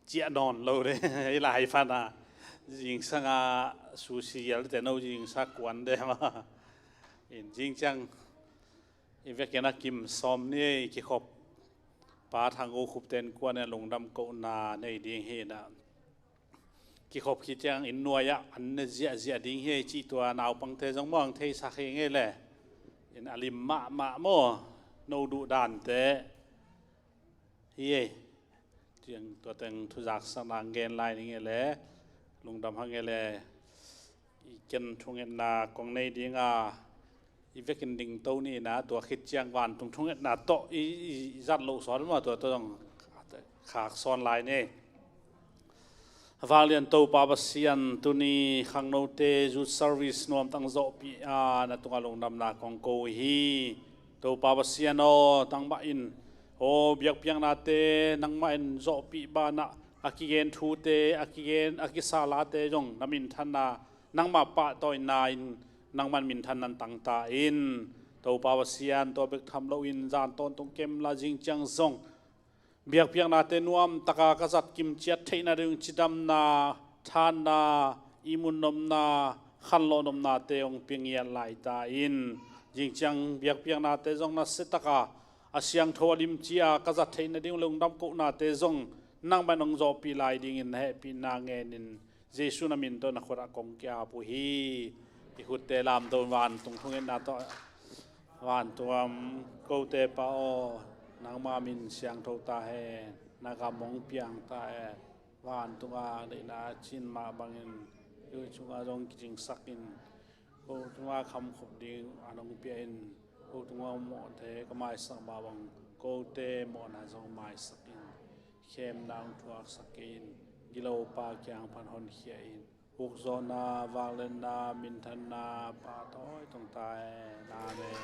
Ciah nawn lo de, i lai pana. Zingsanga susi yal te no zingsa kuan de ma. In zing ciang i vekin a kim sawm ni ei kikhop. Pa Thang U Khup ten kuan e lungdam kohna nei ding hi na. Kikhop khit ciang inn nuai-ah an ne ziahziah ding hi ei cih tua naupangte zong mawng theisak hi ngei le. In a lim mahmah maw, no duh dante hi ei. Ciang tua teng thuzak sakna gen lai ni ngei le. Lungdam hang ngei le. I ken thungetna kong nei dinga i vekin dingto ni na, tua khit ciang vantung thungetna tawh i, i, i zat loh sawn maw, tua tawh zong khak sawn lai ni. Vanglian Topa Pasian, tuni khangnote youth service nuamtang zawhpih a na tungah lungdamna kong ko hi. Topa Pasian aw, nangmah in aw biakpiaknate nangmah in zawhpih banah a kigen thute, a kigen, a kisa late zong na minthanna nangmah pahtawina in nangman minthan nan tangta in, Topa Pasian, tua bek tham loin zan tawntung kem la zing ciang zong biakpiaknate nuamtaka ka zat kimciat theihna ding cidamna, thanna, ihmun nopna, khanlawh nopnate hong pia ngiat laita in, zing ciang biakpiaknate zong nasiataka a siangtho a limcia ka zat theihna ding lungdam kohnate zong nangman hong zawhpih lai dingin na hehpihna ngenin Jesu na min tawh na khutah kong ki-ap uh hi. I khutte lamto vantung thungetna tawh. Vantung a om kote Pa aw, nangma min siangtho ta hen, na gam hong piang ta hen. Vantung a deihna cin mah bangin, i cungah zong kicingsak in, ko tungah khamkhop ding a nong pia in, ko tungah mawhte ka maisak mah bang, kote mawhna zong maisak in, khemna hong thuaksak in, gilopa kiang pan honkhia in, ukzawhna, vangliatna, minthanna pahtawi tungta hen. Amen.